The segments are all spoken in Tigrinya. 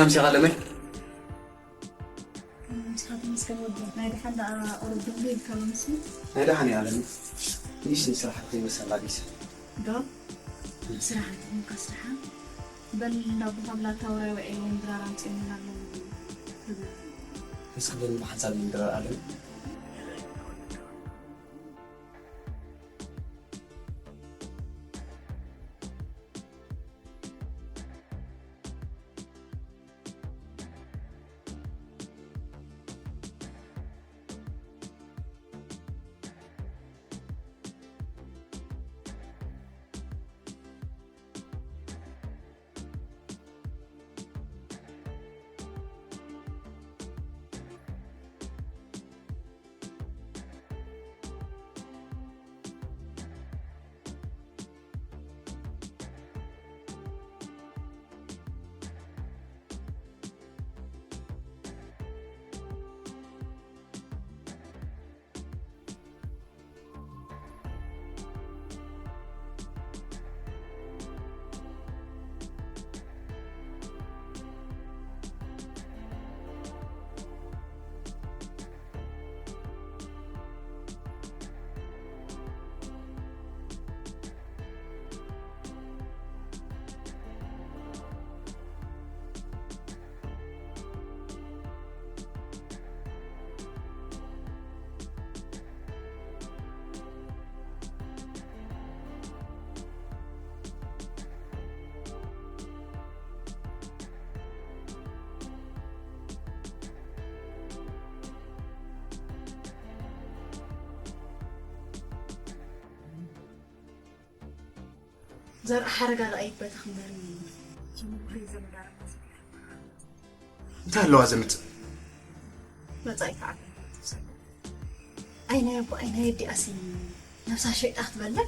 ኣምሲኻ ኣለመይ? ንስኻ ተመስገን ወዲ። ናይ ደሓን ደኣ ቁሩብ ድንጉ ኢልካ ሎምሲ። ናይ ደሓን እያ ኣለመይ። ንእሽተይ ስራሕ ከይመሰላ ቢስ። ዶ? ስራሕ እንተኾንካ ስራሓ። በል ናብ ቦታም ላታ ውራይ ውዒሎም ድራር ኣምጺኦምና ኣለዉ። እስኪ በል ብሓንሳብ ድራር ኣለመይ። ዘርኢ ሓረጋ ርኣይ በታ ክንበሪ። እንታይ ኣለዋ ዘምጽእ? መጻኢት ዓቢ። ኣይናይ ኣቦ ኣይናይ ኣዲኣሲ ነብሳ ሸይጣ ክትበልዕ።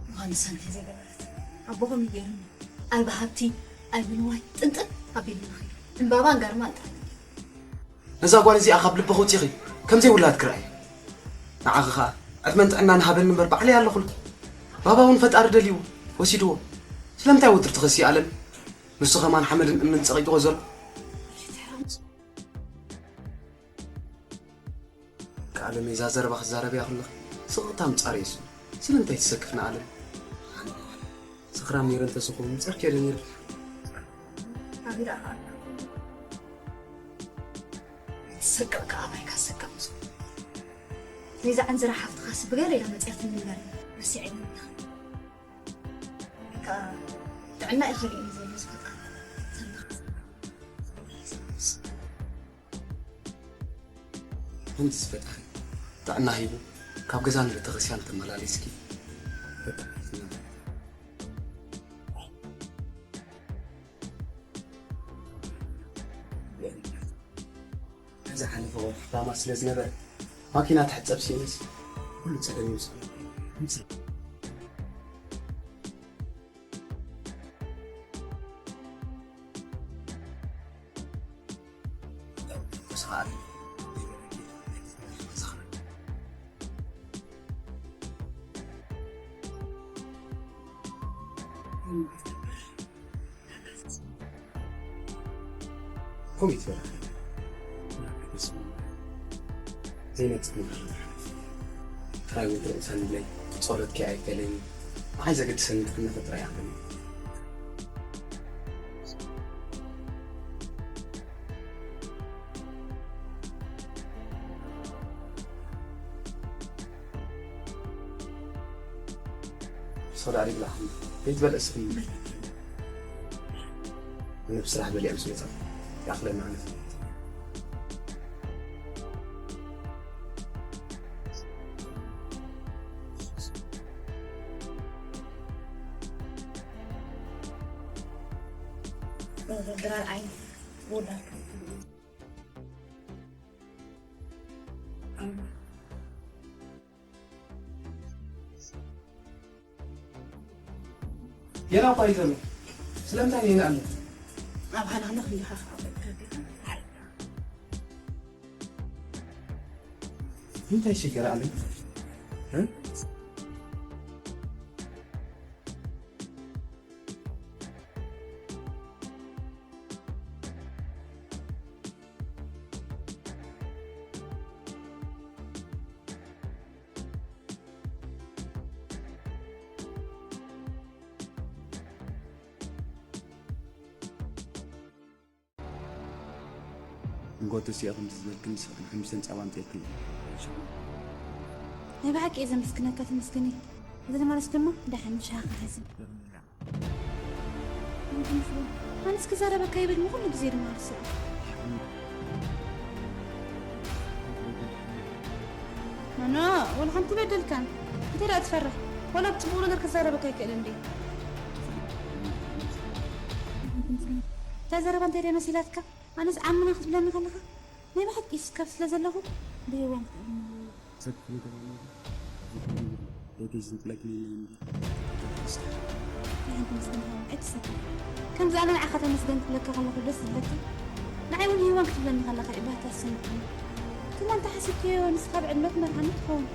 ምዃኑ ሰንተ ዘይገበረት። ኣቦኹም ይገርም። ኣይ ብሃብቲ፣ ኣይ ብንዋይ፣ ጥንጥን ኣቢሉና ኸይዱ። ዕምባባን ጋርማን ጥራይ። ነዛ ጓል እዚኣ ካብ ልብኺ ውጺኺ ከም ዘይውላድ ክርኣይ። ንዓኺ ኸኣ ዕድመን ጥዕናን ሃበኒ እምበር ባዕለይ ኣለኹልኪ። ባባ እውን ፈጣሪ ደልይዎ ወሲድዎ። ስለምንታይ ወትሪ ትኸሲ ኣለም? ንሱ ኸማን ሓመድን እምንን ጸቒጥዎ ዘሎ። ከኣለመይ እዛ ዘረባ ክትዛረብያ ከለኺ ስቕታ ምጻር የሱ። ስለምንታይ ትሰክፍ ንኣለም? ሰኽራም ነይረ እንተዝኸውን ምጸርኪ ዶ ነይረ? ኣቢራ ከኣ ትሰቅቕ ከኣ ባይካ ሰቅቕ ምስ ነዛ ዕንዝራ ሓፍትኻስ ብገለ ኢላ መጽያትኒ እምበር ረሲዐኒ ኣለኻ። ከኣ ጥዕና ይኸልእ እዩ ዘሎ ዝፈጣሪ። ሰላም። ሓንቲ ዝፈጣሪ ጥዕና ሂቡ ካብ ገዛ ንቤተክርስትያን ተመላሊስኪ። ዝሓለፈ ወርሒ ሕማማ ስለ ዝነበረ ማኪና ትሕጸብ ሲኢነስ ኩሉ ጸገም ይውስኽ። ኮሚት በላ ዘይነጽ ነገር ጥራይ ወዲ ርእሳ ንብለይ ጸሎትኪ ኣይከለኒ። ንዓይ ዘገድሰኒ ጥዕና ጥራይ ኣቕኒ። ሶዳ ሪብላ ቤት በል እስኺ። ኣነ ብስራሕ በሊዐ ምስ መጻ ይኣኽለና ኣነ። ድራር ዓይኒ ወዳት። ጌና እኳ እዩ ዘሎ። ስለምንታይ ነይና ኣሎ? ኣብ ሃናህና ክንዲኻ እንታይ ሽግር ኣለ? እ? ንጎቱ ሲኦ ከምቲ ዝበልክን ንስኽን ሓሙሽተን ጻባ ኣምጺእክን። ናይ ብሓቂ እየ ዘመስግነካ፣ ተመስገን። እዚ ማለት ድማ ደሓን ምሻኻ ሓዝን። ኣነስ ክዛረበካ ይብል፣ ንኹሉ ግዜ ድማ ርስዕ። ኖኖ፣ ወላ ሓንቲ በደልካን። እንታይ ደኣ ትፈርሕ? ወላ ብጽቡቕ ነገር ክዛረበካ ይክእል እንዴ? እታ ዘረባ እንታይ ደኣ መሲላትካ? ኣነስ ዓምና ክትብለኒ ከለኻ፣ ናይ ብሓቂ ይስከፍ ስለ ዘለኹ፣ ብየዋን ክትብለኒ። ሰብ ክፍሊ ተባለ፣ እዚ ክፍሊ፣ ደገ ዝንጥለክ ነይለ እንዲ። ሓንቲ ምስግን ሃዋ፣ ኣይትሰከፍ። ከምዚ ኣነ ንዓኻ ተመስገን ክብለካ ከለኹ ደስ ዝብለካ፣ ንዓይ እውን ሄዋን ክትብለኒ ከለኻ እዩ ባህታ ዝስምዓኒ። ክላ እንተ ሓሲብካዮ፣ ንስኻ ብዕድመ ትመርሓኒ ትኸውን።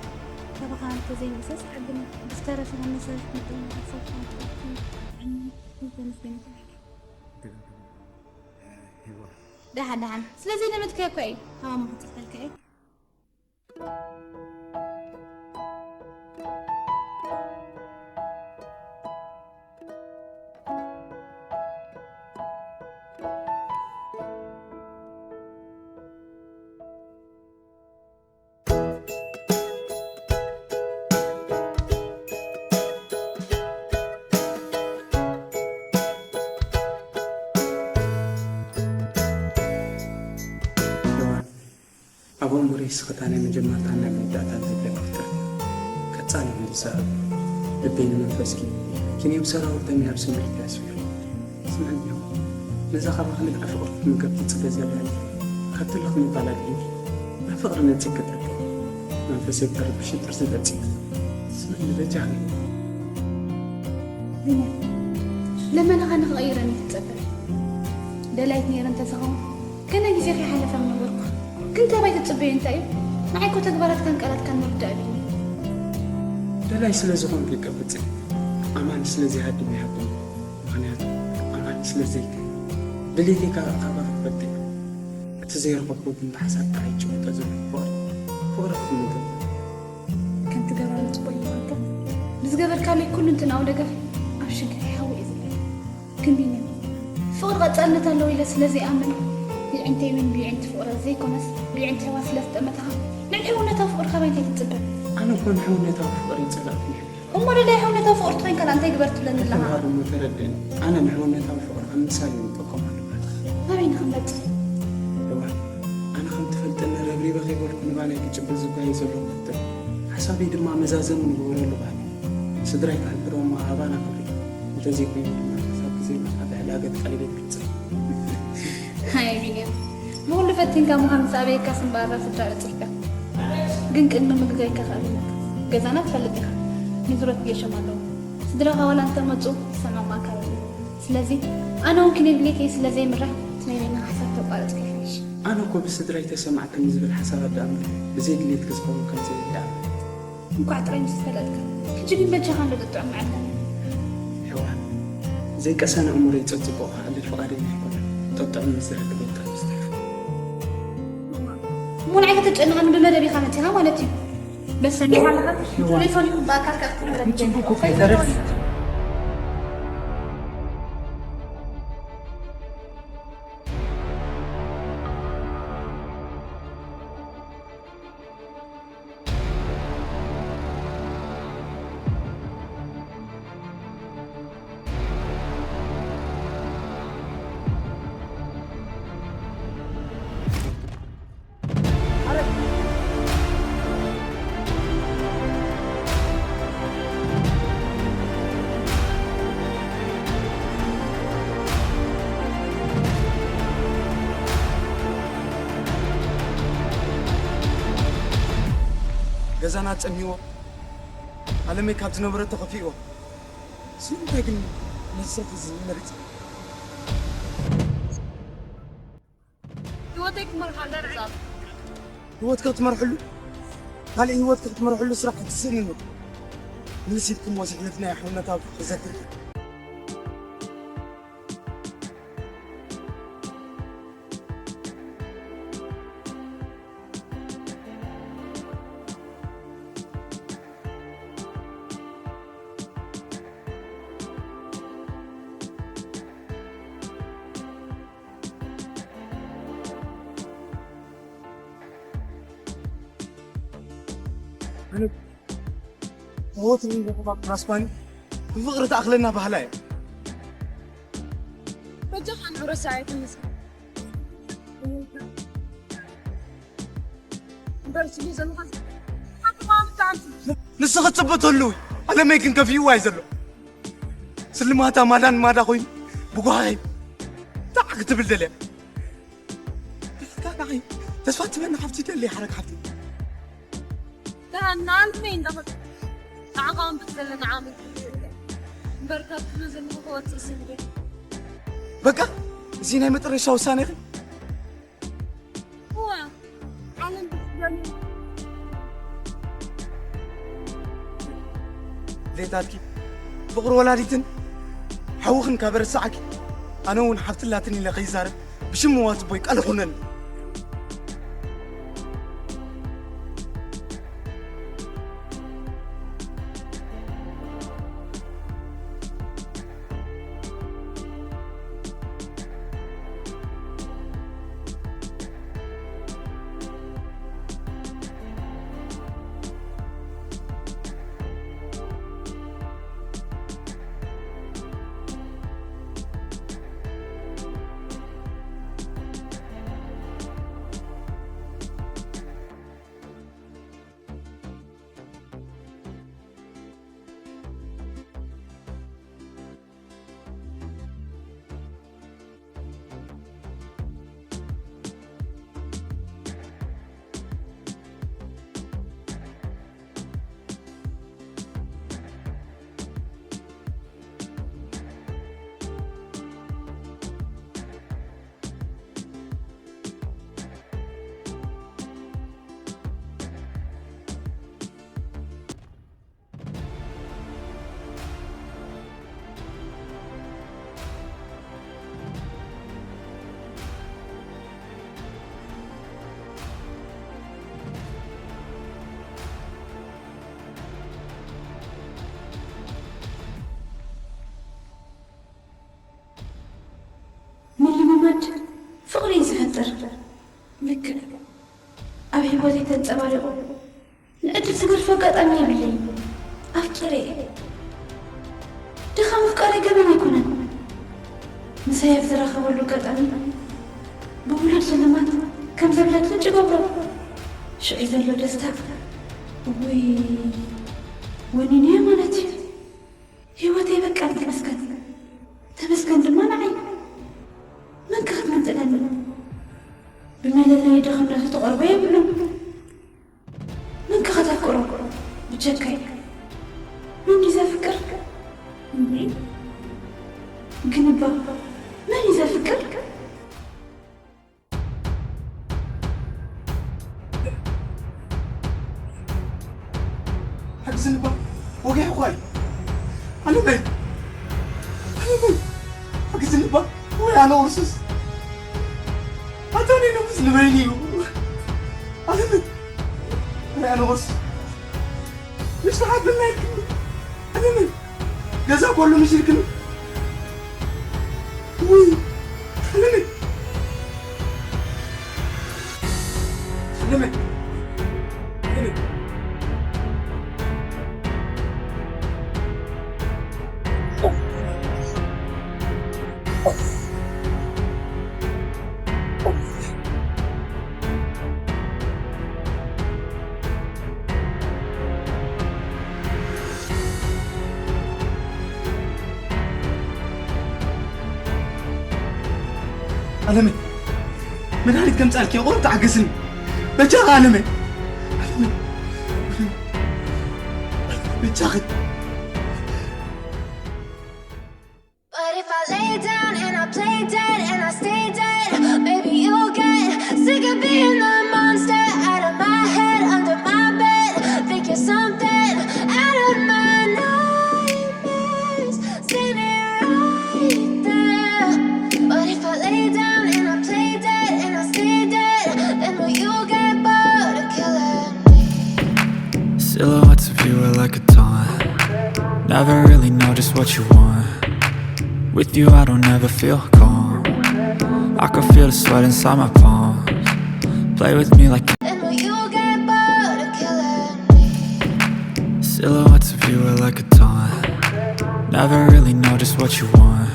ካባኻ እንተዘይንእሰስ ዓቢ ነይሩ። ብዝተረፈ፣ ከም መሳርሒ መጠን ሓሳብካ ምጥቃምካ፣ ብጣዕሚ ተመስገን ይኹን። ደሓን፣ ደሓን። ስለዚ ለመድካዮ እኮ እዩ። ሃዋሙ ክጽሕፈልካ እየ። ኣብ ኣእምሮይ ስኽታ ናይ መጀመርታን ናይ መወዳእታን ዝብለካ ፍጥረት። ቀጻሊ ምዝዛብ ልበይ ንመንፈስኪ፣ ኪንዮም ሰራውርተኒ ኣብ ስምዒት ኣስፊሩ። ስምዕኒ፣ ነዛ ካባኺ ንግዕፍቕርኩ ምግብ ትጽበ ዘላ እያ። ካብ ትልኽ ምባል ኣድሒኒ፣ ብፍቕሪ ነጺግ ክጠቅም። መንፈሰይ ብተረብሽ ጥርዚ በጺሕ። ስምዕኒ በጃኺ። ቢንያም፣ ለመናኻ ንኽቐይረኒ ትጸበ። ደላይት ነይረ እንተዝኸውን፣ ገለ ግዜ ከይሓለፈ ምነበርኩ። ግን እንታይ ትጽበዮ እንታይ እዩ? ንዓይ እኮ ተግባራትካን ቃላትካን ምርዳእ ኣቢኒ። ደላይ ስለ ዝኾንኩ ይቀብጽ። ኣማን ስለ ዘይሃድም ይሃብም። ምኽንያቱ ኣማን ስለ ዘይከ ድሌተይ ካብ ካባኺ ክፈልጥ እየ። እቲ ዘይረኸብኩ ግን ብሓሳብ ጥራይ ጭብጦ ዘሎ ፍቕሪ፣ ፍቕሪ ክፍልጥ። ከምቲ ገባሪ ጽቡቕ ይበልካ። ብዝገበርካለይ ኩሉ እንትናዊ ደገፍ ኣብ ሽግር ሓዊ እየ ዘለና። ግን ቢንያም፣ ፍቕሪ ቀጻልነት ኣለዎ ኢለ ስለ ዘይኣምን፣ ብዕንተይ እውን ብዕንቲ ፍቕሪ ዘይኮነስ፣ ብዕንቲ ህዋ ስለ ዝጠመተኻ፣ ልዕሊ ሕውነታዊ ፍቕሪ ካባይ እንታይ ትጽበ? ኣነ እኮ ንሕውነታዊ ፍቕሪ ይጸላእኩ። እሞ ደላይ ሕውነታዊ ፍቕሪ ትኾይንካ እንታይ ግበር ትብለኒ ኣለኻ? ከተማሃር እሞ ተረድእኒ። ኣነ ንሕውነታዊ ፍቕሪ ከም ምሳሌ ይጥቀመሉ። ኣበይ ንኽንመጽእ? እዋ፣ ኣነ ከም ትፈልጠኒ ረብሪበ ከይበልኩ ንባናይ ክጭበጥ ዝጓየ ዘለኹ ፈተነ። ሓሳበይ ድማ መዛዘሚ ንግበረሉ ባህሊ። ስድራይ ክሕብሮም ኣባና ክብሪ። እንተዘይኮይኑ ድማ ክሳብ ግዜ ናብታ ብዕላገት ቀሊለይ ክጽል። ሃይ ቢንያም፣ ብኹሉ ፈቲንካ ምዃን ምስ ኣበየካስ እምበኣር ስድራ በጺሕካ። ግን ቅድሚ ምግጋይካ ከዕልለካ። ገዛና ትፈልጥ ኢኻ። ንዙረት ጌሾም ኣለዉ። ስድራኻ ዋላ እንተመጹ ዝሰማማዕካ የብሉን። ስለዚ ኣነ እውን ክንድሌተይ ስለ ዘይምራሕ እቲ ናይ በይንኻ ሓሳብ ተቋረጽካ ይሕይሽ። ኣነ እኮ ብስድራይ ተሰማዕክኒ ዝብል ሓሳብ ኣዳእምር ብዘይ ድሌትኪ ዝኸውን ከም ዘይብል ደኣ። እንኳዕ ጥራይ ምስ ፈለጥካ። ሕጂ ግን በጃኻ እንዶ ጥጥዑም መዓልቲ። ሔዋን፣ ዘይቀሰነ እምሮይ ጸጽቦ ክሓልል ፍቓደኛ ኣይኮነን። ጥጥዑም ምስ ዝረክብ ጥራይ ምስ ተረፈ። እሞ ንዓይ ከተጨንቐኒ ብመደብ ኢኻ መጺኻ ማለት እዩ። በሰኒኻ ኣለኻ? ቴሌፎን ይኹን ብኣካል ከ-፣ ጽቡቕ እኮ ኣይተረፍን። ገዛና ጸሚዎ፣ ዓለመይ ካብ ዝነበረቶ ከፊእዎ። ስለምንታይ ግን ነዚ ሰብ እዚ መሪጸ? ህይወተይ ክመርሓሉ እየ። ህይወትካ ክትመርሐሉ? ካልእ ህይወትካ ክትመርሐሉ ስራሕ ክትስእኒ ነው። ምልስ ኢልኩም ወሲሕነት ናይ ኣሕውነታዊ ክዘክር። ኣነ ወትሩ ራስባኒ ብፍቕሪ ተኣኽለና ባህላ እያ። በጃኻ ንዑረሳ ኣይትምስ እምበር ስሉ ዘለኻ ሓንቲ ማምጣ ንስኺ ትጽበ ተልዊ ኣለመይ ግን ከፊእዋ እዩ ዘሎ። ስልማታ ማዳን ማዳ ኮይኑ ብጓሃይ ጣዕ ክትብል ደልያ። ተስፋ ትበና ሓፍቲ ደልያ ሓረግ ሓፍቲ ንኣልመይ እንዳኸ ንዓኻ እምበር ዘለና ዓመት እምበር ካብ ኩሉ ዘለኹ ክወፅእ ስንብል በቃ እዚ ናይ መጨረሻ ውሳኔ ኽን እዋ ዓለም ብትገርም ሌታትኪ ፍቕሪ ወላዲትን ሓውኽን ካብ ረሳዕኪ ኣነ እውን ሓፍትላትን ኢለ ከይዛረብ ብሽም ዋትቦይ ቃል ኹነን ምልምማድ ፍቕሪ እዩ ዝፈጥር። ልክዕ ኣብ ህይወተይ ተንጸባሪቑ ንዕድል ዝገድፎ ኣጋጣሚ የብለይን። ኣፍቂረ እየ። ድኻ ምፍቃረይ ገበን ኣይኮነን። ምሳይ ኣብ ዝራኸበሉ ኣጋጣሚ ብውሉድ ስልማት ከም ዘብለጥልጭ ይገብሮ። ሽዑ ዘሎ ደስታ እውይ ወኒነዮ ማለት እዩ። ህይወተይ በቃ ተመስገን ተመስገን ድማ ንዓይ። መን ከ ክትገንጥለኒ? ብመለለዪ ድኽነቱ ትቐርቦ የብሉን። መን ከ ከተፍቅሮ ብጀካይ? መን ድዩ ዘፍቅር? እንዴ ግን እባ መን እዩ ዘፍቅር? ሓግዝኒ እባ ወጊሕኳ እዩ። ኣነ በይ ኣነ በይ ሓግዝኒ እባ ወይ ኣነ ቁርሱስ ኣታኒ ንጉስ ንበይኒ እዩ። ኣነ በይ ወይ ኣነ ቁርሱስ ምሽ ተሓብልና ኢልክኒ ኣነ በይ ገዛ ኮሉ ምሽ ኢልክኒ ውይ ኣነ በይ ኣነ በይ ኣነ በይ ኣለመ መድሃኒት ከምጻልኪ ይቆም ተዓገስኒ በጃኻ ኣለመ ኣለመ በጃኺ But if I lay down and I play dead and I stay dead, maybe you'll get sick of being the monster out of my head, under my bed. Think you're something out of my nightmares, sitting right there. But if I lay down and I play dead and I stay dead, then will you get bored of killing me? Silhouettes of you are like a taunt. Never really know just what you want. With you, I don't ever feel calm. I can feel the sweat inside my palms. Play with me like Then will you get bored of killing me? Silhouettes of you are like a taunt. Never really know just what you want.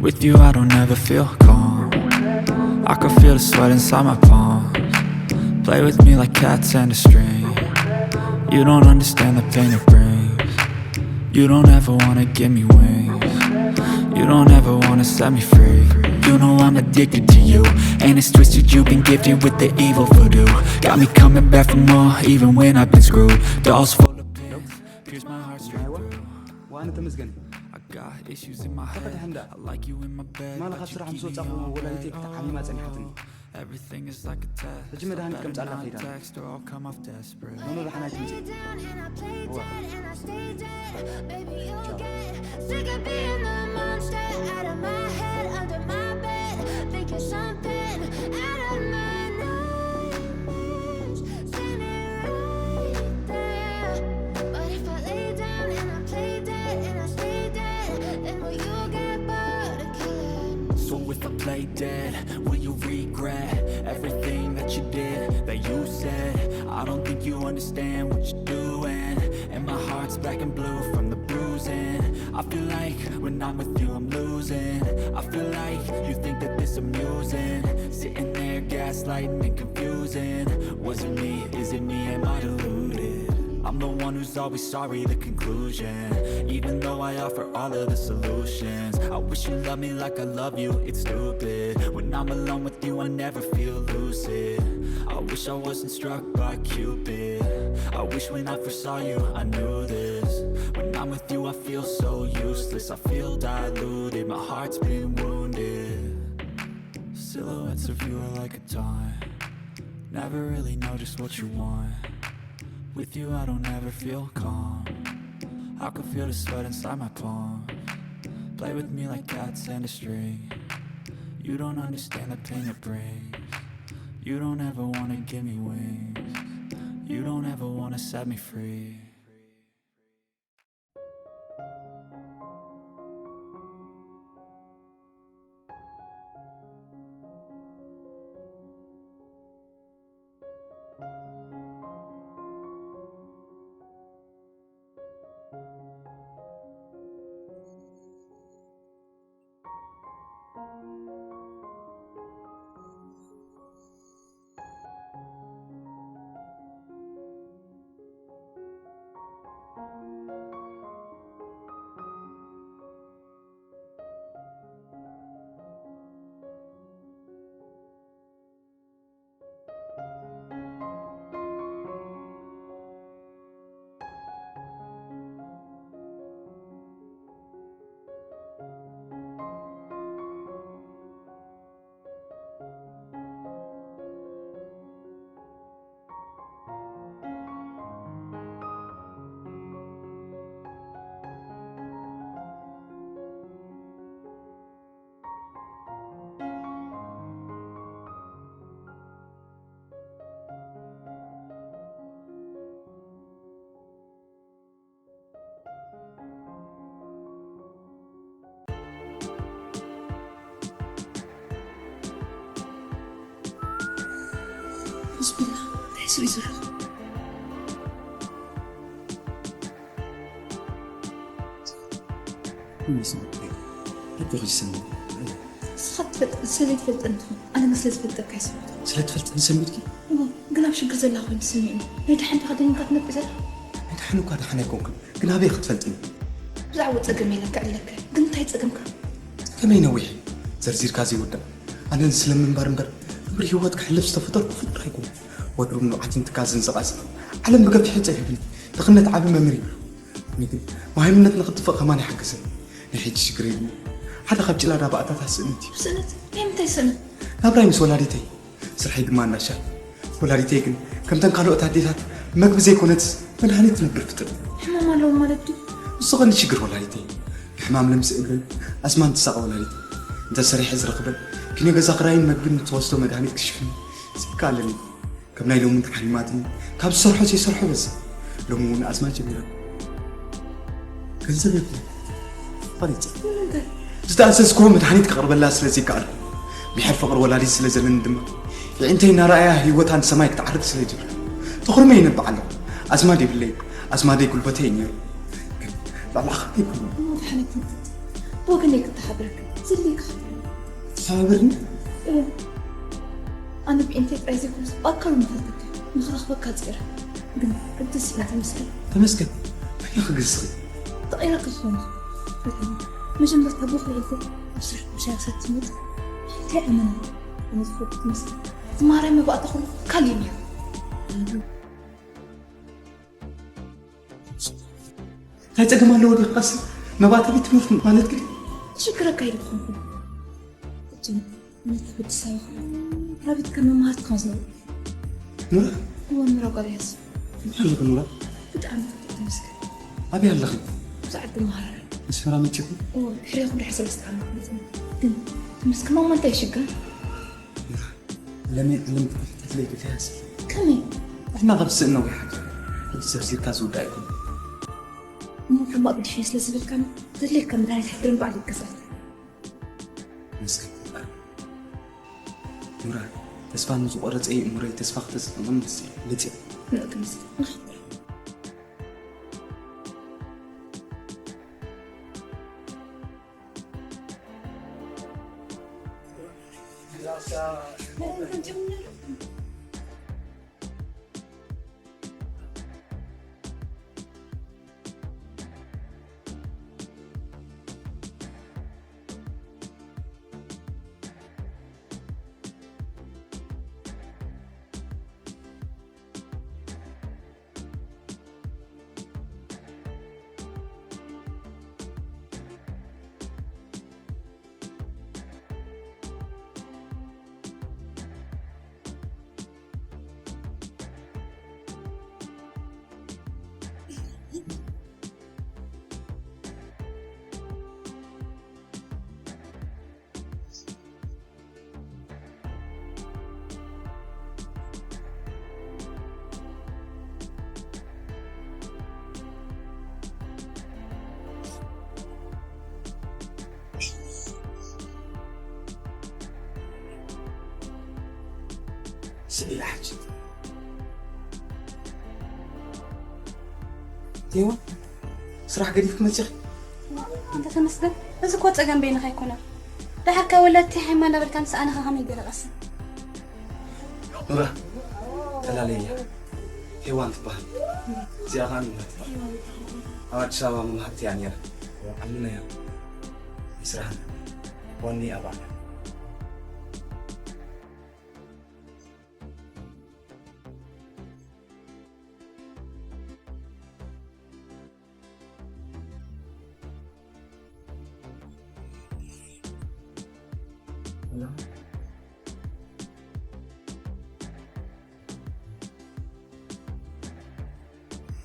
With you, I don't ever feel calm. I can feel the sweat inside my palms. Play with me like cats and a string. You don't understand the pain it brings. You don't ever wanna give me wings. You don't ever wanna set me free. You know I'm addicted to you. And it's twisted, you've been gifted with the evil voodoo. Got me coming back for more, even when I've been screwed. Dolls full of pins, pierce my heart straight through. ዋን ተመስገን I got issues in my head. ተፈትሐ እንዳ I like you in my bed, ማለ but ካብ you ስራሕ keep ምስ me ወፃኹ awake. ወላዲተይ ብጣዕሚ ሓሚማ ፀኒሓትኒ Oh, everything is like a test. ሕጂ መድሃኒት ከምፃላ ከይዳ Text or I'll come off desperate. ኖኖ ደሓና ኣይትምፅእ Down and I play dead and I stay dead. Baby, you'll get sick of being the monster out of my head, under my bed, thinking something out of my nightmares. Standing right there. But if I lay down and I play dead and I stay dead, then will you get bored of killing? So if I play dead, will you regret everything that you did, that you said? I don't think you understand what you're doing. And my heart's black and blue from the bruising. I feel like when I'm with you, I'm losing. I feel like you think that this amusing. Sitting there gaslighting and confusing. Was it me? Is it me? Am I deluded? I'm the one who's always sorry, the conclusion. Even though I offer all of the solutions, I wish you loved me like I love you, it's stupid. When I'm alone with you, I never feel lucid. I wish I wasn't struck by Cupid. I wish when I first saw you, I knew this. When I'm with you, I feel so useless. I feel diluted, my heart's been wounded. Silhouettes of you are like a taunt. Never really know just what you want. With you, I don't ever feel calm. I can feel the sweat inside my palms. Play with me like cats and a string. You don't understand the pain it brings. You don't ever wanna give me wings. You don't ever wanna set me free. ብስሚላ እንታይ ስኡ ይዝረብ? ኣጆኺ ሰኒ ንስኻ ትፈልጥ ስለዘይትፈልጠኒ ትኾን ኣነ ግን ስለዝፈልጠካ ይስምዕ ስለ ትፈልጥኒ ሰሚድኪ ግን ኣብ ሽግር ዘላ ኮይኑ ስምዒኒ ናይ ደሓን ተኸደኒካ ትነብእ ዘላ ናይ ደሓን እኳ ደሓን ኣይኮንኩን ግን ኣበይ ክትፈልጥኒ ብዛዕባ ፀገም ኢለ ክዕለካ ግን እንታይ ፀገምካ ከመይ ነዊሕ እዩ ዘርዚርካ ዘይውዳእ ኣነ ስለ ምንባር እምበር ክብሪ ህይወት ክሕልፍ ዝተፈጠርኩ ፍጡር ኣይኮንኩን ወትሩ ንብዓትን ትካዝን ዘቓጽፍ ዓለም ብገፊሑ ጸቢብኒ ድኽነት ዓቢ መምህር እዩ ኣነ ግን መሃይምነት ንኽጥፍእ ከማን ይሓግዘኒ ናይ ሕጂ ሽግረይ ግን ሓደ ካብ ጭላዳ ባእታታት ስእነት እዩ ስእነት ናይ ምንታይ ስእነት ናብራይ ምስ ወላዲተይ ስርሐይ ድማ እንዳሻል ወላዲተይ ግን ከምተን ካልኦት ኣዴታት መግቢ ዘይኮነትስ መድሃኒት ትነብር ፍጥር ሕማም ኣለዎ ማለት ድዩ ንሱ ቐንዲ ሽግር ወላዲተይ ብሕማም ለምሲ እግረን ኣስማን ትሳቐ ወላዲተይ እንተ ሰሪሐ ዝረኽበን ኪኖ ገዛ ክራይን መግብን ንትወስዶ መድሃኒት ክሽፍን ዘይከኣለኒ ከም ናይ ሎሚ ተሓሪማትኒ ካብ ዝሰርሖ ዘይሰርሖ በዝሕ ሎሚ እውን ኣስማን ጀሚራ ገንዘብ የብለይ ቐሪፀ ዝተኣዘዝክዎ መድሃኒት ከቕርበላ ስለ ዘይከኣልኩ ብሕር ፍቕሪ ወላዲት ስለ ዘለኒ ድማ የዒንተይ እናረኣያ ህይወታ ንሰማይ ክትዓርግ ስለ ጀምረ ተኽርመ ይነብዕ ኣለኹ ኣስማድ የብለይ ኣስማደይ ጉልበተይ እዩ ነይሩ። ግን ባዕልኻ ኣይኮነን። እሞ ደሓን ኣይኮንኩን። ብወገነይ ክተሓብረካ። ዘድልየካ ክትብል። ትተሓባበርኒ? እየ። ኣነ ብኢንተይ ጥራይ ዘይኮነስ ብኣካል እውን ክረኽበካ፣ ንኽረኽበካ ጸይረ። ግን ግዲ ስኢነ። ተመስገን። ተመስገን? መን ኢኺ ግዲ ስኢንኪ? ተቐይረካ ክኸውን ይኽእል። መጀመርታ ብኹሉ ኢልካ ኣብ ስራሕ ምሻ ክትመጽእ እንታይ ኣመና? ኣነ ዝፈልጥ ትመስል። እቲ ማርያም መባእታ ኩሉ ካልእ እዩ ነይሩ። እንታይ ጸገም ኣለዎ ድዩ? ቀስ መባእታ ቤት ትምህርቲ ማለት ግን ሽግረካ ኢለ ክኾንኩ። እቶም ነቲ ወዲ ሰብ ራቢት ከም መምሃርቲ ከም ዝነበሩ። ኑራ? እወ፣ ኑራ ጓል ያስ። ከመይ ኣለኺ ኑራ? ብጣዕሚ ጽቡቕ ተመስገን። ኣበይ ኣለኺ? ብዛዕባ መሃራርያ። ኣስመራ መጺኹ? እወ፣ ድሕሪ ክንደይ ሰለስተ ዓመት መጺና። ግን ምስ ከማማ እንታይ ሽግር? ኑራ፣ ለሚ ዕልም ክትፍትት ለይ ግዳያስ። ከመይ? ንሕና ካብ ስእን ነዊሕ ሓቂ። ሕጂ ዘርዚርካ ዝውዳእ ኣይኮነን። እሞ ሕማቕ ብድሕሪት ስለ ዝበልካኒ፣ ዘድልየካ መድሃኒት ሕፍርን ባዕሉ ይገዛል። መስገን ይበሃል። ኑራ፣ ተስፋ ንዝቖረጸ እዩ እምሮይ ተስፋ ክተስፍኖም ደስ ይብል። መጺእ። ንእክምስ። ስኢላ ሕጂ። ቴዋ፣ ስራሕ ገዲፍኪ መጺኺ? እንተ ተመስገን፣ እዚ እኮ ጸገም በይንኻ ኣይኮነን። ደሓር ከ ወላዲተይ ሓይማ እናበልካ ምስ ኣነኻ ከመይ ገለ ቀስን? ኑራ፣ ተላለየያ። ሄዋን ትበሃል። እዚኣ ኸኣ ኑራ ትበሃል። ኣብ ኣዲስ ኣበባ መማህርቲ እያ ነይራ። ዓምና እያ። ናይ ስራሕና ዋኒ ኣባል።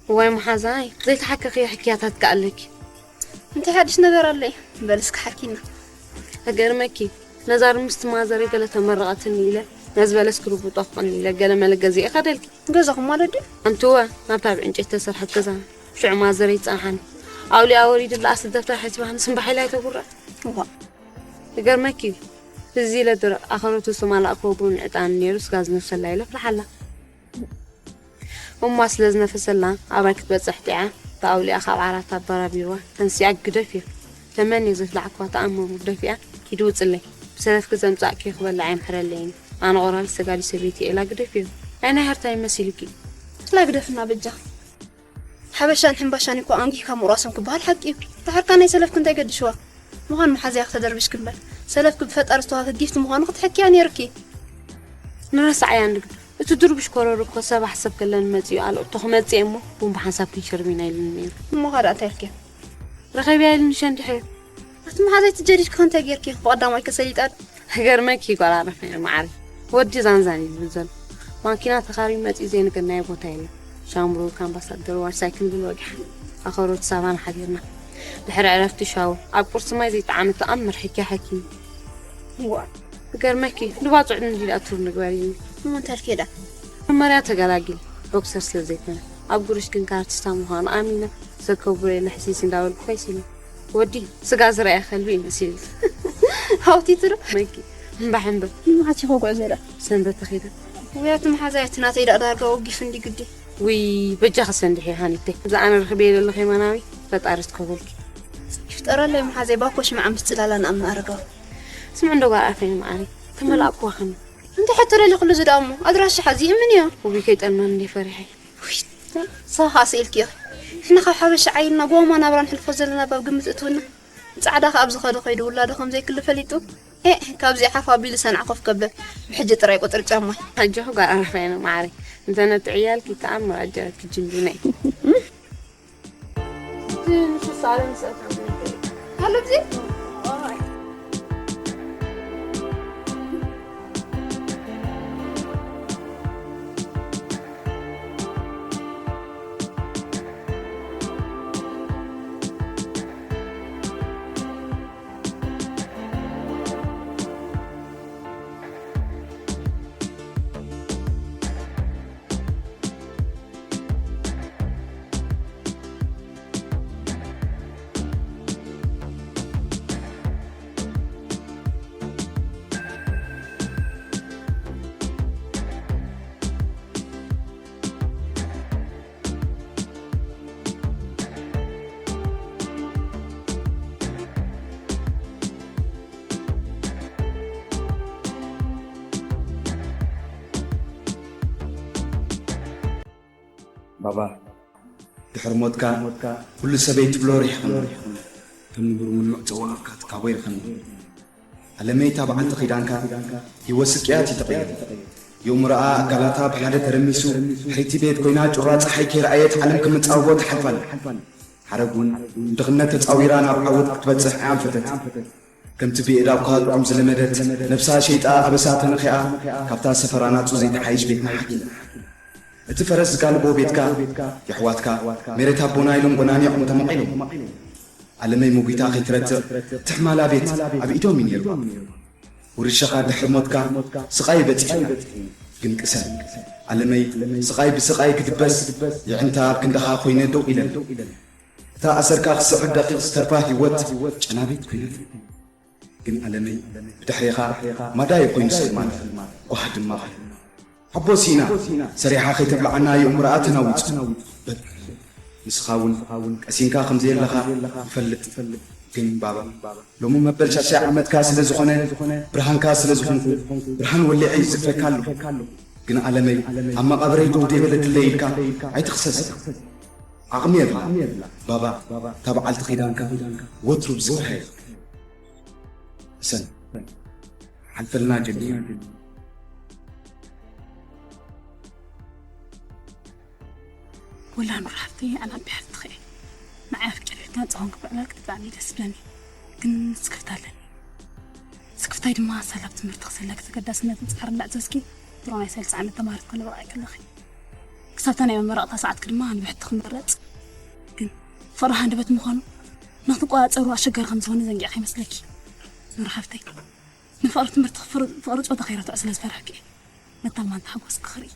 እዋይ መሓዛይ፣ ዘይተሓከኽዮ ሕክያታት ከ ኣለኪ? እንታይ ሓድሽ ነገር ኣሎ? በል እስኪ ሓኪና። እገርመኪ፣ ነዛ ርምስቲ ማዘረይ ገለ ተመረቐትኒ ኢለ፣ ነዚ በለስ ክርብጦ ክቐኒ ኢለ ገለ መለ ገዚኤ ከደልኪ። ገዛኹም ማለት ድዩ? ኣንትወ፣ ናብታ ብዕንጨይቲ ተሰርሐት ገዛ፣ ሽዑ ማዘረይ ይጸንሓኒ። ኣውሊኣ ወሪድላ ኣስሊ ደብተር ሓይትባህኒ ስምባሕ ኢላ ኣይተጉርዕ። እዋ። እገርመኪ፣ እዚ ኢለ ደረቕ ኣኸሮቱ ዝተማላእክዎ ቡን ዕጣን ነይሩ፣ ስጋ ዝነፍሰላ ኢለ ፍልሓላ። እማ ስለ ዝነፈሰላ፣ ኣባይ ክትበጽሕ ጥዕያ፣ ተኣውሊኣ ካብ ዓራት ኣበራቢርዋ፣ ተንሲኣ ግደፍዮ። ተመንዮ ዘፍላዕክዋ ተኣመሙ፣ ደፊኣ፣ ኪዲ ውጽለይ። ብሰለፍኪ ዘምጻእክዮ ክበልዕ ኣይምሕረለይን። ኣነ ቆራሪት ሰጋዲት ሰበይቲ እየ ኢላ ግደፍዮ። ኣይ ናይ ሃርታይ መሲልኪ? ስላ ግደፍና በጃኺ። ሓበሻን ሕምባሻን እኮ ኣንጊህካ ምቑራሶም ክበሃል ሓቂ እዩ። ድሓርካ ናይ ሰለፍኪ እንታይ ገድሽዋ? ምዃን መሓዝያ ክተደርብሽ ክምበር፣ ሰለፍኪ ብፈጣሪ ዝተዋህበ ጊፍት ምዃኑ ክትሕክያ ነይርኪ። ንረሳዓያ እንድግዶ። እቲ ድርቡሽ ኮረር እኮ ሰብ ኣሕሰብ ከለን መጺኡ ኣልቕቶ ክመጽእ እሞ ቡን ብሓንሳብ ክንሽርብ ኢና ኢሉኒ ነይሩ። እሞ ኸኣ እንታይ ኢልክዮ? ረኸብያ ኢሉኒ ሸንድሕር። ኣቲ መሓዛይ ትጀዲድኪ እንታይ ጌርኪ? ብቐዳማይ ከሰሊጣ ዶ? ክገርመኪ ጓል ኣረፋ እያ መዓረይ። ወዲ ዛንዛን እዩ ዝብል ዘሎ። ማኪና ተኻርዩ መጺኡ ዘይንገናዮ ቦታ የለን። ሻምብሩክ፣ ኣምባሳደር፣ ዋርሳይ ክንብል ወጊሓ። ኣኸሮት ሳቫና ሓዲርና። ድሕሪ ዕረፍቲ ሻወር። ኣብ ቁርሲ ማይ ዘይጠዓመ ተኣምር ሕክያ ሓኪም። እዋ። ክገርመኪ፣ ንባጽዕ ንዲድ ኣቱር ንግበር እዩ። እሞ እንታይ ኢልኪ ዳ? መጀመርያ ተገላጊል፣ ቦክሰር ስለ ዘይኮነ። ኣብ ጉርሽ ግን ካራቲስታ ምዃኑ ኣሚነ፣ ዘከብሮ የለ ሕሲስ እንዳበልኩ ኮይስ ኢለ። ወዲ፣ ስጋ ዝረኣየ ከልቢ እዩ መሲሉ። ሃውቲቱ ዶ? መኪ፣ እምባሕ እምበር። ንመዓስ ኢኹ ጉዕዞ ዳ? ሰንበት ተኺደ። ውያት መሓዛይ፣ እቲ ናተይ ዳ ዳርጋ ወጊፍ እንዲ ግዲ። ውይ በጃ ክሰንድሕ እየ ሃኒተይ። እዛ ኣነ ርክብ የለ ኣለኸ የማናዊ ፈጣሪ ዝከበልኪ። ይፍጠረለይ መሓዘይ ባኮ ሽምዓ ምስ ጽላላ ንኣምና ኣረጋዊ። ስምዕ እንዶ ጓል ኣፈይ መዓረይ ተመላእኩዋ ከመ እንተ ሕቶ ደሊ ኩሉ ዝዳሞ ኣድራሻ ሓዚ እምን እዮ። ውይ ከይጠልመን እንደ ፈሪሐ። ሰኻ ስኢልኪ ኢኺ። ንሕና ካብ ሓበሻ ዓይንና ጎማ ናብራ ንሕልፎ ዘለና ባብ ግምት እትውና ጻዕዳ ከ ኣብዚ ኸዶ ከይዱ ውላዶ ከም ዘይክል ፈሊጡ ኤ ካብዚ ሓፍ ኣቢሉ ሰንዓ ኮፍ ከብለ ብሕጂ ጥራይ ቁጥሪ ጫማ። ኣጆኺ ጓል ኣረፋይነ መዓረይ እንተ ነቲ ዕያልኪ ተኣምር ኣጀረትኪ ጅንዱነይ። ንሱ ሳለ ንስእታ ኣለብዚ ባባ ድሕሪ ሞትካ ኩሉ ሰበይ ትብሎ ሪሕኽኒ ከም ንቡር ምኑዕ ጸዋዕካ ትካቦ ኢልኽኒ ኣለመይ እታ በዓልቲ ኺዳንካ ህይወት ስቅያት እዩ ተቐይሩ የእምሮኣ ኣካላታ ብሓደ ተረሚሱ ሕሪቲ ቤት ኮይና ጩራ ጸሓይ ከይረኣየት ዓለም ክምጻውቦ ትሓልፋ ኣላ ሓረግ እውን ድኽነት ተጻዊራ ናብ ዓወት ክትበጽሕ ኣንፈተት ከምቲ ብኤዳብካ ጥዑም ዝለመደት ነብሳ ሸይጣ ኣበሳ ተነኺኣ ካብታ ሰፈራ ናጹ ዘይተሓይሽ ቤት መሓኪ እቲ ፈረስ ዝጋልቦ ቤትካ የሕዋትካ ሜሬት ኣቦና ኢሎም ጎናኒዖም ተመቒሎም ኣለመይ ሙጒታ ከይትረትዕ ትሕማላ ቤት ኣብ ኢዶም እዩ ነይሩ ውርሻኻ ድሕሪ ሞትካ ስቓይ በጺሕና ግን ቅሰን ኣለመይ ስቓይ ብስቓይ ክድበስ የዕንታ ኣብ ክንድኻ ኮይነ ደው ኢለን እታ ኣሰርካ ክስዕብ ደቂቕ ዝተርፋ ህይወት ጨናቢት ኮይነት ግን ኣለመይ ብድሕሬኻ ማዳ ይኾይኑ ስልማን ጓህ ድማ ኾይኑ ሓቦ ሲኢና ሰሪሓ ከይተብልዓና የእምሮኣ ተናዊጹ በል ንስኻ እውን ቀሲንካ ከም ዘየለኻ ይፈልጥ ግን ባባ ሎሚ መበል ሻሻይ ዓመትካ ስለ ዝኾነ ብርሃንካ ስለ ዝኾንኩ ብርሃን ወሊዐ ይዝክረካ ኣለኹ ግን ኣለመይ ኣብ መቓብረይ ደው ደይበለትለይ ኢልካ ኣይትኽሰስ ዓቕሚ የብላ ባባ እታ በዓልቲ ኺዳንካ ወትሩ ብዝኽረ ሰን ሓልፈልና ጀሚሩ ወላ ኑር ሓፍተይ ኣነ ኣቢሓትትኸ ንዓይ ኣፍቂረካ ፃውን ክብዕላልክ ብጣዕሚ ደስ ብለኒ ግን ስክፍታ ኣለኒ ስክፍታይ ድማ ሳላብ ትምህርቲ ክሰለክ ተገዳስነት ምፅሓር እንዳዕዘዝኪ ድሮ ናይ ሰልሲ ዓመት ተማሃሪት ክነብር ኣይከለኺ ክሳብታ ናይ መመረቕታ ሰዓትክ ድማ ንብሕቲ ክመረፅ ግን ፍቕሪ ሃንደበት ምዃኑ ንክትቆፃፀሩ ኣሸጋሪ ከም ዝኾነ ዘንጊዕካ ይመስለኪ ኑር ሓፍተይ ንፍቕሪ ትምህርቲ ፍቕሪ ፆታ ከይረትዖ ስለ ዝፈርሕኪ እየ ነታ ማንታ ሓጎስኪ ክርኢ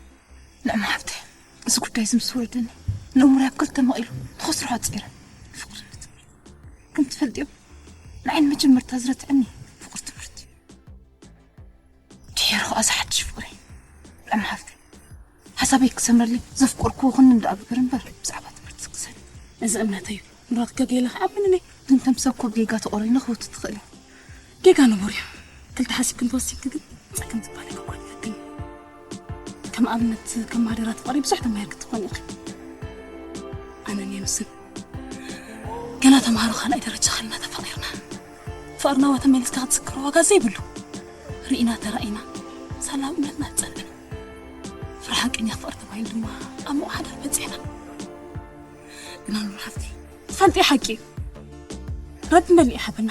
ንዕማ ሓፍተይ እዚ ጉዳይ እዚ ምስ ወረደኒ ንእምሮይ ኣብ ክልተ መቒሉ ንኸስርሖ ኣፅኢረ ፍቕሪ ንትምህርቲ ከም ትፈልጥዮ ንዓይ ንመጀመርታ ዝረትዐኒ ፍቕሪ ትምህርቲ ድሒሩ ከኣ እዚ ሓድሽ ፍቕሪ ንዕማ ሓፍተይ ሓሳበይ ክሰምረለይ ዘፍቀርክዎ ክንን ደኣ ብገር እምበር ብዛዕባ ትምህርቲ ዝክሰል እዚ እምነተይ እዩ ምራት ገጌለ ከኣ ምንነይ ግን ከም ሰብ ኮብ ጌጋ ተቆሪነ ክውቲ ትኽእል እዩ ጌጋ ንቡር እዩ ክልተ ሓሲብክን ተወሲንኪ ግን ጸገም ዝበሃል ኣይኮንኩን ይፈትን ከም ኣብነት ከም ማህደራት ፍቕሪ ብዙሕ ተማሂርኪ ትኾኒ ኢኺ ኣነን የኑስን ገና ተምሃሮ ካልኣይ ደረጃ ከለና ተፋቒርና ፍቕርና ዋ ተመሊስካ ክትዝክሮ ዋጋ ዘይብሉ ርኢና ተራኢና ሳላ እምነትና ዝጸንዕና ፍረ ሓቀኛ ፍቕሪ ተባሂሉ ድማ ኣብ ምቑ ሓዳር በጺሕና ግና ኑር ሓፍቲ ትፈልጢ ሓቂ እዩ ረቢ መሊእ ሓበና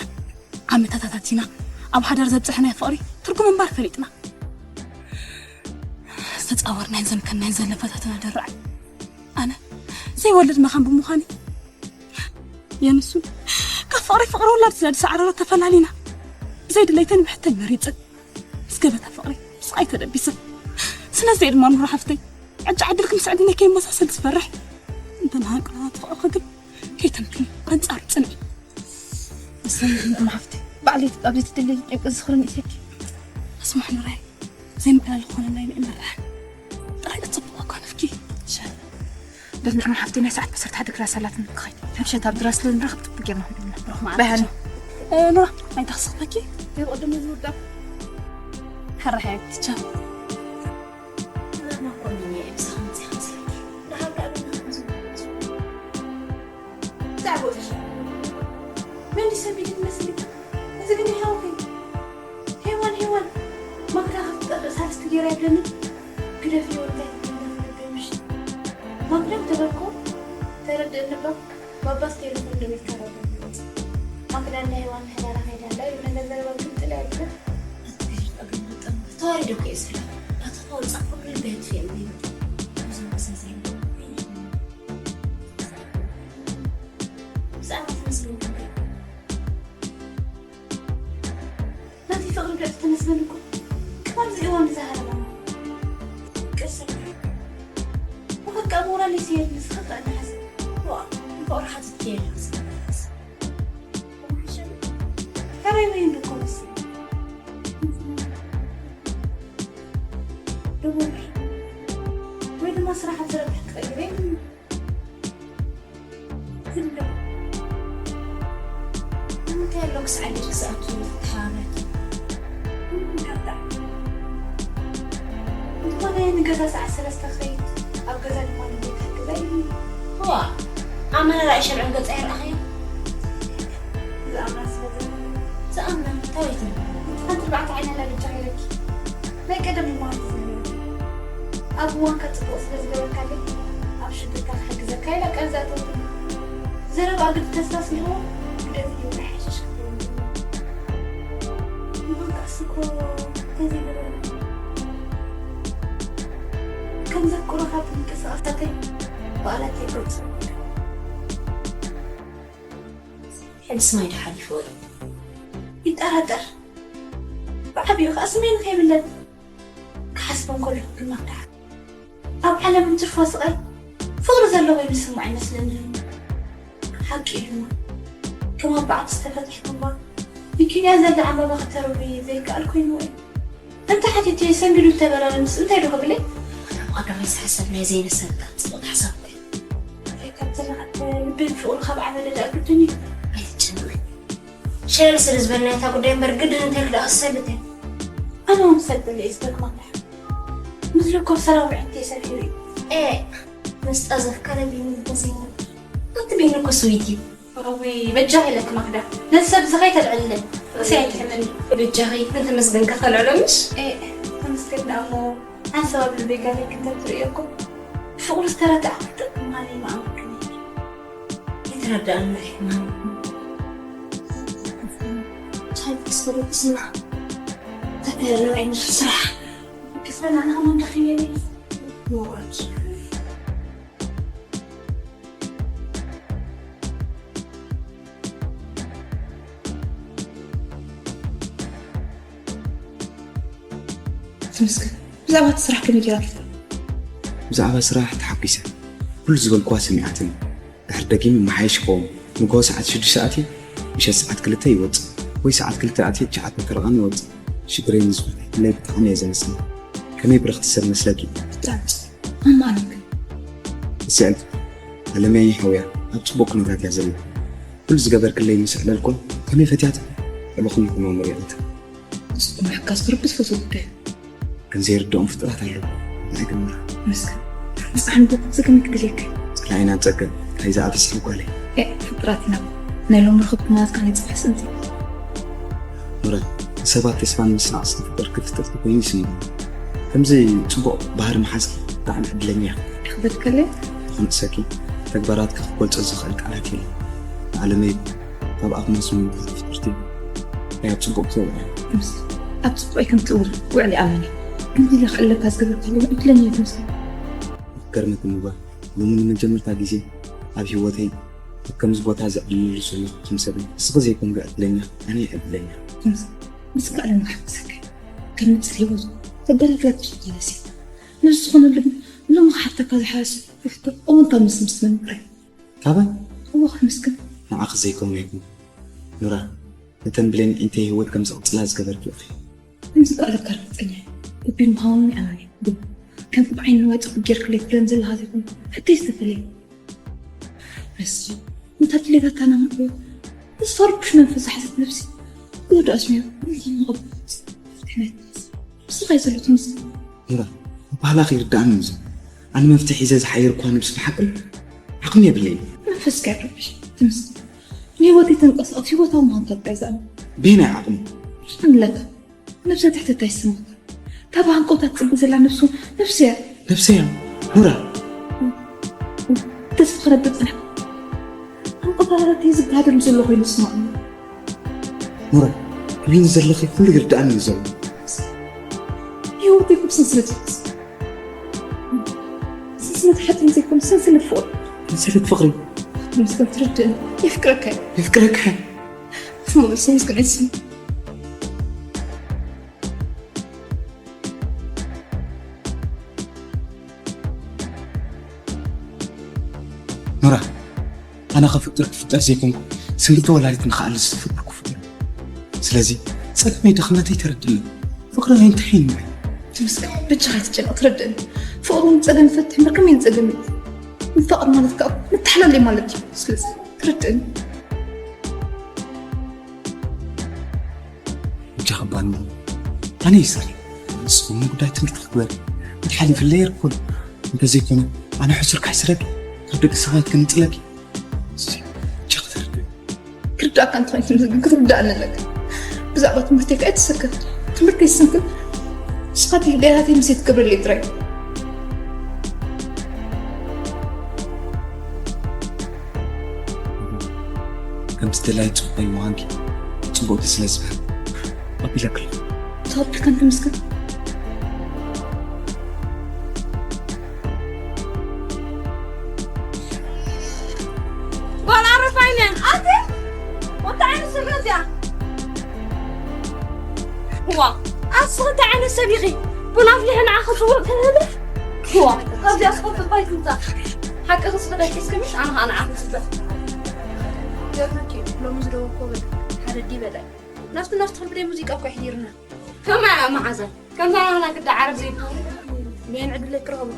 ዓመታት ኣታቲና ኣብ ሓዳር ዘብፅሐናዮ ፍቕሪ ትርጉም እምበር ፈሊጥና ዝተፃወርናይን ዘምከናይን ዘለፈታትና ደርዓይ ኣነ ዘይወልድ መኻን ብምዃኒ የንሱ ካብ ፍቕሪ ፍቕሪ ውላድ ስለ ዝሰዓረረ ተፈላሊና ብዘይድለይተን ብሕተን መሪፅን ምስ ገበታ ፍቕሪ ስቓይ ተደቢሰ ስለዚ ድማ ኑሮ ሓፍተይ ዕጫ ዕድልኪ ምስ ዕድለይ ከይመሳሰል ዝፈርሕ እንተ ንሃንቅና ትኽእኺ ግን ከይተምክኒ ኣንጻር ጽንዒ ንሰይ ንዶ ሓፍቲ ባዕለይ ኣብዚ ትድሊ ጭንቂ ዝኽርን ኢሰኪ ኣስማዕ ኑራይ ዘይምዕላል ዝኾነ ናይ ንእመርሕ ጥራይ እጽቡቕ ኣኳንፍኪ ሸ በል ንሕና ሓፍተይ ናይ ሰዓት ዓሰርተ ሓደ ክላስ ኣላትን ክኸይድ። ሕምሸት ኣብ ድራስ ስለ ንረኽብ ጥቡቅ ጌርና ክንብልና። ብሩኽ መዓልቲ። በሃኒ። ኖራ ኣይተኽስኽበኪ። ይቕድም ዝውዳብ ሕራይ ኣይትቻ። መን ሰሚዒ ትመስል? እዚ ግን ይሃውኺ። ሄዋን ሄዋን ማክዳ ክትጠፍእ ሳልስቲ ገይራ ይብለኒ። ግደፍዮ እንታይ ትብለኒ? ማክዳ ተበልኩ። ተረድእኒ እባ። ባባስ ቴሌፎን ደዊልካ ረብሕ ይወጽእ። ማክዳ እንዳ ሄዋን ምሕዳራ ከይዳ ኣላ ይብል ነገር ዘረባ ግምጥል ኣይብልን። ተዋሪዶ እኮ እየ ዝብላ። ኣቶ ፋውል ጻፍ ኩሉ ልበይ ኣጥፊኤ እየ። ብዙ መሰል ዘይብሉ። ብዛዕባ ትመስለኒ ናተይ ፍቕሪ ገጽ ተመስገን እኮ ክሳብ እዚ እዋን ዝሃረመ ቅርሲ። ወኸ ሞራል ይስየድ ንስኻ ጥዕና ሓሰብ። ዋ፣ ንፍቕሪ ሓቲትኪ የለን ዝነበረስ። ሕራይ ወይ እንድኮ መስል። ደወል። ወይ ድማ ስራሕ ኣብ ዘረብሕ ትቐይረ። እንታይ ኣሎ ክሳዕ ልጅ ክሳብ ትሓረድ እንተኾነ ንገዛ ሰዓት ሰለስተ ክኸይድ ኣብ ገዛ ድማ ንቤት ክሕግዛ ኢሉኒ። ዋ ኣመራራኢ ሸብዕን ገጻ ይረኣኸዮ ዝኣምና ስለ ዘሎ ዝኣምና ታወይትን ሓንቲ ኣርባዕተ ዓይና ለብጃ ኢለኪ ናይ ቀደም እሞ ኣንተ ዝነበረ ኣብ እዋንካ ጽቡቕ ስለ ዝገበርካለይ ኣብ ሽግርካ ክሕግዘካ ኢላ ቃል ዝኣተወትኒ ዘረባ ግዲ ተስፋ ስኒዕዎ ግደፍዮ ይሓሸሽ ክኸውን እሞ ቃልሲ እኮ ተዘይገበረ ከም ዘፍቅሮ ካብ ምንቅስቓሳተይ ብቓላት የገልጾ ሕልስ ማይ ዶ ሓሊፍዎ እዩ ይጠራጠር ብዓብዩ ከዓ ስሜን ከይብለን ክሓስቦም ከለኹ ድማ ደሓን ኣብ ዓለም እንትርፎ ስቓይ ፍቕሪ ዘሎ ኮይኑ ዝስማዕ ይመስለኒ ሓቂ እዩ ድማ ከም ኣባዓት ዝተፈትሐ እምባ ንኪንያ ዘላ ዕምባባ ክተርዊ ዘይከኣል ኮይኑ እዩ እንተ ሓቲተ ሰንቢዱ ተበራረ ምስ እንታይ ዶ ክብለይ ቀዳማይ ዝሓሰብ ናይ ዘይነሰንታ ጽቡቕ ሓሳብ ካብ ዘለዓተ ልበይ ብፍቕሩ ካብ ዓበደ ደኣ ግድን እዩ ኣይትጨነቂ ሸለል ስለ ዝበልና እታ ጉዳይ እምበር ግድን እንታይ ክደኣ ክሰልጥ እየ ኣነ እውን ክሰልጥለ እዩ ዝደክማ ኣለሕ ምስሉ ኮብ ሰራዊ ዕንተይ ሰፊሩ እዩ ኤ ምስጣ ዘፍቀረ ቢኒ እንተዘይነ ኣቲ ቢኒ እኮ ስዊት እዩ ወይ በጃ ኢለክ ማክዳ ነዚ ሰብ እዚ ከይተልዕልለ ርእሲ ኣይትሕመኒ በጃኺ ንተመስገንካ ከልዕሎ ምሽ ተመስገን ደኣ እሞ ሓንሳብ ኣብ ልበይ ጋለይ ክንተ ትርእዮ እኮ ፍቕሩ ዝተረትዐ ክትጠቅም ማለይ መኣምክኒ የተረዳእና ሕማም ቻይ ክስበሉ ስና ተፈለለይ ስራሕ ክስበና ንኸመን ተኽየኒ ተመስገን ብዛዕባ እቲ ስራሕ ከመይ ጌራ ትፍታ ብዛዕባ ስራሕ ተሓጒሰ ኩሉ ዝበልክዋ ሰሚዓትኒ ድሕር ደጊም ይመሓየሽ ይኸውን ንግሆ ሰዓት ሽዱሽተ ኣትየ ምሸት ሰዓት ክልተ ይወፅእ ወይ ሰዓት ክልተ ኣትየ ትሽዓተ ፈረቓን ይወፅእ ሽግረይ ንዝፈትሐትለይ ብጣዕሚ እየ ዘመስግን ከመይ ብርኽቲ ሰብ መስለኪ ብጣዕሚ ኣማረክ እስዕል ኣለመይ ሓውያ ኣብ ፅቡቅ ኩነታት እያ ዘላ ኩሉ ዝገበርክለይ ምስ ዕለልኩን ከመይ ፈትያት ዕለኹም ይኹን መመሪቕት ንስኩም ሕጋዝ ትርብስ ፈትዎ ጉዳይ ግን ዘይርድኦም ፍጥራት ኣለዉ ንዕግና መስከ ብፅሓን ብቁፅግን ክድልየካ ፀላኢና ፀገም እንታይ ዝኣፈስ ሓጓለይ ፍጥራት ኢና ናይ ሎም ርክብትና ዝካ ናይ ፅባሕ ስእንቲ ኑረ ንሰባት ተስፋ ንምስናቕ ዝተፈጠርኪ ፍጥርቲ ኮይኑ ይስምዑ ከምዚ ፅቡቕ ባህሪ መሓዝኪ ብጣዕሚ ዕድለኛ ኢኺ ክበድከለይ ንኽንእሰኪ ተግባራትኪ ክገልፆ ዝኽእል ቃላት የለን ንዓለመይ ካብ ኣፍ ማስሙ ፍቅርቲ ናይ ኣብ ጽቡቅ ክተውዕል ምስ ኣብ ጽቡቅ ከም ትውል ውዕል ኣመኒ እንዲለ ክዕለካ ዝገበርካለይ ዕድለኛ ትመስል ገርመት ምባ ሎሚ ንመጀመርታ ግዜ ኣብ ህይወተይ ኣብ ከምዚ ቦታ ዘዕልልሉ ዘሎ ከም ሰበይ እስኺ ዘይኮንኪ ዕድለኛ ኣነ ዕድለኛ ምስ ምስ ከዕለና ክሕግዘካ ከም ንጽል ህይወቱ ተበረፍረፍ ትሽጀለሲ ንሱ ዝኾነሉ ግን ሎሚ ክሓተካ ዝሓስ ፍሕቶ እውን ካብ ምስ ምስ መንብረ ካባይ እወ ክምስክር ንዓኺ ዘይኮነ ይኹን ኑራ ነተን ብሌን ዒንተይ ህይወት ከም ዝቕጽላ ዝገበርኪ ኢኺ ከምዚ ቃል ኣካርብፀኛ እቢ ምሃውን ኣመኒ ግን ብዓይኒ ንዋይ ጽቡቅ ጌርክለይ ትብለን ዘለኻ ዘይኮነ፣ ሕቶይ ዝተፈለየ። በስ፣ እንተ ድሌታታ ናማዕዮ፣ ተስፋ ርቡሽ መንፈስ ዝሓዘት ነብሲ፣ ወዲ ኣስሚሩ፣ ንዝኾነ መቐበል ድሕነት። ምስኻ እዩ ዘሎ ትምስል። ኑራ፣ ባህላኺ ይርዳእኒ እዩ። ኣነ መፍትሒ ሒዘ ዝሓየርኳ ነብሲ ብሓቅን ዓቕሚ የብለይን። መንፈስካ ይረብሽ፣ ትምስል። ንህይወተይ ተንቀሳቐስ፣ ህይወታዊ ምዃንካ ጥራይ ዝኣምን። በየናይ ዓቕሚ? ኣምለካ፣ ነብሰ ትሕተታ ይስማዕካ። እታ ብሃንቀውታ ትጽበ ዘላ ነብሱ፣ ነብሰይ እያ። ነብሰይ እያ? ኑራ። ተስፋ ክነብር ጽናሕ። ሃንቀውታ ናተይ ዝጋደል ዘሎ ኮይኑ ይስማዕኒ። ኑራ፣ ትብይኒ ዘለኺ ኩሉ ይርድኣኒ እዩ ዘሎ። ህይወተይ እኮ ብሰንሰለት ይሕዝ። ሰንሰለት ሓጺን ዘይኮነ፣ ሰንሰለት ፍቕሪ። ሰንሰለት ፍቕሪ? ተመስገን ትርድእኒ። የፍቅረካ እየ። የፍቅረካ እየ? ስሙ፣ ስሙ፣ ስሙ። ኑራ፣ ኣነ ከፍቅር ክፍጠር ዘይኮንኩ፣ ስንግልቲ ወላዲት ንኽኣልስ ዝፈጠርኩ ፍጡር። ስለዚ ጸገመይ ድኽነተይ ተረድእኒ። ፍቕሪ ናይ እንታይ እዩ? ትምስል፣ በጃኻ ኣይትጨነቕ፣ ተረድእኒ። ፍቕሪ ንጸገም ይፈትሕ እምበር ከመይ ንጸገም ይፈጥር? ምፍቃር ማለት ከኣ ምትሕላለይ ማለት እዩ። ስለዚ ተረድእኒ። እጃ ኸባኒ። ኣነ ይስሪ። ንስኹም ጉዳይ ትምህርቲ ክግበር። እንተ ሓሊፍለይ የርኩል። እንተዘይኮነ፣ ኣነ ሕሱር ክሕስረኪ፣ ካብ ደቂ ሰባት ክንጽለኪ። እጃ ክትርድእ። ክርዳእካ እንተኾይኑ ክትርዳእኒ ኣለካ። ብዛዕባ ትምህርተይ ከኣ ኣይትሰከፍ። ትምህርተይ ስንክል። ንስኻ እቲ ደያታተይ ምሴት ትገብረለይ ጥራይ። ከምቲ ደላይ ጽቡቕ ምዃንኪ ጽቡቕቲ ስለ ዝብህግ ኣቢለኪ ኣለኹ። ተቐቢልካን ተመስገን። ጓል ዓረፋይነ። ኣቲ ወንታ ዓይነት ስብረት እያ። ዋ ኣስኺ እንታይ ዓይነት ሰብ ኢኺ? ቡን ኣፍሊሐ ንዓኺ ጽውዕ ክህልፍ? ዋ ካብዚኣ ስኸፍት ባይ ትምጻእ። ሓቂ ክስኽደኪ እስከ ምሽ ኣነ ኸኣ ንዓኺ ጽበ። ገርመኪ ሎሚ ዝደወልኩ በል ሓደ ዲ በላይ ናፍቲ ናፍቲ ክብል ሙዚቃ እኮ ይሕዲርና። ከመይ እያ መዓዛ? ከምዛ ናህና ግዳ ዓረብ ዘይብሉ በየን ዕድለይ ክረኽቦ?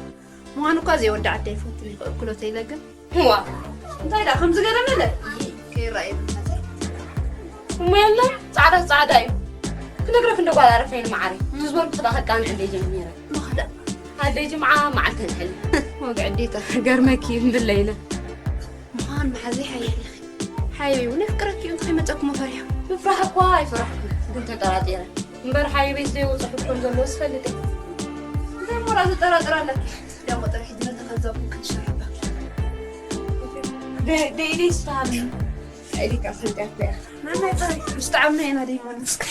ምዃኑ እኳ ዘይወዲ ዓደይ ይፈትን ይኽእል ክሎ ተይለ ግን። እዋ እንታይ ደኣ ከም ዝገረመለ ከይረኣየ ብልታተይ። እሞ የለ ጻዕዳ ጻዕዳ እዩ ክነግረክ እንደ ጓል ኣረፈይን መዓረይ። ዝዝበርኩ ክዳ ከቃንዕ እንደ ጀሚረ። ምኽዳ ኣደይ ጅምዓ መዓልተን ሕል። ወግዒ ኣዴታ ገርመኪ እንድለ ኢለ። ምዃን መሓዘይ ሓያል ኢኺ። ሓየይ እውን የፍቅረኪ እዩ፣ እንታይ መጸኩሞ ፈሪሑ? ምፍራሕ እኳ ኣይፈራሕኩን፣ ግን ተጠራጢረ። እምበር ሓየይ ቤት ዘይወጽሑ ከም ዘለዉ ዝፈልጥ እየ። እንታይ እሞ ደኣ ዘጠራጥር ኣለኪ? ደሞ ጥራሕ ድነ ተኸዛብኩ ክንሸርባ። ደ-፣ ደኢደይ ዝተሃብኒ። ኢሊካ ሰንቀርኩ እያ። ናናይ ጥራሕ ምስ ጣዕምና ኢና ደይሞን እስከ።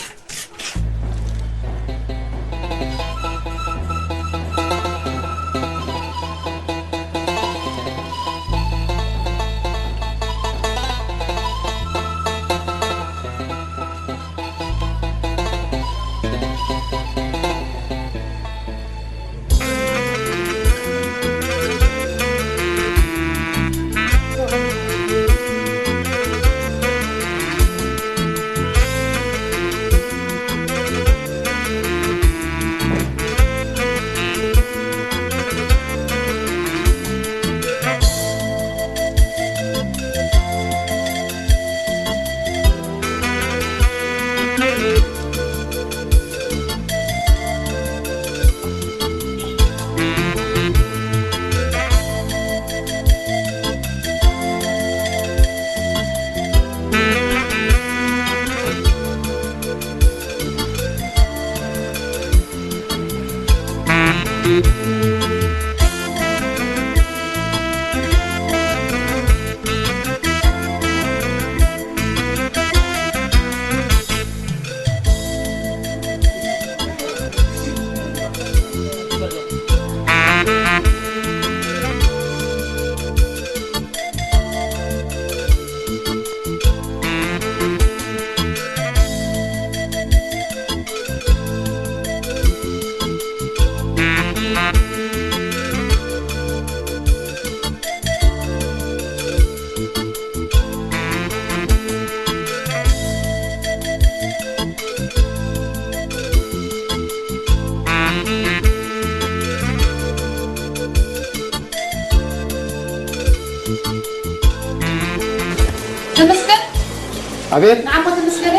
ኣቤት። ንዓኻ ተመስገን።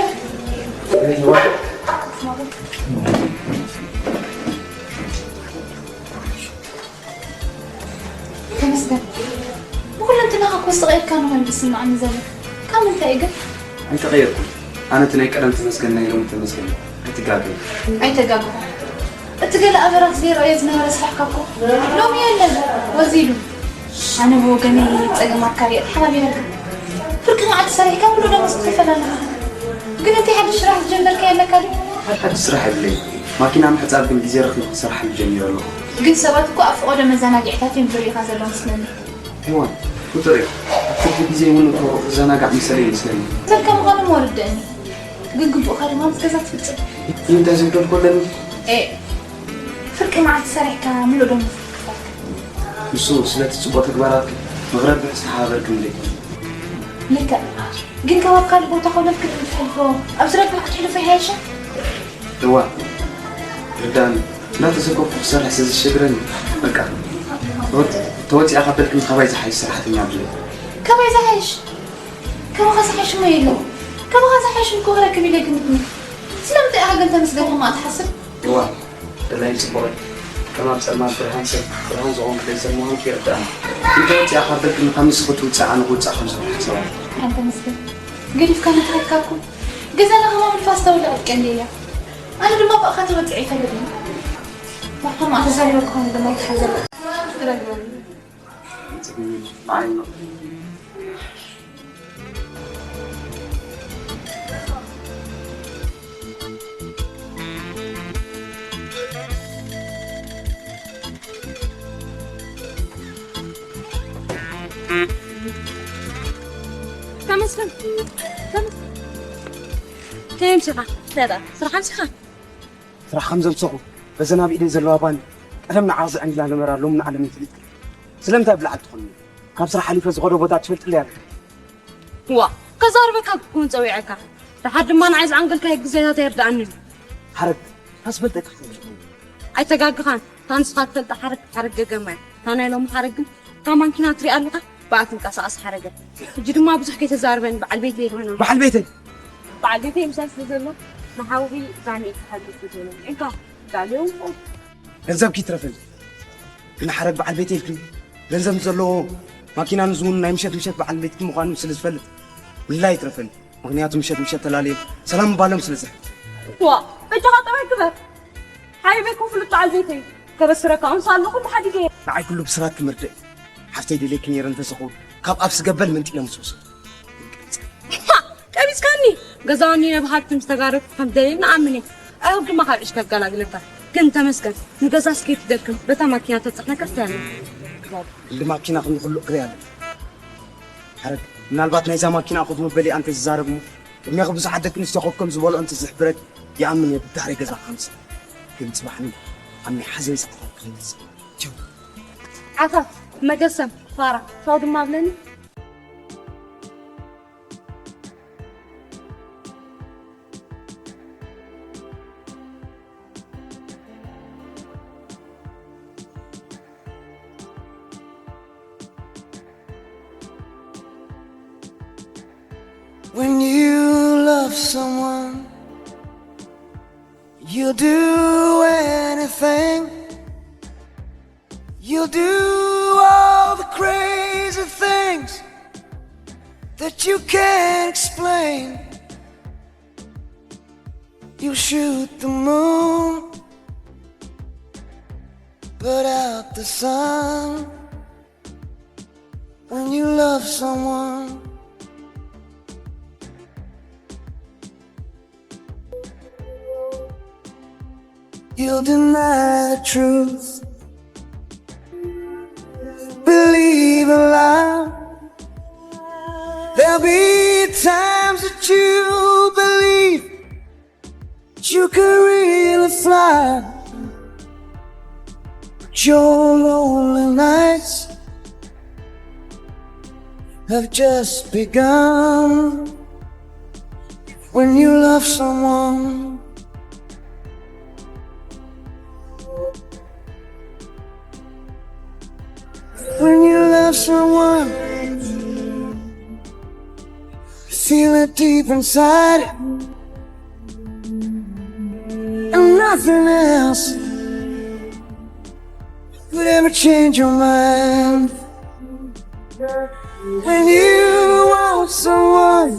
ተመስገን። ብኩለንትናኻ እኮ ዝተቐየርካ ንኾይኑ ዝስምዓኒ ዘሎ። ካብ ምንታይ እዩ ግን? ኣይተቐየርኩን። ኣነ እቲ ናይ ቀደም ተመስገን ናይ ሎሚ ተመስገን ኣይትጋገ። ኣይተጋግኹ። እቲ ገለ ኣበራት ዘይረኣዮ ዝነበረ ስራሕካ እኮ ሎሚ የለን፣ ወዚሉ። ኣነ ብወገነይ ጸገማት ካልእ ተሓባቢረካ። ፍርቂ መዓልቲ ሰሪሕካ ሙሉእ ደሞዝ ክትከፈል ኣለካ። ግን እቲ ሓድሽ ስራሕ ዝጀመርካዮ ኣለካ ድዩ? ሓድሽ ስራሕ የብለይን። ማኪና ምሕጻብ ግን ግዜ ረኺበ ክሰርሓሉ ጀሚረ ኣለኹ። ግን ሰባት እኮ ኣብ ፈቐዶ መዘናግዒታት እዮም ዝርእዩኻ ዘለዉ መስለኒ። ሄዋን፣ ፍጡር እየ። ኣብ ትርፊ ግዜ እውን እኮ ክዘናጋዕ መሰለይ ይመስለኒ። ሰብካ ምዃኑ እሞ ርድእኒ። ግን ግቡእካ ድማ ምስ ገዛ ትፍጽም። ንምንታይ ዝብደል ኮለኒ? ኤ፣ ፍርቂ መዓልቲ ሰሪሕካ ምሉእ ደሞዝ ክትከፈልካ። ንሱ ስለቲ ጽቡቕ ተግባራትኪ ንኽረብሕ ዝተሓባበርክን ዘይኮነ። ልክዕ። ግን ካብ ኣብ ካልእ ቦታ ኮለል ክትብል ትሕልፎ፣ ኣብዚ ረብሕ ክትሕልፎ ይሓይሽ። እዋ፣ ርዳእኒ። እንዳተሰከፍኩ ክሰርሕ ስለ ዘሸግረኒ፣ በቃ። ተወ-፣ ተወጺኣ ካብ በልክኒ ካባይ ዝሓይሽ ሰራሕተኛ ኣብዙ። ካባይ ዝሓይሽ? ካባኻ ዝሓይሽ እሞ የለን። ካባኻ ዝሓይሽ እኮ ክረክብ ኢለ ግምትኒ። ስለምንታይ ኢኻ ግን ተመስገን ከምኣ ትሓስብ? እዋ፣ ደላይ ጽቡቕ። ከም ኣብ ጸልማት ብርሃን ሰብ፣ ብርሃን ዝኾንኩ ደይ ሰብ ምዃንኪ ይርዳእኒ። እንተ ወጺኣ ካብ በልክኒ ካብ ንስኺ ትውጻእ ኣነ ክውጻእ ከም ዝኾነ ሓሳብ ኣለኒ። ኣንተ መስገን። ገዲፍካ ንትኸድካ እኮ። ገዛና ከማን ንፋስ ተውልዕ ቀንዲ እያ። ኣነ ድማ ብኣኻ ተወጽዐ ይፈልግ እየ። ማሕተማ ተዛሪበ ክኾን ድማ ይትሓዘብ። ተመስገን። ተመስገን። ከየምሽኻ? ደዳ፣ ስራሕ ኣምሽኻ? ስራሕ ከም ዘምሰኹ በዘን ኣብ ኢደይ ዘለዋ ባኒ ቀደም ንዓ ዝዕንግላ ነበራ ሎም ንዓለም ይፍልጥ። ስለምንታይ ብላዕል ትኾንኒ? ካብ ስራሕ ሓሊፈ ዝኸዶ ቦታ ትፈልጥለይ ኣለኺ። ዋ፣ ከዛርበካ ክውን ጸዊዐካ። ደሓር ድማ ንዓይ ዝዓንገልካዮ ግዜታት ኣይርድኣንን። ሓረግ፣ ታስፈልጠካ ኣይተጋግኻን። ታንስኻ ትፈልጣ ሓረግ፣ ሓረግ ገገማ እያ። እታ ናይ ሎሚ ሓረግ ግን እታ ማንኪና ትሪኣ ኣለኻ? ብኣ ትንቀሳቐስ ሓረገ። ሕጂ ድማ ብዙሕ ከይተዛርበን በዓል ቤት ዘይኮይና። በዓል ቤተይ? በዓል ቤተይ ምሳይ ስለ ዘሎ ንሓውኺ ዛኒ እዩ ክሓግዝ ዝደለ። እንካ፣ ዳልዮም። ገንዘብኪ ይትረፈል። ግን ሓረግ በዓል ቤት ኢልኪ ገንዘብ ዘለዎ ማኪና ንዝውን ናይ ምሸት ምሸት በዓል ቤትኪ ምዃኑ ስለ ዝፈልጥ ምልላይ ይትረፈል። ምኽንያቱ ምሸት ምሸት ተላልየ ሰላም ምባሎም ስለ ዝሕብ። ዋ፣ በጃኻ ጠባይ ግበር። ሓቢበይ ኮፍሉ በዓል ቤተይ። ከበስረካ ኣምሳ ኣለኹ ተሓዲገ። ንዓይ ኩሉ ብስራት ክምርድእ ሓፍተይ ደልየኪ ነይረ እንተዝኸውን ካብ ኣብ ስገበል መንጢለ ምስ ወሰዱ። ቀቢጽካኒ። ገዛውኒ ነብሃልቲ ምስ ተጋረድኩ ከም ደልየ ንኣምን እየ። ኣዕሩኽ ድማ ካብ ዕሽ ከገላግለካ። ግን ተመስገን ንገዛ ስኬት ደክም በታ ማኪና ተጽዕነካ ትያለ። ክንዲ ማኪና ክንዲ ኩሉ እግሪ ኣለ። ሓረግ ምናልባት ናይዛ ማኪና ኮፍ መበሊ ኣንተ ዝዛረብ እሞ ቅድሚያኺ ብዙሓት ደቂ ኣንስትዮ ኮፍ ከም ዝበልኦ እንተ ዝሕብረክ ይኣምን እየ ብድሕሪ ገዛ ክሓምስ። ግን ጽባሕ ንግሆ ኣብ ናይ ሓዘን ሰዓታት ክምለስ። ቻው። ዓፋፍ መገሰም ፋራ ቻው ድማ ብለኒ። When you love someone, you'll do anything. You'll do all the crazy things that you can't explain. You'll shoot the moon, put out the sun. When you love someone, you'll deny the truth. Believe a lie. There'll be times that you believe you could really fly. But your lonely nights have just begun. When you love someone, when you love someone, Feel it deep inside, and nothing else could ever change your mind. When you want someone,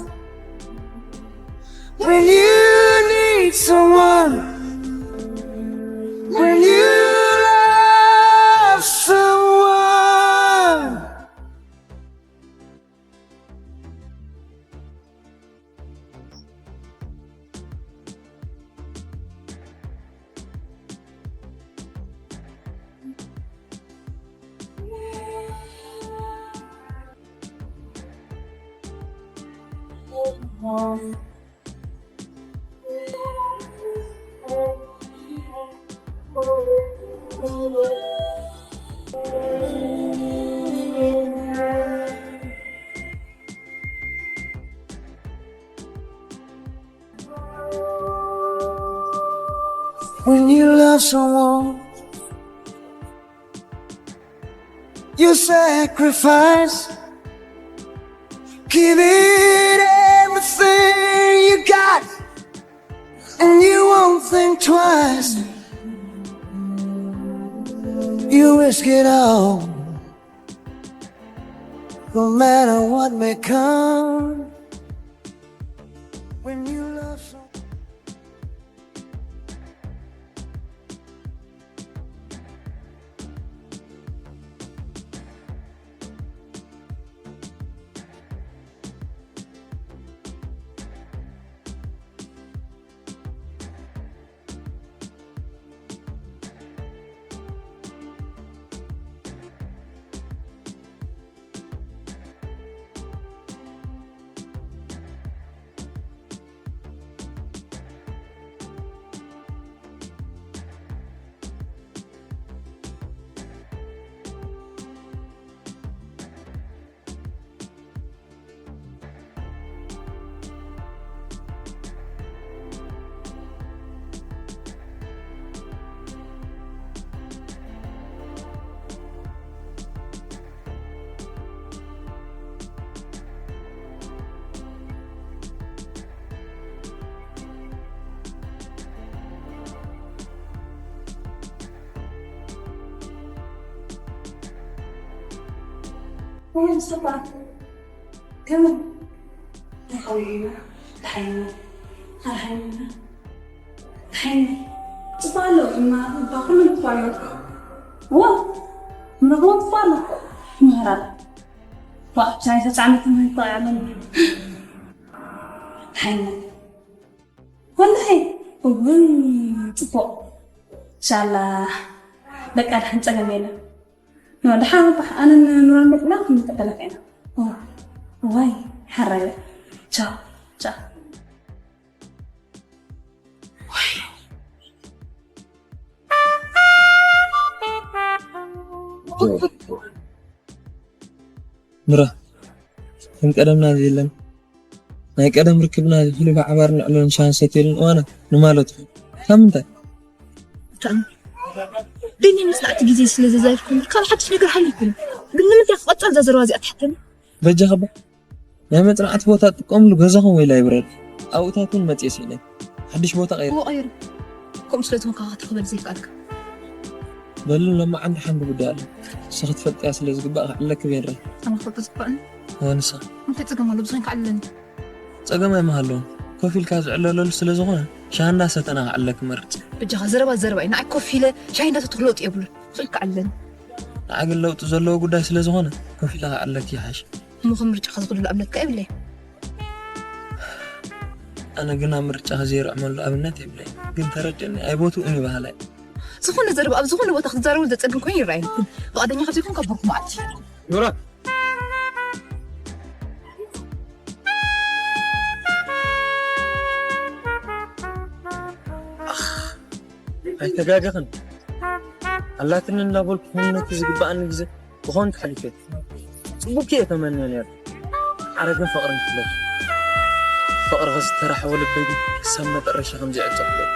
when you need someone, when you love someone. When you love someone, you sacrifice, give it everything you got, and you won't think twice. You risk it all, no matter what may come. When you love someone. ወላሂ፣ እውይ፣ ጽቡቕ። ኢንሻላህ፣ በቃ፣ ድሓን ጸገም የለን። ኖ፣ ድሓን፣ ኣነ ንኑራን መጥና ክንቀበለካ ኢና። ኦ፣ ዋይ፣ ሓራይ። ቻው፣ ቻው። ምራ፣ ከም ቀደምና የለን። ናይ ቀደም ርክብና ዝሕሉ ብሓባር ንዕለሉን ሻሂ ንሰትየሉን እዋናት ንማለቱ። ካብ ምንታይ? ብጣዕሚ። ግን ምስላዕቲ ግዜ ስለ ዘዛይድኩም፣ ካብ ሓድሽ ነገር ሓሊፍኩም። ግን ንምንታይ ክቐጽል እዛ ዘረባ እዚኣ ትሓተኒ? በጃኻ እባ። ናይ መጽናዕቲ ቦታ ትጥቀምሉ ገዛኹም ወይ ላይብረሪ? ኣብኡታት እውን መጽየ ስኢነ። ሓድሽ ቦታ ቀይረ። እዎ፣ ቀይሩ። ከምኡ ስለ ዝኾንካ ክትኽበል ዘይከኣልካ። በሉ፣ ሎማዓንቲ ሓንቲ ጉዳይ ኣሎ። ንስኺ ትፈልጥያ ስለ ዝግባእ ክዕለኪ በይረ። ኣነ ክፈልጦ ዝግባእኒ? እወ፣ ንስኺ። እንታይ ጸገም ኣሎ? ብዝኾን ክዕለኒ። ጸገም ኣይምሃለዎን። ኮፍ ኢልካ ዝዕለለሉ ስለ ዝኾነ፣ ሻሂ እንዳሰተና ክዕለኪ እመርጽ። በጃኻ፣ ዘረባ ዘረባ እዩ። ንዓይ ኮፍ ኢለ ሻሂ እንዳሰተኹ ለውጢ የብሉን። ብዝኾን ክዕለኒ። ንዓይ ግን ለውጢ ዘለዎ ጉዳይ ስለ ዝኾነ፣ ኮፍ ኢለ ክዕለኪ ይሓይሽ። እሞ ከም ምርጫኻ ዝኽእለሉ ኣብነትካ የብለይን። ኣነ ግን ኣብ ምርጫኻ ዘይርዕመሉ ኣብነት የብለይን። ግን ተረድእኒ፣ ኣይቦትኡን እዩ በሃላይ። ዝኾነ ዘረባ ኣብ ዝኾነ ቦታ ክትዛረቡ ዘጸግም ኮይኑ ይረኣየኒ። ፍቓደኛ ካብ ዘይኮንካ ብሩኽ መዓልቲ። ኑራ። ኣኽ፣ ኣይተጋገኽን። ኣላትኒ እናበልኩ ነቲ ዝግብኣኒ ግዜ ብኸንቱ ሓሊፈ። ጽቡቕ እየ ተመንየ ነይረ። ኣረ ግን ፍቕሪ ንፍለጥ። ፍቕርኺ ዝተራሕቦ ልበይ ግን ክሳብ መጠረሻ ከም ዘይዕጾ ፍለጥ።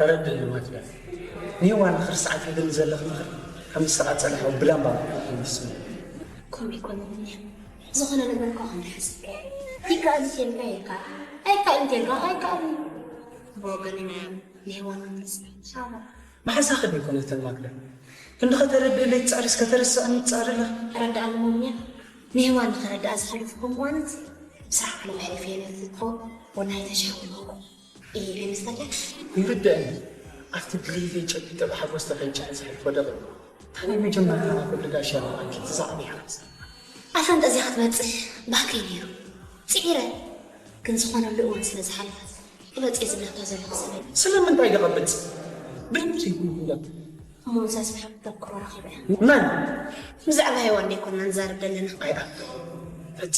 ተረድእ ማክዳ፣ ንሄዋን ንኽርስዓ ትብልኒ ዘለኽ ምኽሪ ከም ዝተቓጸለ ሓዊ ብላምባ ይመስል። ከምኡ ኣይኮነን እኒሀ። ዝኾነ ነገር እኳ ክንሓስብ ይከኣል እዩ ኢልካ ኢልካ ኣይከኣልን ተልካ ኣይከኣልን። ብወገነይ ንሄዋን ንስሓባ መሓዛኺ ዶ ኣይኮነትን ማክዳ? ክንዲ ከተረድእለይ ትጻርስ ከተረስዐኒ ትጻረላ። ረዳእ ኣለሞምያ ንሄዋን ንኸረዳእ ዝሓለፍኩም እዋናት ብስራሕ ዓለም ኣሕሊፈ ነርኩ እኮ ወናይ ተሻኺልኩ እየ ኣይመስለካን? ይርደአኒ ኣብቲ ድሌተይ ጨቢጠ ብሓጎስ ተፈንጭሐ ዘሕልፎ ደቒቕ እታ ናይ መጀመርታና ኩሉ ጋሻ ምዃንኪ ትዛዕቢ ሓንሳ ኣፈንጠዝያ ክትመጽእ ባህገይ ነይሩ ጽዒረ ግን ዝኾነሉ እዋን ስለ ዝሓለፈ ቅበጽ እየ ዝብለካ ዘለኹ ሰበይ ስለምንታይ ደቐብጽ ብድምፂ ይኩንኩላ እሞ እዛ ዝብሐ ተኩሮ ረኺበ መን ብዛዕባ ሄዋን ደይኮንና ንዛረብ ዘለና ኣይኣብ ፈፂ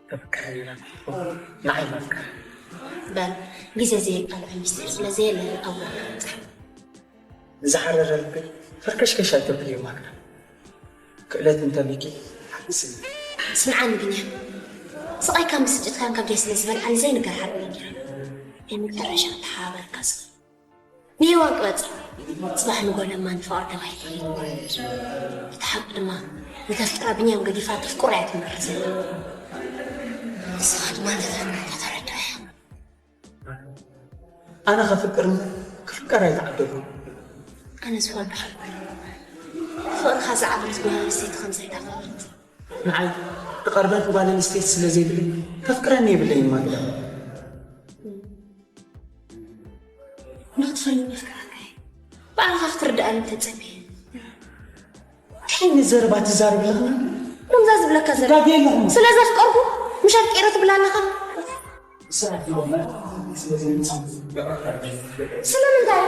ተፍቅረና ንዓይ መፍቀር በል ግዜ ዘየቃልዖ ሚስጢር ስለ ዘየለ ኣወ ዝሓረረ ልቢ ፈርከሽከሽ ኣይተብልዮ ማክዳ ክእለት እንተሊኪ ሓግስኒ ስምዓኒ ብንያም ስቓይካን ብስጭትካን ከብደይ ስለ ዝበልዓኒ ዘይንገር ሓርበኛ ናይ መጨረሻ ተሓባበርካ ስቕ ንየዋን ቅበጽ ጽባሕ ንጎ ለማ ንፍቕሪ ተባሂሉ ይግበር እቲ ሓቂ ድማ ንተፍቅራ ብንያም ገዲፋ ተፍቅሮ እያ ትመርጽ ንስኻ ድማ ነፈና ከተረድኦ እያ ኣነ ከፍቅርን ክፍቀር ኣይተዓደሉ ኣነ ዝፈልዶ ሓቂ ፍቕርኻ ዝዓበረት ጓል ኣንስተይቲ ከም ዘይተፈለጥ ንዓይ ትቐርበን ጓል ኣንስተይቲ ስለ ዘይብለይ ከፍቅረኒ የብለይን ማግዳ ንኽትፈልኒ የፍቅረካ እየ ባዕልኻ ክትርድኣኒ ተጸብየ እንታይ ዓይነት ዘረባ ትዛረብ ኣለኽና ከምዛ ዝብለካ ዘለ ጋጌ ኣለኹም ስለ ዘፍቀርኩ ምሽ ኣፍቂረ ትብል ኣለኻ ስለምንታይ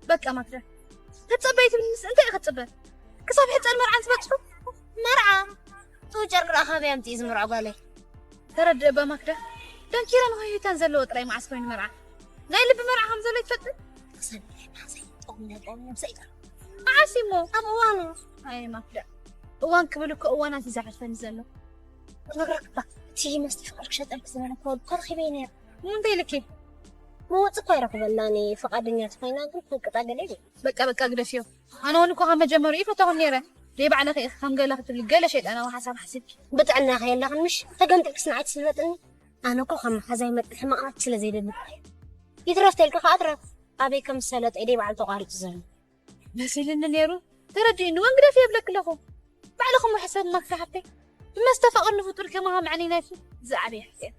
በቃ ማክዳ፣ ክትጸበይ ትብልንስ እንታይ እየ ክትጽበ? ክሳብ ሕጸን መርዓን ዝበጽሑ? መርዓ? እቱ ጨርቂ ደኣ ካበይ ኣምጺኡ ዝምርዖ ጓለይ? ተረድእ እባ ማክዳ፣ ደንኪረን ሆይታን ዘለዎ ጥራይ መዓስ ኮይኑ መርዓ? ናይ ልቢ መርዓ ከም ዘሎ ይትፈልጥ? ተሰሚዐ መዓሰይ ጠቕሚ ነበር ነብሰይ ጠቕሚ። መዓስ እሞ? ኣብ እዋኑ። ኣይ ማክዳ፣ እዋን ክብል እኮ እዋናት እዩ ዝሓልፈኒ ዘሎ። ክነግረካ እባ፣ እቲ መስተ ፍቕሪ ክሸጠልክ ዝበለካ ወዲ እኮ ረኺበዮ ነይረ። እንታይ ኢልኪ? መወፂ እኮ ኣይረኽበላን እየ፣ ፍቓደኛ ተኾይና ግን ክንቅጣ ገለ ኢለ። በቃ በቃ ግደፍዮ። ኣነ እውን እኮ ካብ መጀመሪኡ ይፈተኹን ነይረ። ደይ ባዕለኺ ኢኺ ከም ገለ ክትብሊ ገለ ሸይጣናዊ ሓሳብ ሓሲብኪ። ብጥዕናኺ የላኽን ምሽ? ተገምጢልክስ ንዓይ ትስልበጥኒ? ኣነ እኮ ካብ መሓዛይ መጥን ሕማቕ ናት ስለ ዘይደሊ እኮ እየ። ይትረፍ ተልኪ ከኣ ትረፍ። ኣበይ ከም ዝሰለጠ ደይ ባዕሉ ተቋሪጹ ዘሎ። መሲልኒ ነይሩ። ተረዲእኒ እውን ግደፍዮ ይብለኪ ኣለኹ። ባዕልኹም ሕሰብ ማክዳ ሓፍተይ። ብመስተ ፍቕሪ ንፍጡር ከማኻ መዕነይናኪ ዝዓበየ ሕስያ።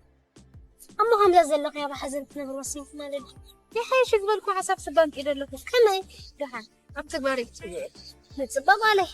እሞ ከምዛ ዘለኽያ ብሓዘን ትነብሪ ወሲንኪ ማለት ድዩ? ይሓይሽ ዝበልኩ ሓሳብ ስባን ቂደ ኣለኹ። ከመይ? ደሓን። ኣብ ተግባር እዩ ዝጽውዕ። ንጽበ ጓለይ።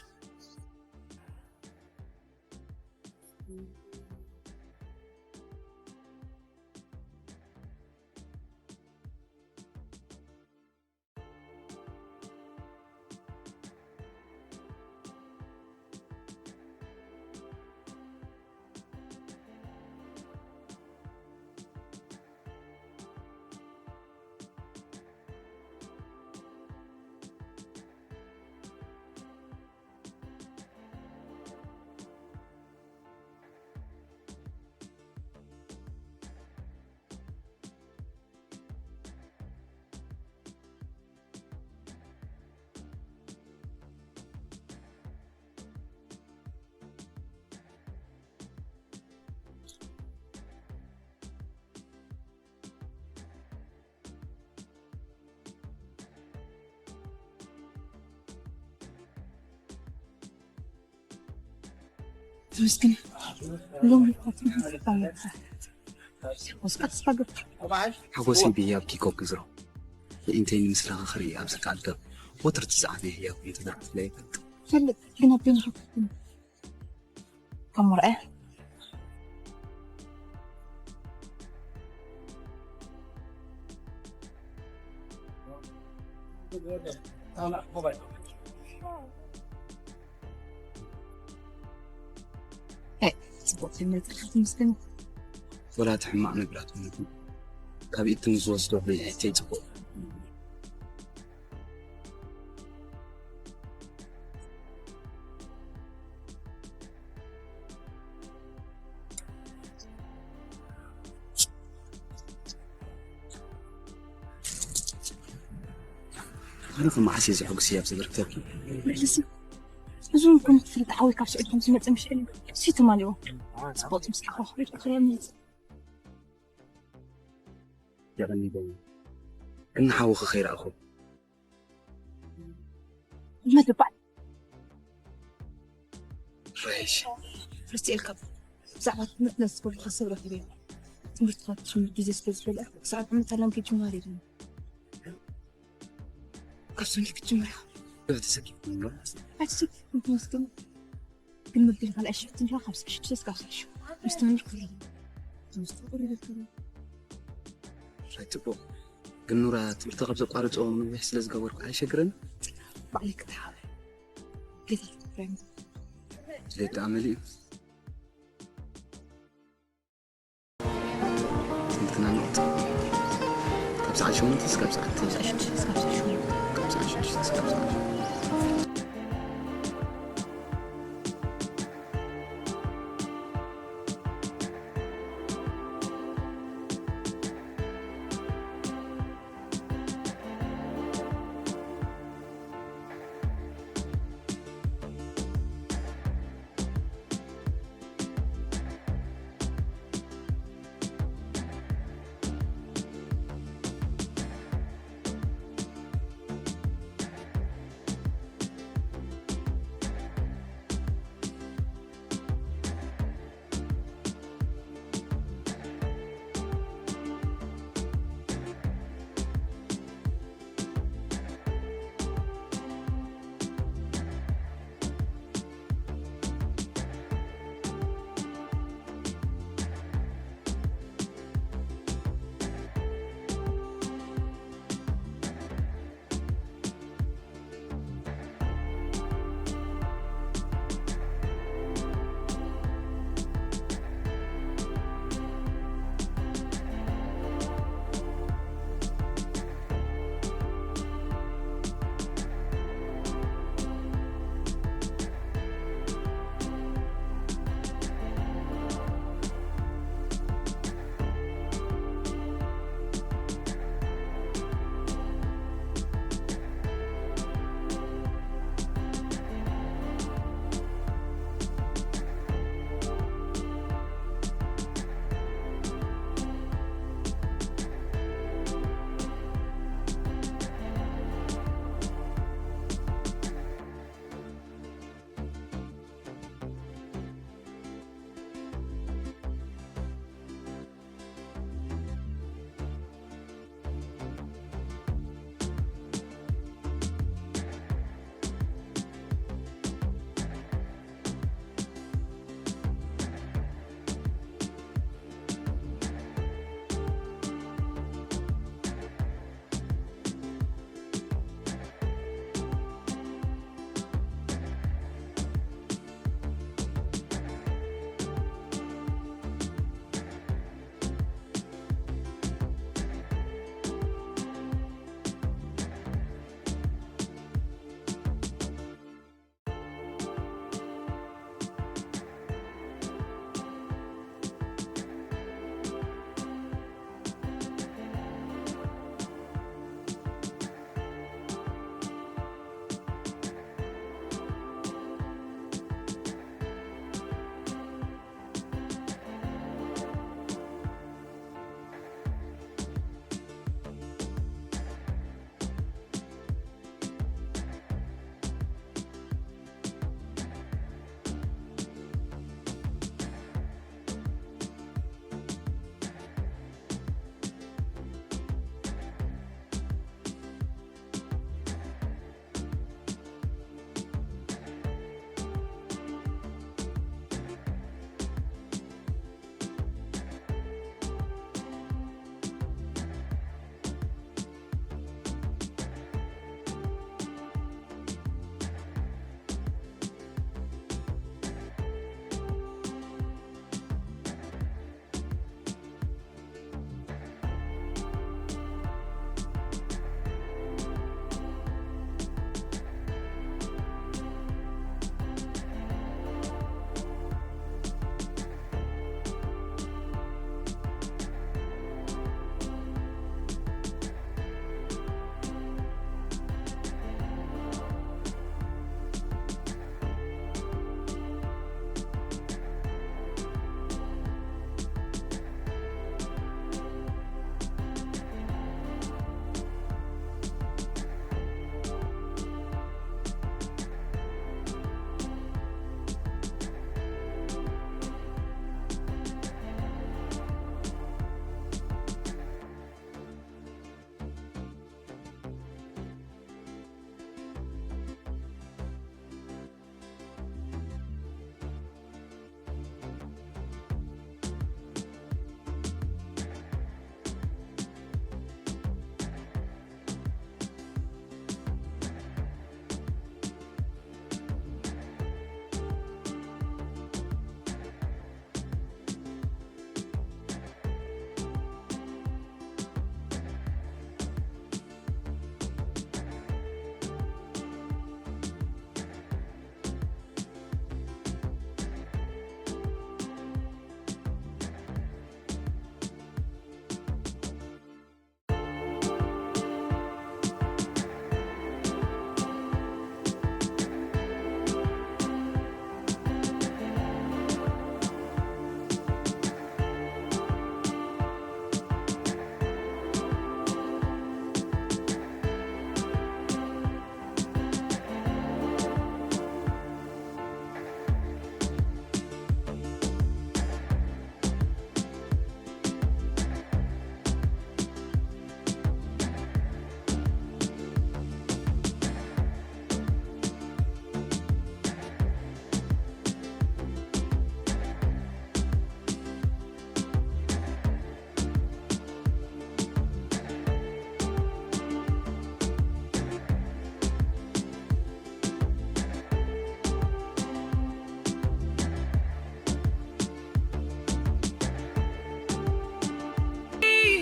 ተመስገን። ሎም ሪፖርት ሓጎስ ብህያብ ኪኮ ግዝሮ። የእንተይ ንምስላኺ ክርኢ ኣብ ዝከኣል ዶብ ወትሩ ትዝዓነ ህያብ እንተደርፍ ለይፈልጥ። ፈልጥ ግን ኣቤን ሪፖርት ከም መርኣያ። እ፣ ጽቡቕ ፊልም ይጽርፍ ትምስገን። ወላ እቲ ሕማቕ ነገራት እውን ካብ ኢድ ትም ዝወስዶ ብልዕቲ ጽቡቕ። ኣነ ከም መዓስ እየ ዘሐጉስ እያ ብዘበርክተኪ። መለሲ፣ ብዙ ከም ትፈልጥ ሓወይ ካብ ስዑድ ከም ዝመጸ ምሽ ዕሊ። እሱ ትማሊዎ። ጽቡቕ ምስ ሓወይ ክሪም የቐኒ ዶ? ግን ሓወኺ ከይረኣኹ። መድባል። ራይሽ። ርትኤልካ ብዛዕባ ትምህርትና ዝዝበሉ ሓሳብ ረኺበ። ትምህርትኻ ክትጅምር ግዜ ስለ ዝበልዐ፣ ክሳዕ ዓመት ኣላም ክጅማር የለን። ካብ ሰንበት ክትጅምር ኢኻ። ዶ ተሰኪፍኩም ዶ? ኣይተሰኪፍኩም ትመስገን። ግን መበል ካልኣይ ሽፍት እንዲኻ ካብ ሰዓት ሽዱሽተ እስካብ ሰዓት ሸውዓተ። ምስ ተምር ክፍለ ትምህርቲ ቁሪ ይበክሉ። ራይ ጽቡቕ። ግን ኑራ ትምህርቲ ካብ ዘቋርጾ ነዊሕ ስለ ዝገበርኩ ኣይሸግርን? ባዕለይ ክተሓባበር። ጌታ ፍቅረኛ። ድሌት ደኣ መሊኡ። ትምህርትና ንቕጽል። ካብ ሰዓት ሸሞንተ እስካብ ሰዓት፣ ካብ ሰዓት ሽዱሽተ እስካብ ሰዓት ሸሞንተ። ካብ ሰዓት ሽዱሽተ እስካብ ሰዓት ሸሞንተ።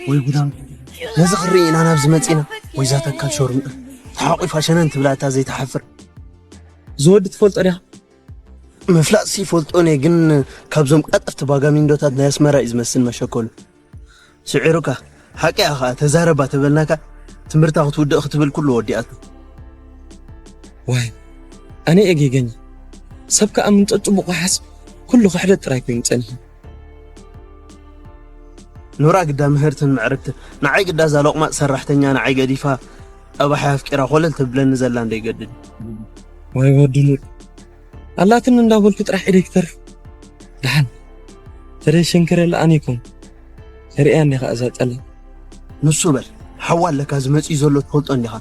ወይ ጉዳም፣ ነዚ ክርኢ ኢና ናብዚ መጺና። ወይ ዛተካ ሾርምጥ ተሓቂፋ ሸነን ትብላታ ዘይትሓፍር። ዝወዲ ትፈልጦ ዲኻ? ምፍላጥሲ ይፈልጦን እየ፣ ግን ካብዞም ቀጠፍቲ ባጋሚንዶታት ናይ ኣስመራ እዩ ዝመስል መሸኮሉ። ስዒሩካ። ሓቂ ኢኻ፣ ተዛረባ ተበልናካ ትምህርታ ክትውድእ ክትብል ኩሉ ወዲኣቶ። ዋይ ኣነ እየ ጌገኛ። ሰብ ከኣ ምንጠ ጽቡቕ ክሓስብ ኩሉ ክሕደጥ ጥራይ ኮይኑ ጸኒሑ። ኑራ ግዳ ምህርትን ምዕርግትን፣ ንዓይ ግዳ እዛ ሎቕማጥ ሰራሕተኛ ንዓይ ገዲፋ ጠባሓይ ኣፍቂራ ኮለል ተብለኒ ዘላ እንደይገድድ። ወይ ወዲ ኑር ኣላትኒ እንዳበልኩ ጥራሕ ኢደይ ክተርፍ። ደሓን ተደይ ሸንከረላ ኣነ ይኮን ርእያ እንዲኻ እዛ ጠለ ንሱ በል ሓዋ ኣለካ ዝመጽእ ዘሎ ትፈልጦ እንዲኻ።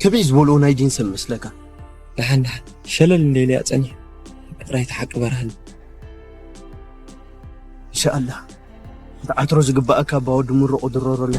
ከመይ ዝበልዎ ናይ ዲን ሰብ መስለካ? ደሓን ደሓን ሸለል እንደይልያ ጸኒሕ ጥራይ ተሓቂ በርሃኒ። ኢንሻኣላህ ክትዓትሮ ዝግባኣካ ኣባ ወዲ ምሩቕ ድረረሉ።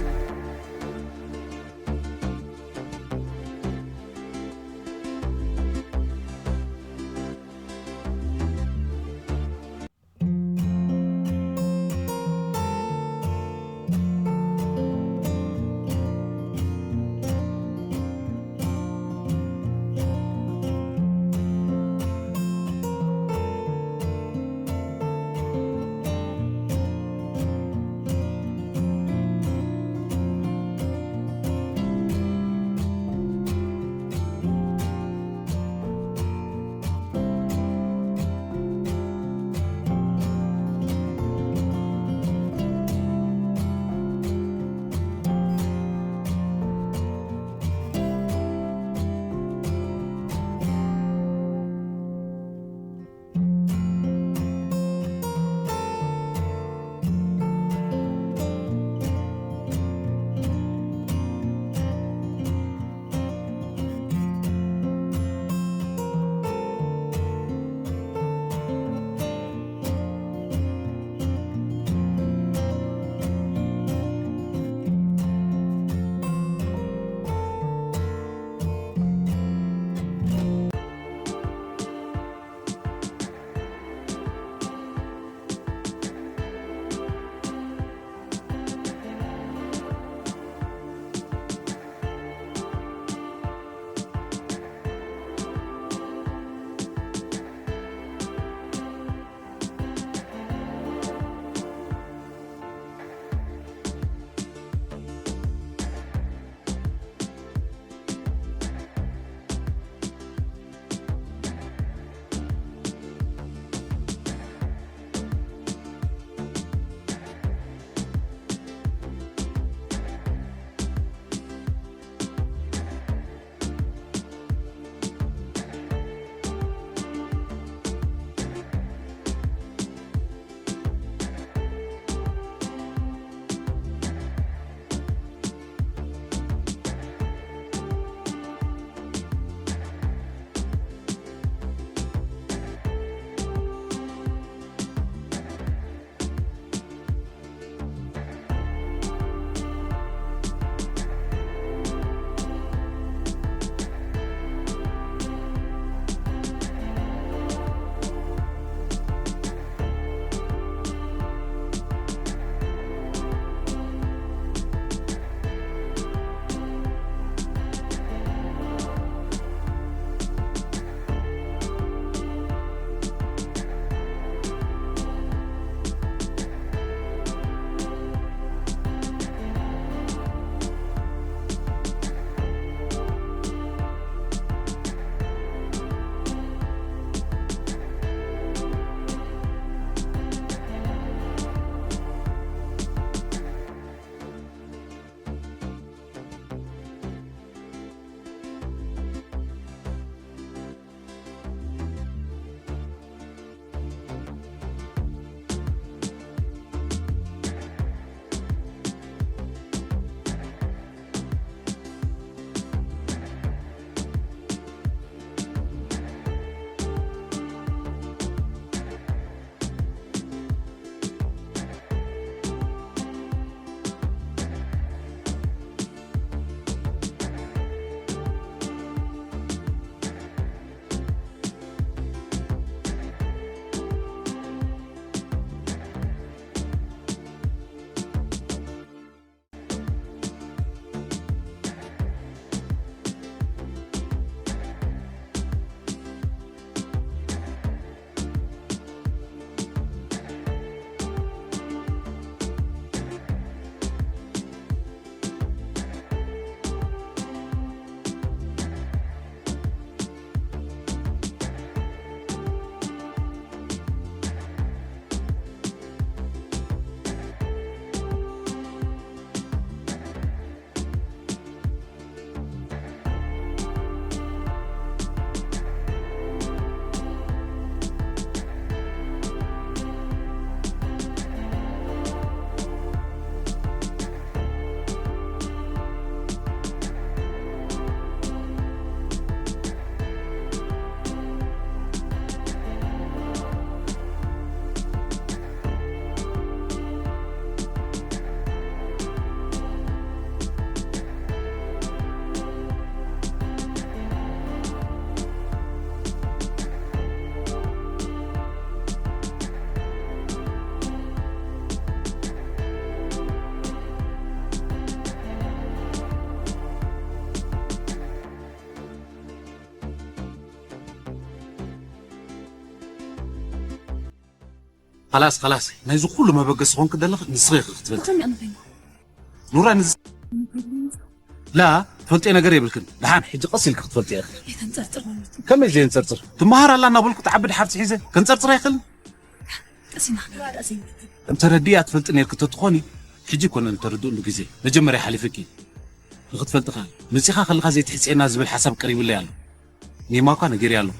خلاص خلاص፣ ናይዚ ኩሉ መበገሲ ኾንክ ዘለኽ ንስኺ ኢኺ ክትፈልጢ። ከመይ ኣነ ኾይነ? ኑራ ንዝ-፣ ላ ትፈልጥዮ ነገር የብልክን። ደሓን ሕጂ ቀስ ኢልክ ክትፈልጥዮ ኢኺ። ኣይተንጸርጽር ማለት ነው። ከመይ ዘየንጸርጽር? ትመሃር ኣላ እናበልኩ ትዓቢ ድሓር ጽሒዘ ከንጸርጽር ኣይኽእልን። ቀስ ኢልና ክንረዳእ ዘይንብል። እንተ ረዲኣ ትፈልጢ ነርኪ ተትኾኒ፣ ሕጂ ኣይኮነን እተረድእሉ ግዜ። መጀመርያ ሓሊፍኪ። ንኽትፈልጥኻ፣ መጺኻ ከለኻ ዘይትሕጽየና ዝብል ሓሳብ ቀሪብለይ ኣሎ። ኔማ እኳ ነጊረያ ኣለኹ።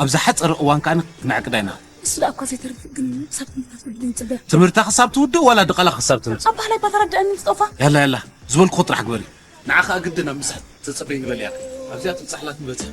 ኣብ ዝሓጸረ እዋን ከኣ ክነዕቅዳ ኢና። እሱ ደኣ እኳ ዘይተርፍ ግን ክሳብ ትምህርታ ትውድእ ንጽበያ። ትምህርታ ክሳብ ትውድእ ዋላ ድቓላ ክሳብ ትምጽእ? ኣባህላይ እኳ ተረድአኒ ምስ ጠፋ። ያላ ያላ፣ ዝበልኩኹ ጥራሕ ግበሪ። ንዓ ከኣ ግድን ኣብ ምሳሕ ተጸበይኒ በልያ። ኣብዚኣ ትብጻሕ ኣላ ትበጽሕ።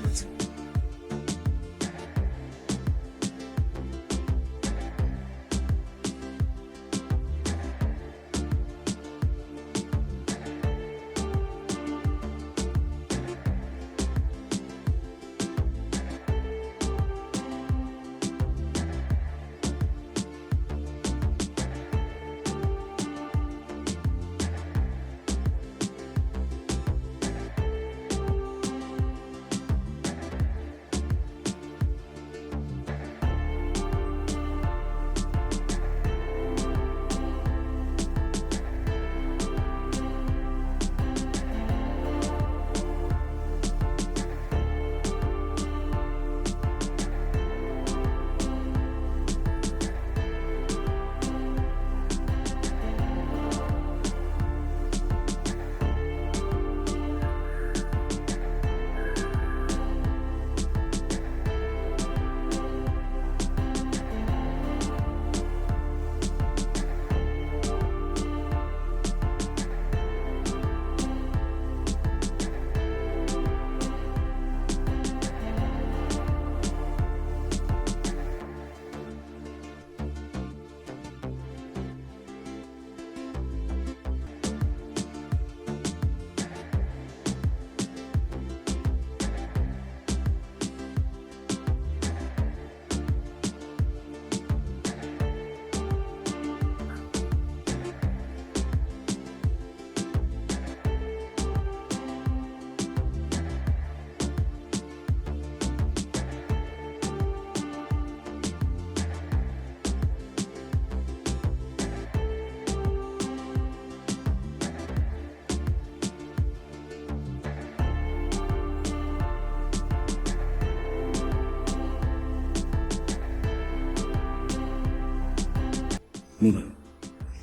ኑና፣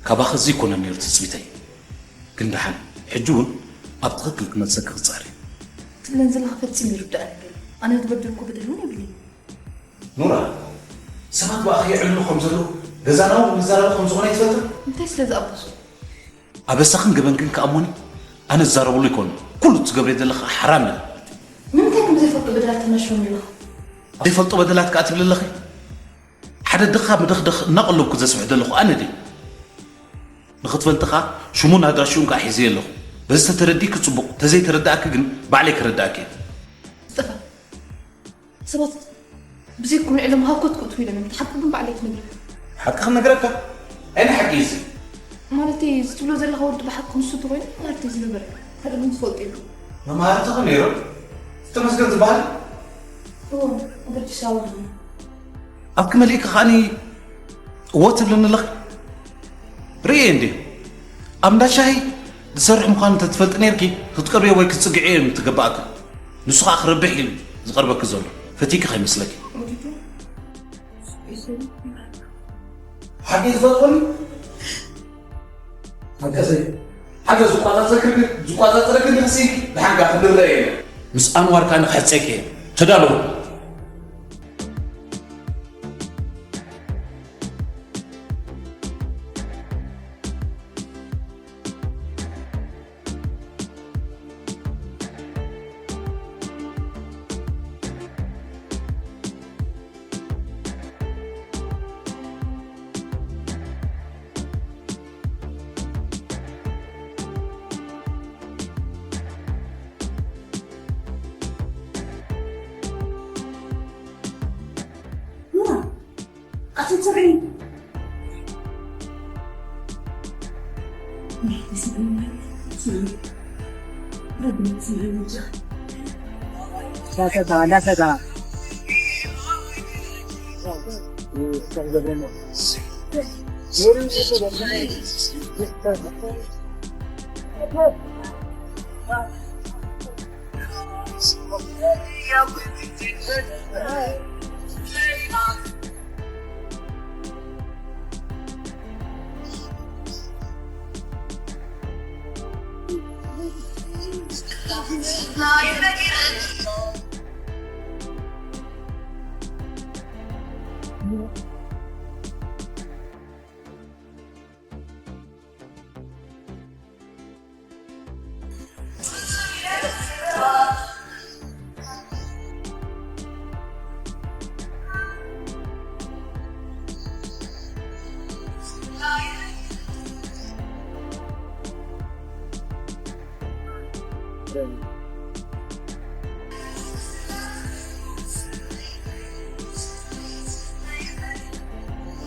ካባኺ እዚ ኣይኮነን ነይሩ ትጽቢተይ። ግን ደሓን፣ ሕጂ እውን ኣብ ትኽክል ክመልሰኪ ክጽዕር እየ። ትብለን ዘለኻ ፈጺሙ ይርድኣኒ ኣይደሎን። ኣነ ዝበደልኩ በደል እውን የብለይን። ኑራ፣ ሰባት ብኣኺ የዕልሉ ከም ዘለዉ፣ ገዛና እውን ንዛረቡ ከም ዝኾነ ኣይትፈልጥን? እንታይ ስለ ዝኣበሱ? ኣበሳኽን ገበንክን ከኣ እሞኒ፣ ኣነ ዝዛረበሉ ኣይኮነን። ኩሉ እትገብርዮ ዘለኻ ሓራም እዩ። ንምንታይ ከም ዘይፈልጡ በደላት ተናሽወኒ ኣለኻ? ዘይፈልጡ በደላት ከኣ ትብሊ ኣለኺ? ሓደ ድኻ መደኽደኽ እናቐለብኩ ዘስፍሕ ዘለኹ ኣነ ድየ? ንኽትፈልጢ ኸኣ ሽሙን ኣድራሽኡን ከኣ ሒዘዮ ኣለኹ። በዚ ተተረዲእኪ ጽቡቕ፣ ተዘይተረዳእኪ ግን ባዕለይ ከረዳእኪ እየ። ስጠፋን፣ ሰባት ብዘይኮነ ዕላማ ሃኮት ክእትዉ ኢሎም እዮም። እቲ ሓቂ ግን ባዕለይ ክነግረካ። ሓቂ ክነግረካ? ኣይነ ሓቂ እዩ እዚ? ማለተይ፣ እዚ ትብሎ ዘለኻ ወዲ ብሓቂ ንሱ እንተኾይኑ፣ መማህርተይ ዝነበረ፣ ሓደ እውን ዝፈልጦ የብሉን። መማህርትኺ ነይሮም? ተመስገን ዝበሃል? እወ፣ ኣብ ኣዲስ ኣበባ ነይሩ። ኣብኪ መሊእኪ ከኣኒ እወ ትብልኒ ኣለኺ? ርእየ እንድየ። ኣብ እንዳ ሻሂ ዝሰርሕ ምዃኑ እንተትፈልጢ ነይርኪ፣ ክትቀርብዮ ወይ ክትጽግዕዮ እዩ ምትገባእኪ። ንሱ ኸኣ ክረብሕ እዩ ዝቐርበኪ ዘሎ። ፈቲኪ ከይመስለኪ። ወዲቱ፣ ይስሩ። ሓቂ ዝፈትወኒ? ሓቂ ዘይ-፣ ሓቂ ዝቋጻጸረኪ፣ ዝቋጻጸረኪ ንኽሲ፣ ብሓንካ ክንረኣየ ኢና። ምስ ኣንዋር ከኣ ንኽሕጸኪ እየ። ተዳለዉ። ኑራ፣ ኣትጽዕሪ። ዳሰሳ፣ ዳሰሳ።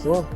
Sure.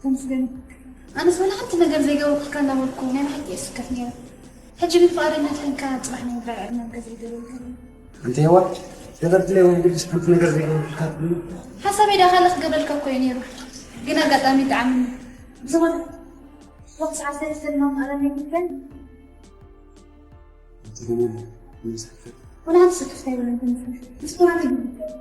ተመስገን። ኣነስ ወላ ሓንቲ ነገር ዘይገበርኩልካ እናበልኩ ናይ ብሓቂ እየ ዝስከፍ ነይረ። ሕጂ ግን ፍቓደኛ ኮይንካ ጽባሕ ናይ ምድራር ዕድመ እንተዘይገበርካ። ኣንቲ ሄዋን፣ ገበርትለይ ወይ ግድስ ሓንቲ ነገር ዘይገበርኩልካ ትብሊ? ሓሳበይ ደኣ ካልእ ክገብረልካ እኮ እዩ ነይሩ። ግን ኣጋጣሚ ይጥዓመኒ። ብዝኾነ ወቕቲ ሰዓት ሰለስተ ድማ ምኣረም ኣይትበል። ኣንቲ ሄዋን፣ ንምሳሕ ወላ ሓንቲ ስክፍታ ኣይብለን ተመስገን። ምስ ኩራተይ ይግባእ።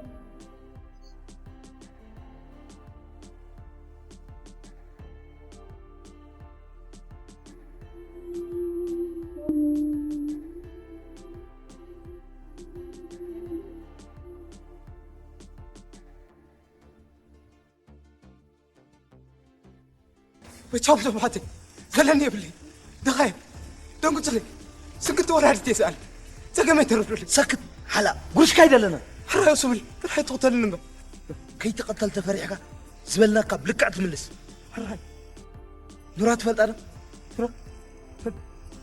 ወይ ቻው ዞባተይ ዘለኒ የብለይ። ድኻየ ደንጉፅለይ። ስንክቲ ወላዲት የስኣል። ፀገመይ ተረዱለይ። ሰክት ሓላ ጉርሽካ ኣይደለና። ሕራይ ሱብል ጥራሕ ትቕተልኒ እምበር። ከይትቐተል ተፈሪሕካ ዝበልናካ ብልክዕ ትምልስ። ሕራይ ኑራ ትፈልጣ ዶ? ኑራ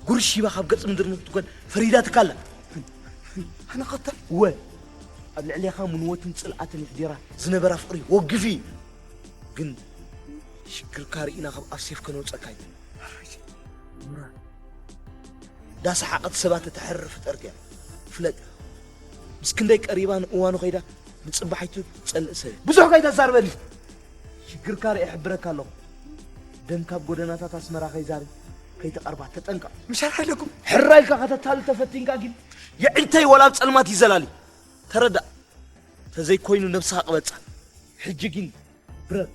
ጉርሽ ሂባ ካብ ገፅ ምድሪ ንክትኮን ፈሪዳትካ ኣላ። ኣነ ቐተል እወ ኣብ ልዕሌኻ ምንወትን ፅልኣትን ይሕዲራ ዝነበራ ፍቕሪ ወጊፊ እዩ። ግን ሽግርካ ርኢና ካብ ኣፍ ሴፍ ከነውፀካ እዩ። ኑራ ዳሰሓቐት ሰባት እተሕርር ፍጠርቲ እያ። ፍለጥ ምስ ክንደይ ቀሪባ ንእዋኑ ከይዳ ንፅባሒቱ ትፀልእ ሰብ እያ። ብዙሕ ከይተዛርበኒ ሽግርካ ርኤ እሕብረካ ኣለኹ። ደም ካብ ጎደናታት ኣስመራ ከይዛሪ ከይተቐርባ ተጠንቀቕ። ምሻር ሓይለኩም ሕራይ ኢልካ ከተታልል ተፈቲንካ ግን የዒንተይ ወላ ኣብ ፀልማት ይዘላል እዩ። ተረዳእ። ተዘይኮይኑ ነብስኻ ቅበፃ። ሕጂ ግን ብረር።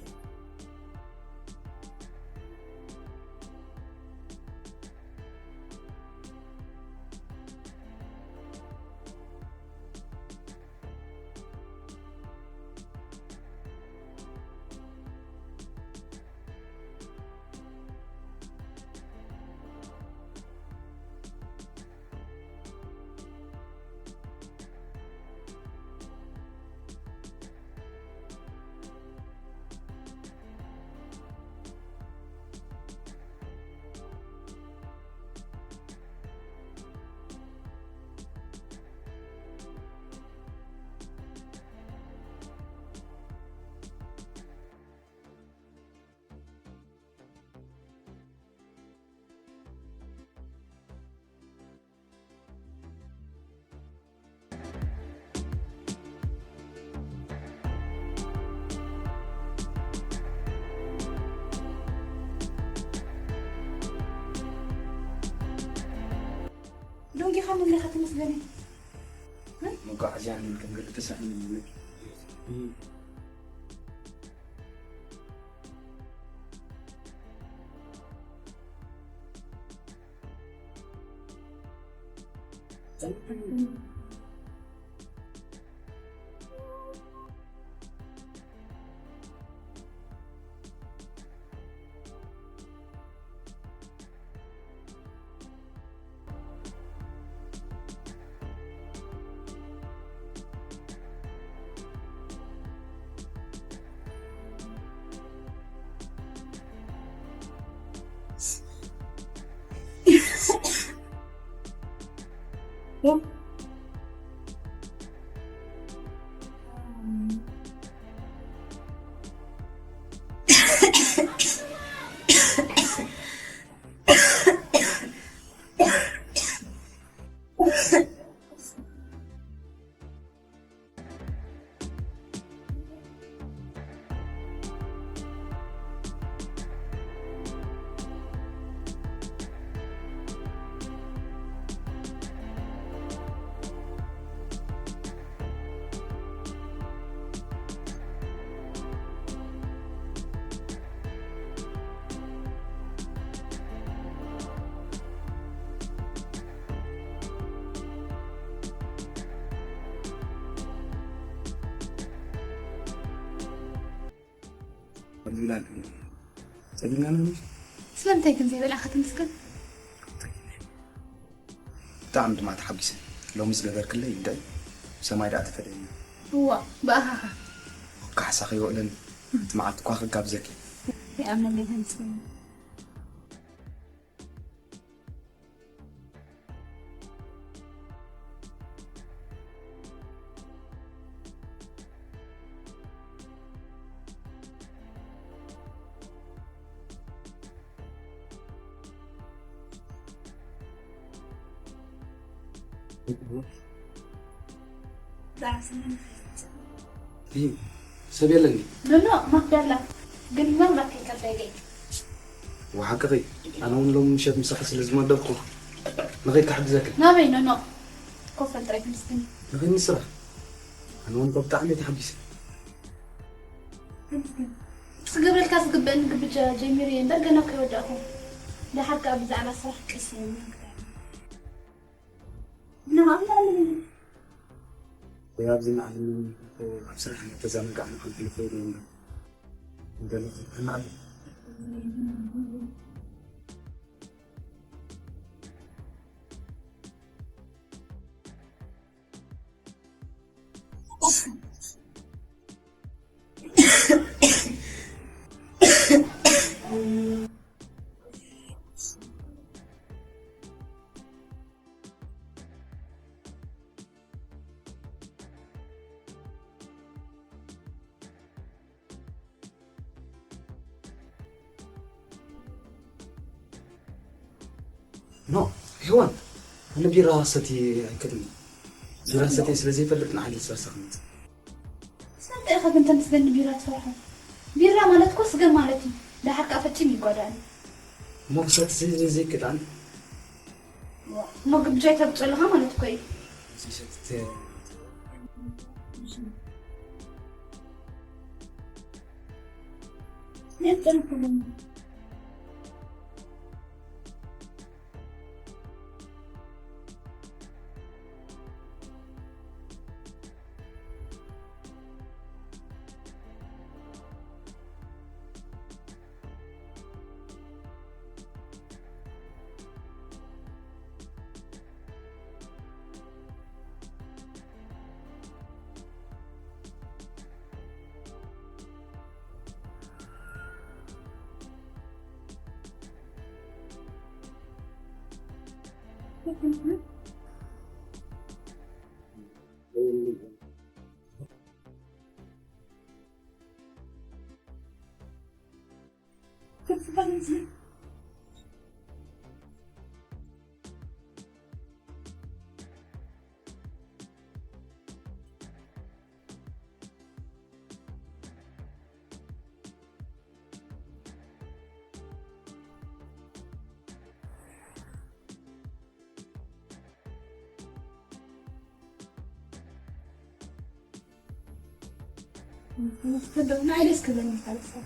ደንጊኻ መለኻ ተመስገን። መጓዓዝያ ንብል ከም ገለ ተሳኢኑ። ጸቢብና ነኒ? ስለምንታይ ግን ዘይበላኻ ትምስገን? ብጣዕሚ ድማ ተሓጒሰ። ሎሚ ዝገበርክለይ እንታይ ሰማይ ደኣ ተፈደየና። እዋ፣ ብኣኻኻ። ካሕሳ ከይውዕለኒ፣ እቲ መዓልቲ እኳ ክጋብዘኪ። ይኣምነለይ ተመስገን። እዩ። ሰብ የለን ድዩ? ኖኖ፣ ማክዳ ኣላ። ግን ምናልባት ከይከብዳ ኢለ እየ። ወሓቅኺ፣ ኣነ እውን ሎሚ ምሸት ምሳኺ ስለ ዝመደብኩ ንኸይድ ክሕግዘኪ። ናበይ ኖኖ? ኮፈል ጥራይ ተመስገን። ንኸይድ ንስራሕ። ኣነ እውን እኮ ብጣዕሚ እየ ተሓጒሰ። ክገብረልካ ዝግበእኒ ግብጃ ጀሚረ እየ እምበር ገና እኮ ኣይወዳእኩን። ደሓር ከኣ ብዛዕባ ስራሕ ቀስ ኢለ ክዛረብ። ንዓም ኣለኒ። ወይ ኣብዚ ንዓለም ኣብ ስራሕ እናተዛናጋዕና ክንሕልፎ ኢለ እምበር። እንደለ ንዓለም። ኖ፣ ሄዋን፣ ኣነ ቢራ ሰቲ ኣይክእልን። ቢራ ሰቲ ስለ ዘይፈልጥ ንዓይ ልስላሳ ክመጽእ። ስለምንታይ ኢኻ ግን ተመስገን ንቢራ ትፈርሖ? ቢራ ማለት እኮ ስገም ማለት እዩ። ደሓር ከኣ ፈጺሙ ይጓዳእኒ። እሞ ክሰቲ ዘይ-፣ ዘይ-፣ ዘይክእል ኣነ? እሞ ግብጃይ ተብጾ ኣለኻ ማለት እኮ እዩ። ዘይሰቲ ተ-፣ ንዓይ ደስ ክብለኒ። ካልእ ሰብ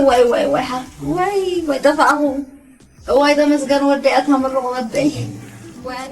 ዋይ ዋይ ዋይ ሓ ዋይ ዋይ ጠፋእኹ። እዋይ ተመስገን ወደይ ኣታ ምርቕ ወደይ። ዋይ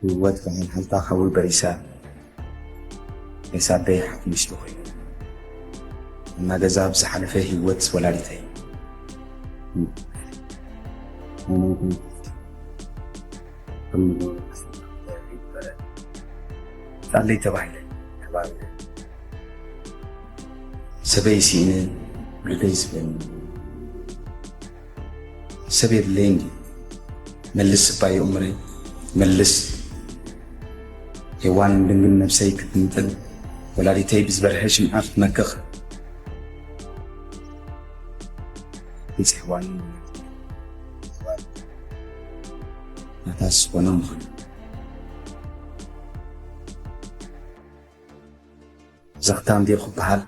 ህይወት ብዓል ሓልታ ሓዊ በሪሳ። የሳበይ ሓፍ ምሽቲ ኮይኑ እና ገዛ ኣብ ዝሓለፈ ህይወት ወላዲተይ ጣለይ ተባሂለ ተባሂለ ሰበይ ሲእነ ውልደይ ዝበኒ ሰብ የድለይን ድዩ? መልስ እባ የእምረይ፣ መልስ። ሄዋን ድንግል ነብሰይ ክትምጥል፣ ወላዲተይ ብዝበርሀ ሽምዓ ክትመክኽ። ገጽ ሄዋን ናታ ዝኾነ ምዃኑ። ዘኽታም ድዩ ክበሃል?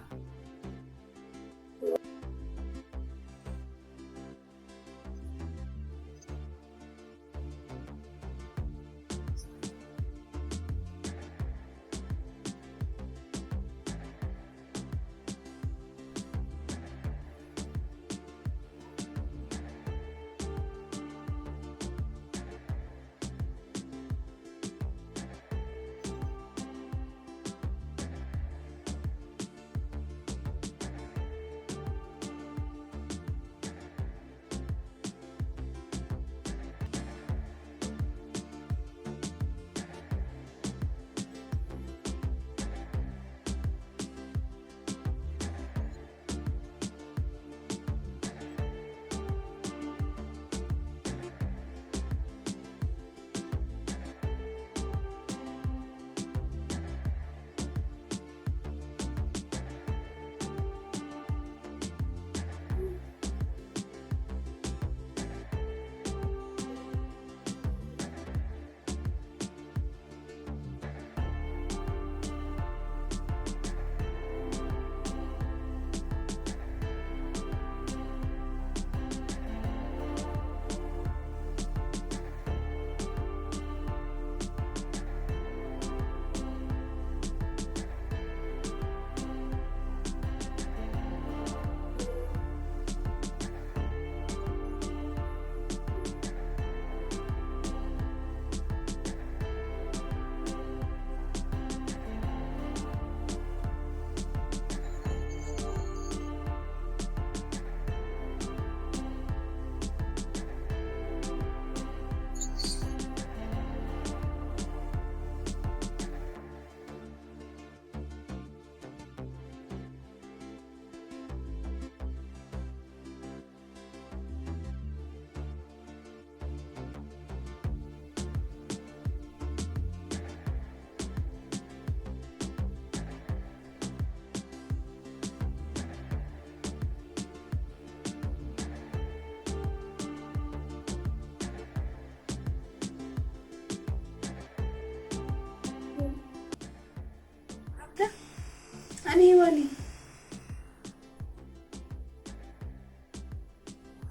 እኔ ዋሊ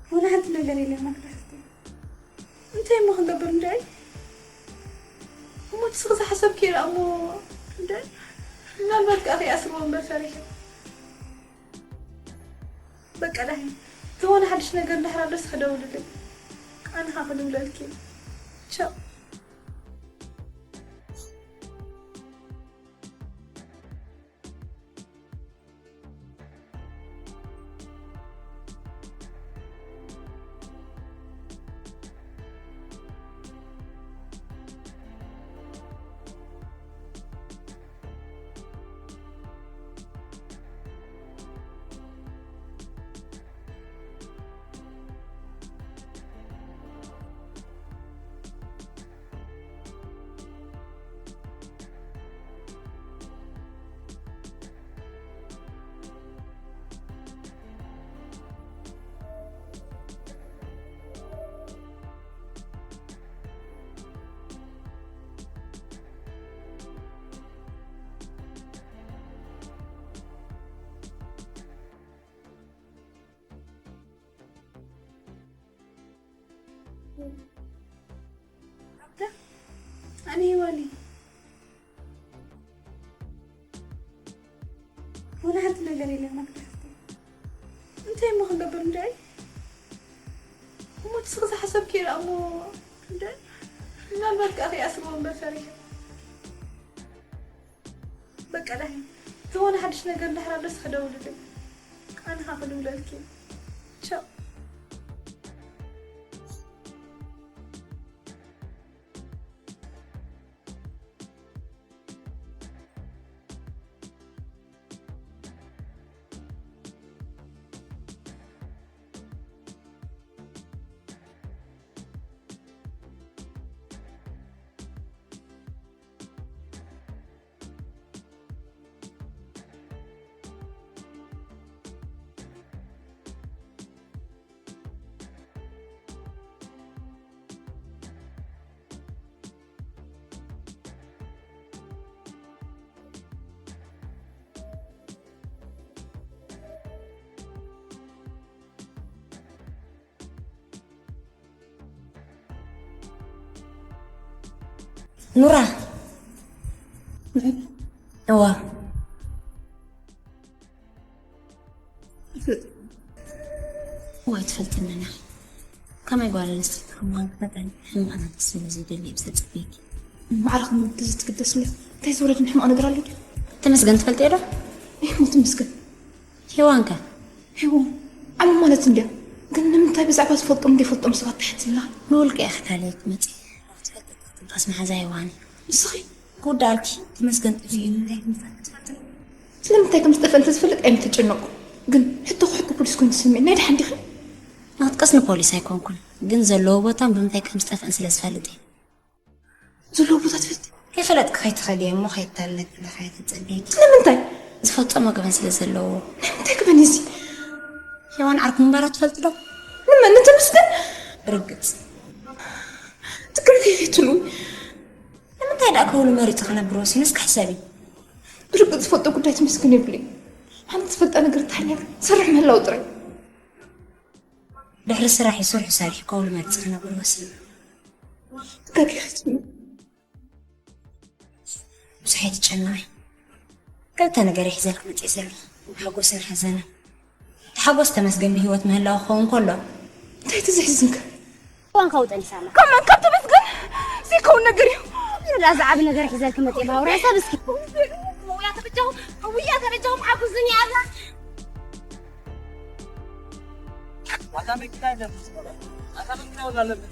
ሆነ ሓንቲ ነገር የለን መክዳሕቲ። እንታይ እሞ ክንገብር እንድዒ? እሞ እቲ ስኽ ዝሓሰብኪ ይርኣ እሞ እንድዒ? ምናልባት ከኣ ከይኣስርዎ እምበር ፈሪሐ። በቃ ዳሂ፣ ዝኾነ ሓድሽ ነገር እንድሕር ኣሎ እስኺ ደውልለይ። ኣነ ኸኣ ክድውለልኪ። ቻው። ኣታ፣ ኣነ ሄዋን እየ። ወላ ሓንቲ ነገር የለን መክዳሕቲ። እንታይ እሞ ክንገብር እንድዒ? እሞ እቲ ስኽ ዝሓሰብኪ ይርኣ እሞ እንድዒ? ምናልባት ከኣ ከይኣስርዎ እምበር ፈሪሐ። በቃ ዳሂ፣ ዝኾነ ሓድሽ ነገር እንድሕር ኣሎ እስኺ ደውልለይ። ኣነ ኸኣ ክድውለልኪ። ቻው። ኑራ። እዋ። እዋ፣ ትፈልጥኒ ዲኺ። ከመይ ጓል ኣንስተይቲ ከም ምዃንኪ መጠን፣ ሕማቕ ነገር ስለ ዘይደሊ እየ ብዘጽብየኪ። ማዕረ ክንዲ እዚ ትግደስሉ። እንታይ ዝወረደኒ ሕማቕ ነገር ኣሎ ድዩ? ተመስገን ትፈልጥዮ ዶ? እሞ ተመስገን። ሄዋን ከ? ሄዋን ዓለም ማለት እንድያ። ግን ንምንታይ ብዛዕባ ዝፈልጦም ዘይፈልጦም ሰባት ትሓትኒ ኣለኺ? ብውልቂ እየ ክዳለየኪ መጺአ። ትፈልጢ እኮ ትንፋስ መሓዛ ሄዋን እየ። ንስኺ? ክውድኣልኪ ተመስገን ጠፊኡ እዩ። እንታይ ከም ዝጠፍአ ትፈልጢ ዶ? ስለምንታይ ከም ዝጠፍአ እንተዝፈልጥ ኣይምተጨነቕኩ። ግን ሕቶ ክሕቶ ፖሊስ ኮይኑ ዝስምዕ ናይ ደሓን ዲኺ? ንኽጥቀስ ንፖሊስ ኣይኮንኩን፣ ግን ዘለዎ ቦታን ብምንታይ ከም ዝጠፍአን ስለ ዝፈልጥ እየ። ዘለዎ ቦታ ትፈልጢ? ከይፈለጥኪ ከይትኸዲ እሞ ከይታለልኪ ኢለ ከይትጸልየኪ። ስለምንታይ? ዝፈልጦ መግበን ስለ ዘለዎ። ናይ ምንታይ ገበን እዩ እዚ? ሄዋን ዓርኩ ምንባራ ትፈልጢ ዶ? ንመን? ንተመስገን? ብርግጽ። ትግርኛ ከይትሉ። ንምንታይ ደኣ ከውሉ መሪጹ ክነብር ወሲኑ? እስኪ ሕሰቢ። ብርግጽ ዝፈልጦ ጉዳይ ተመስገን የብለይ። ሓንቲ ዝፈልጣ ነገር እንተሃልያ፣ ትሰርሕ ምህላው ጥራይ። ድሕሪ ስራሕ ይሰርሑ ሰሪሑ ከውሊ መርጽ ክነብር ወሲኑ። ተጋጊኺ ትብሊ። ብዙሕ ኣይትጨነቒ። ክልተ ነገር ይሕዘልኪ መጺእ ዘለኹ። ሓጎስን ሓዘንን። እቲ ሓጎስ ተመስገን ብህይወት ምህላው ክኸውን ከሎ። እንታይ እቲ ዘሕዝንካ? እዋን ከውጠን ይሳላ። ከመን ካብ ተመስገን ዘይከውን ነገር እዩ። ይላ ዝዓቢ ነገር ሒዘልኪ መጺእ ባውራ ሰብ እስኪ። ውያ ተበጃኹም፣ ውያ ተበጃኹም ሓጉዝን ይኣላ። ዋዛ መኪና የለን። ዋዛ መኪና ወላ ኣለብን።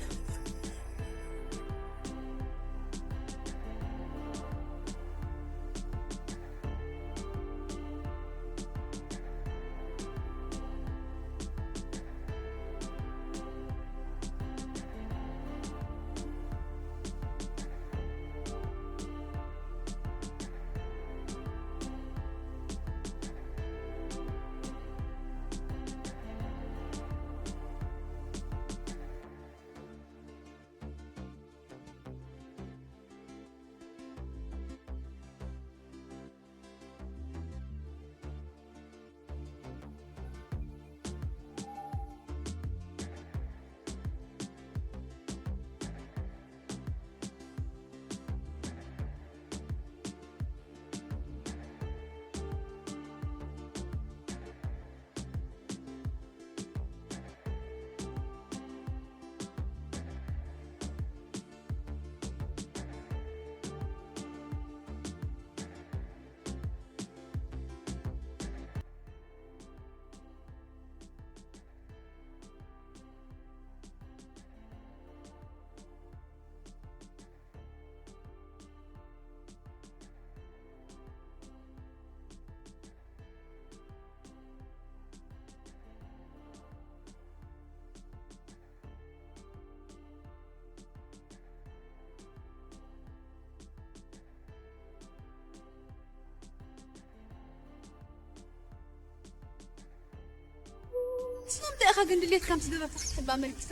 ንስኻ ግን ድሌትካ ምስ ገበርካ ክትሕባ መሪጽካ?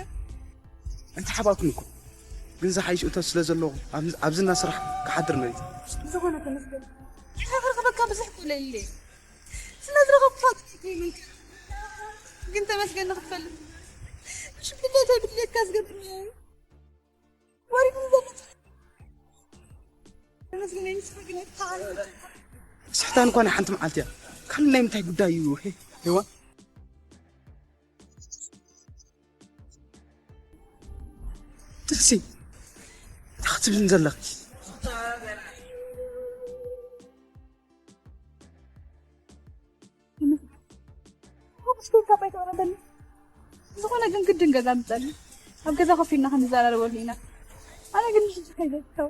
ኣይተሓባእኩን እኮ፣ ግን ዝሓይሽ እቶት ስለ ዘለዎ ኣብ- ኣብዚ እና ስራሕ ክሓድር መሪጸ። ዝኾነ ተመስገን። ንስኻ ክረኽበካ ብዙሕ እኮ ለይለ። ስለ ዝረኸብኩኻ ጥቂት ይምንክር። ግን ተመስገን ንኽትፈልጥ። እሺ፣ ድሌተይ ብድሌትካ ዝገብር ወሪድኒ ዘሎ። ተመስገን፣ ንስኻ ግን ኣይትተዓረቕ። ስሕታን እኳ ናይ ሓንቲ መዓልቲ እያ። ካልእ ናይ ምንታይ ጉዳይ እዩ? ሄ- ሄዋን? ጥቅሲ እንታይ ክትብልን ዘለኺ? ብስኩል ካብ ኣይተቕረበኒ። ዝኾነ ግን ግድን ገዛ ምጸኒ። ኣብ ገዛ ኮፍ ኢልና ክንዘራረበሉ ኢና። ኣነ ግን ሽሽ ከይዘትተው።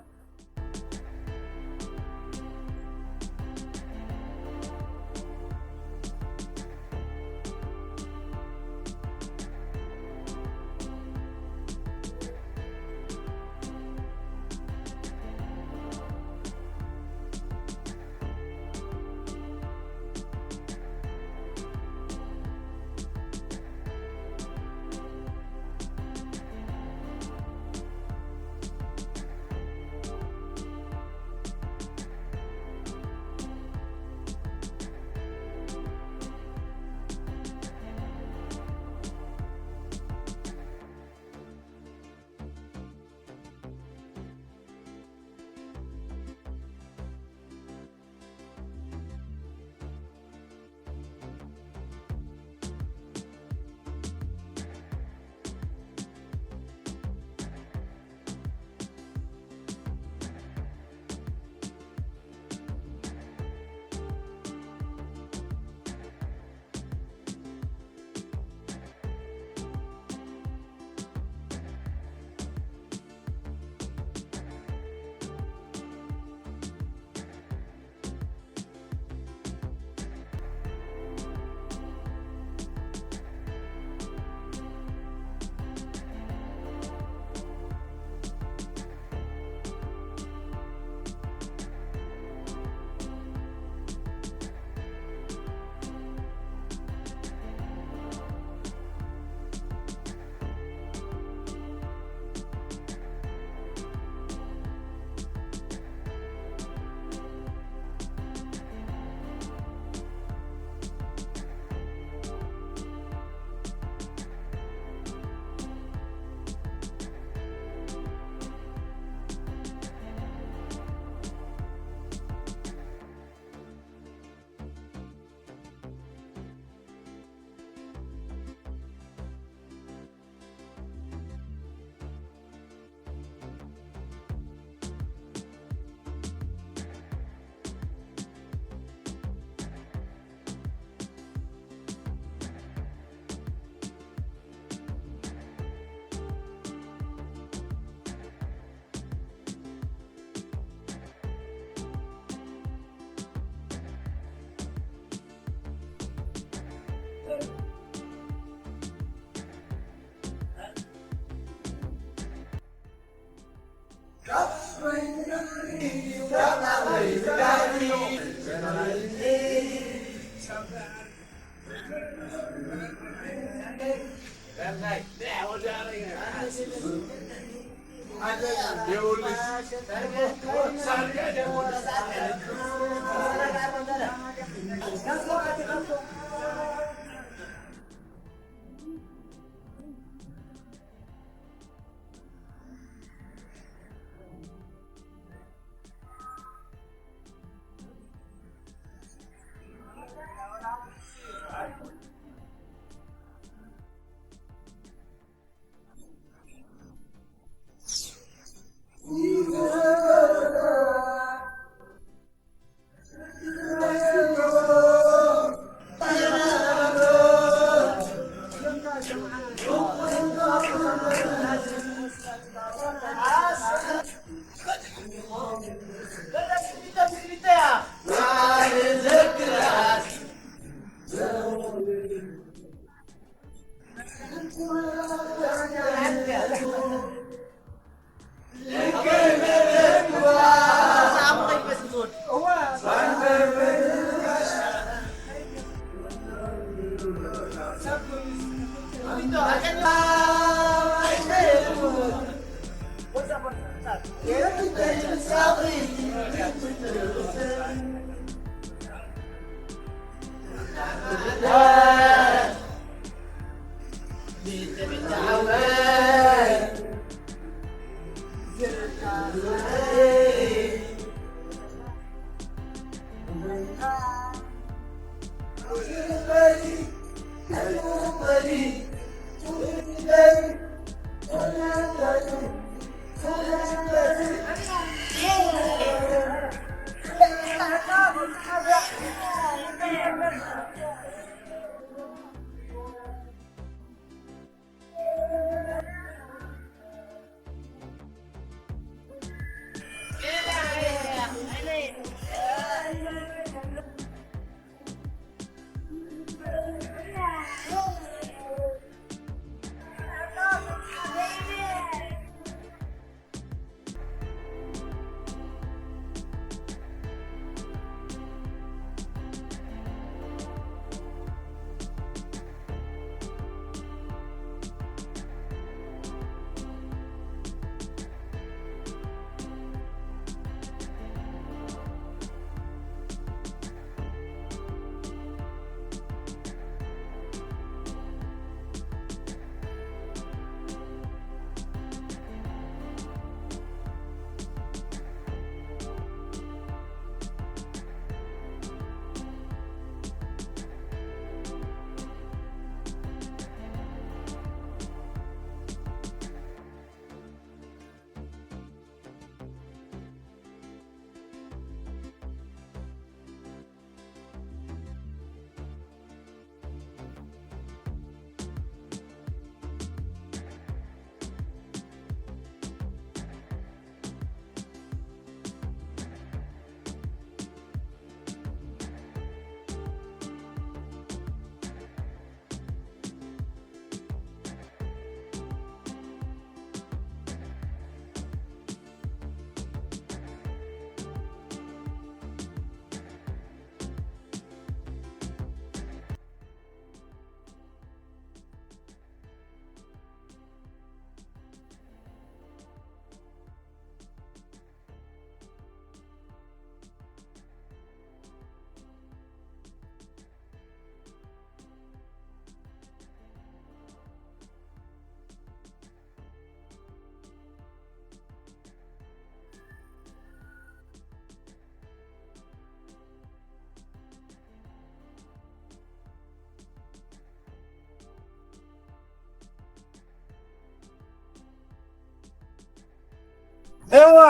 Ewa,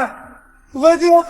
ወዲኻ።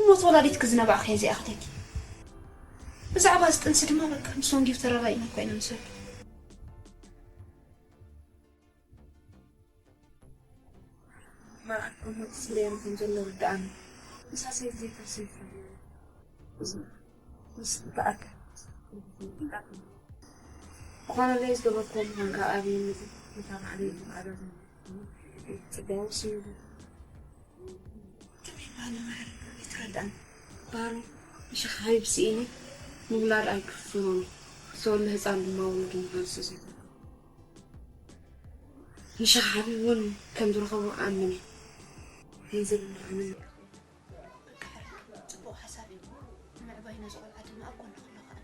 ሞት ወላዲትኪ ዝነባዕኽያ እዚኣ ክትኪ። ብዛዕባ እዚ ጥንሲ ድማ በቃ ምስ ወንጊፍ ተረዳዲእና እኮ ኢና ንሰዱ። መርዓት እሞ ትስለዮም ከም ዘሎ ርድኣኒ። ምሳሰይ ዘይተስምፈ። ምስ ተኣከ። ዝኾነለይ ዝገበርክዎ ምዃንካ ኣብይኒ። ነታ ባዕለይ ዝማዕዶ ጽባው ስዩም። ከመይ ባህሊ ማዕረ ይትረድኣኒ። ባህሉ ንሽኻ ሓቢብ ስኢነ ምውላድ ኣይክፍኖን። ዝተወልደ ህፃን ድማ ወለዱ ምዃኑ ስእዝኑ። ንሽኻ ሓቢብ እውን ከም ዝረኸቦ ኣምን እየ። ገንዘብ እናዓመኒ በቃ ሕርቅ፣ ጽቡቕ ሓሳብ እዩ። ንምዕባይ ነዚ ቆልዓ ድማ ኣብ ጎንኺ ኣለኹ ኣነ።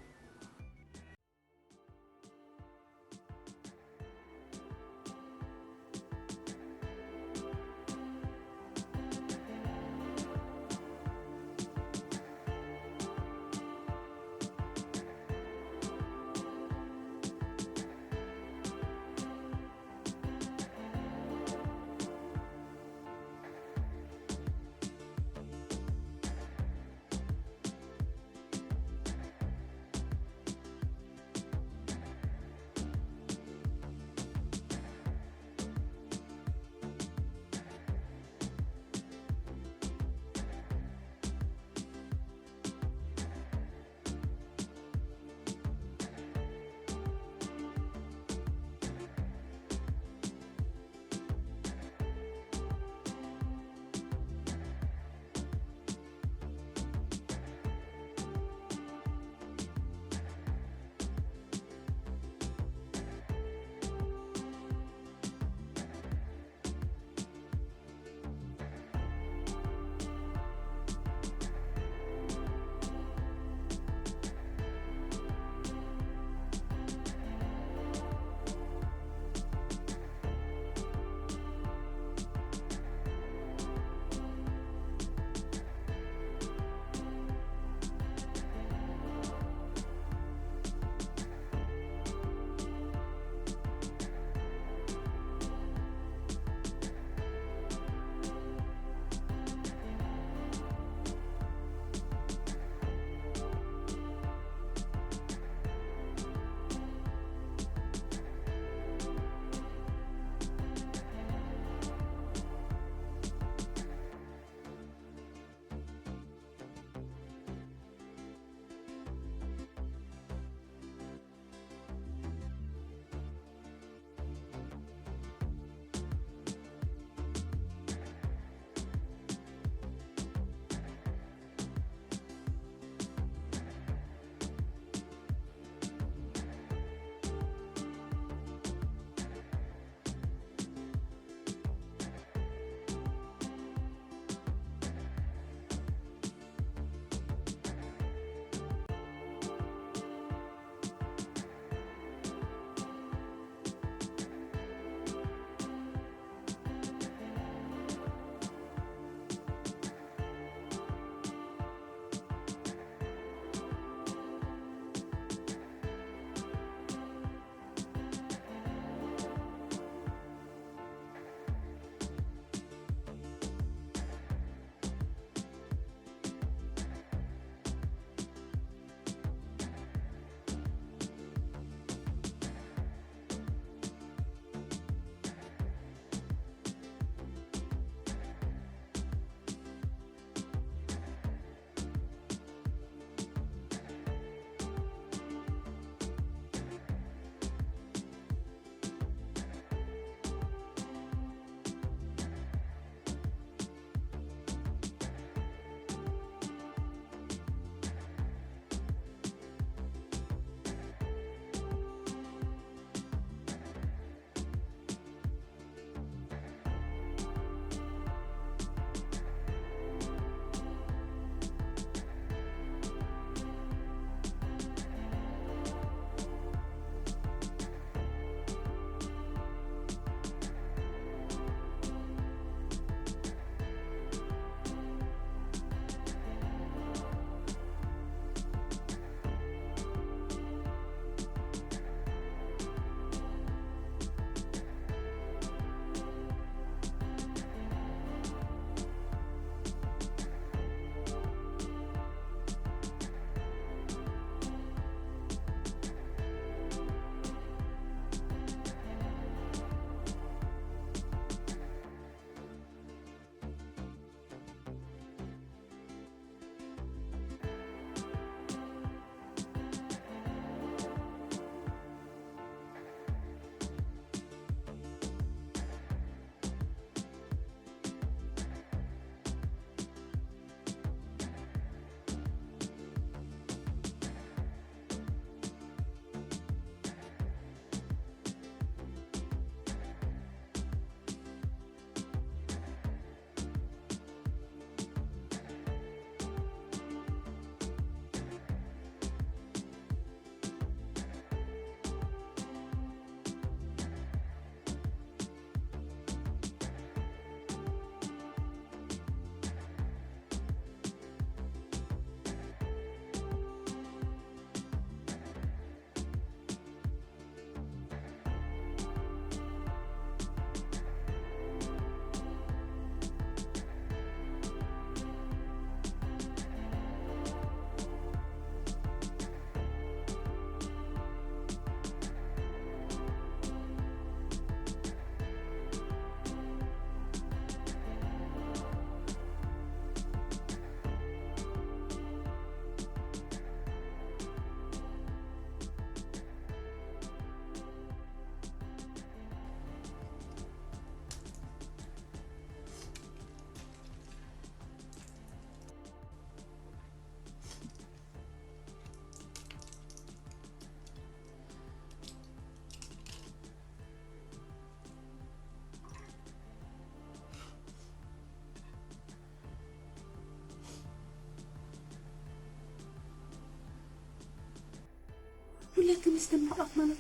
ውላድ ከመይ ስለ ምሕቃፍ ማለት?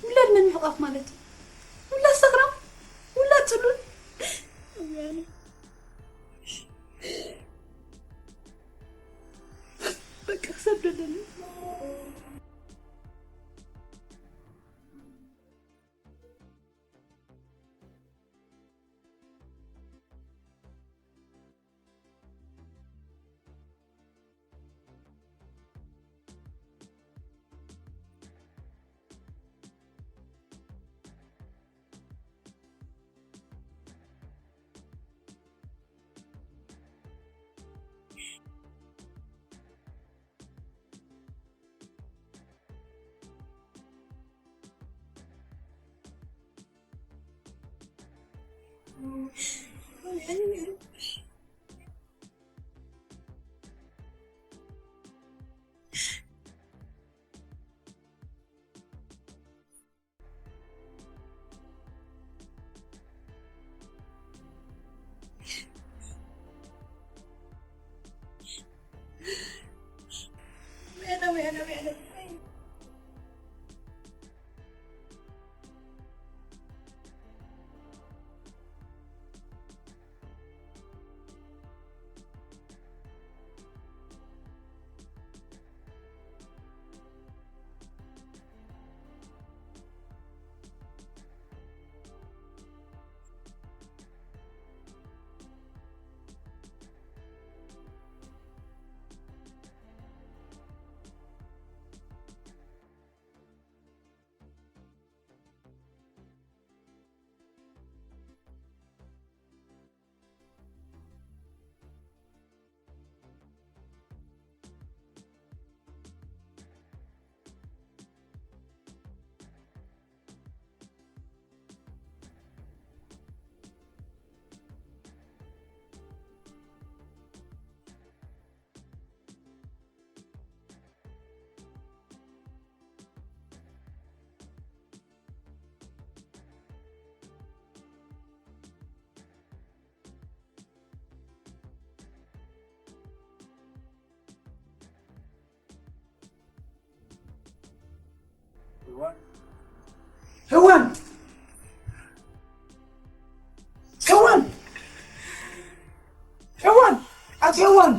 ውላድ መን ምሕቃፍ ማለት? ውላድ ሰኽራም? ውላድ ጽሉል? በቃ ክሰደደኒ። ሄዋን! ሄዋን! ሄዋን! ኣቲ ሄዋን!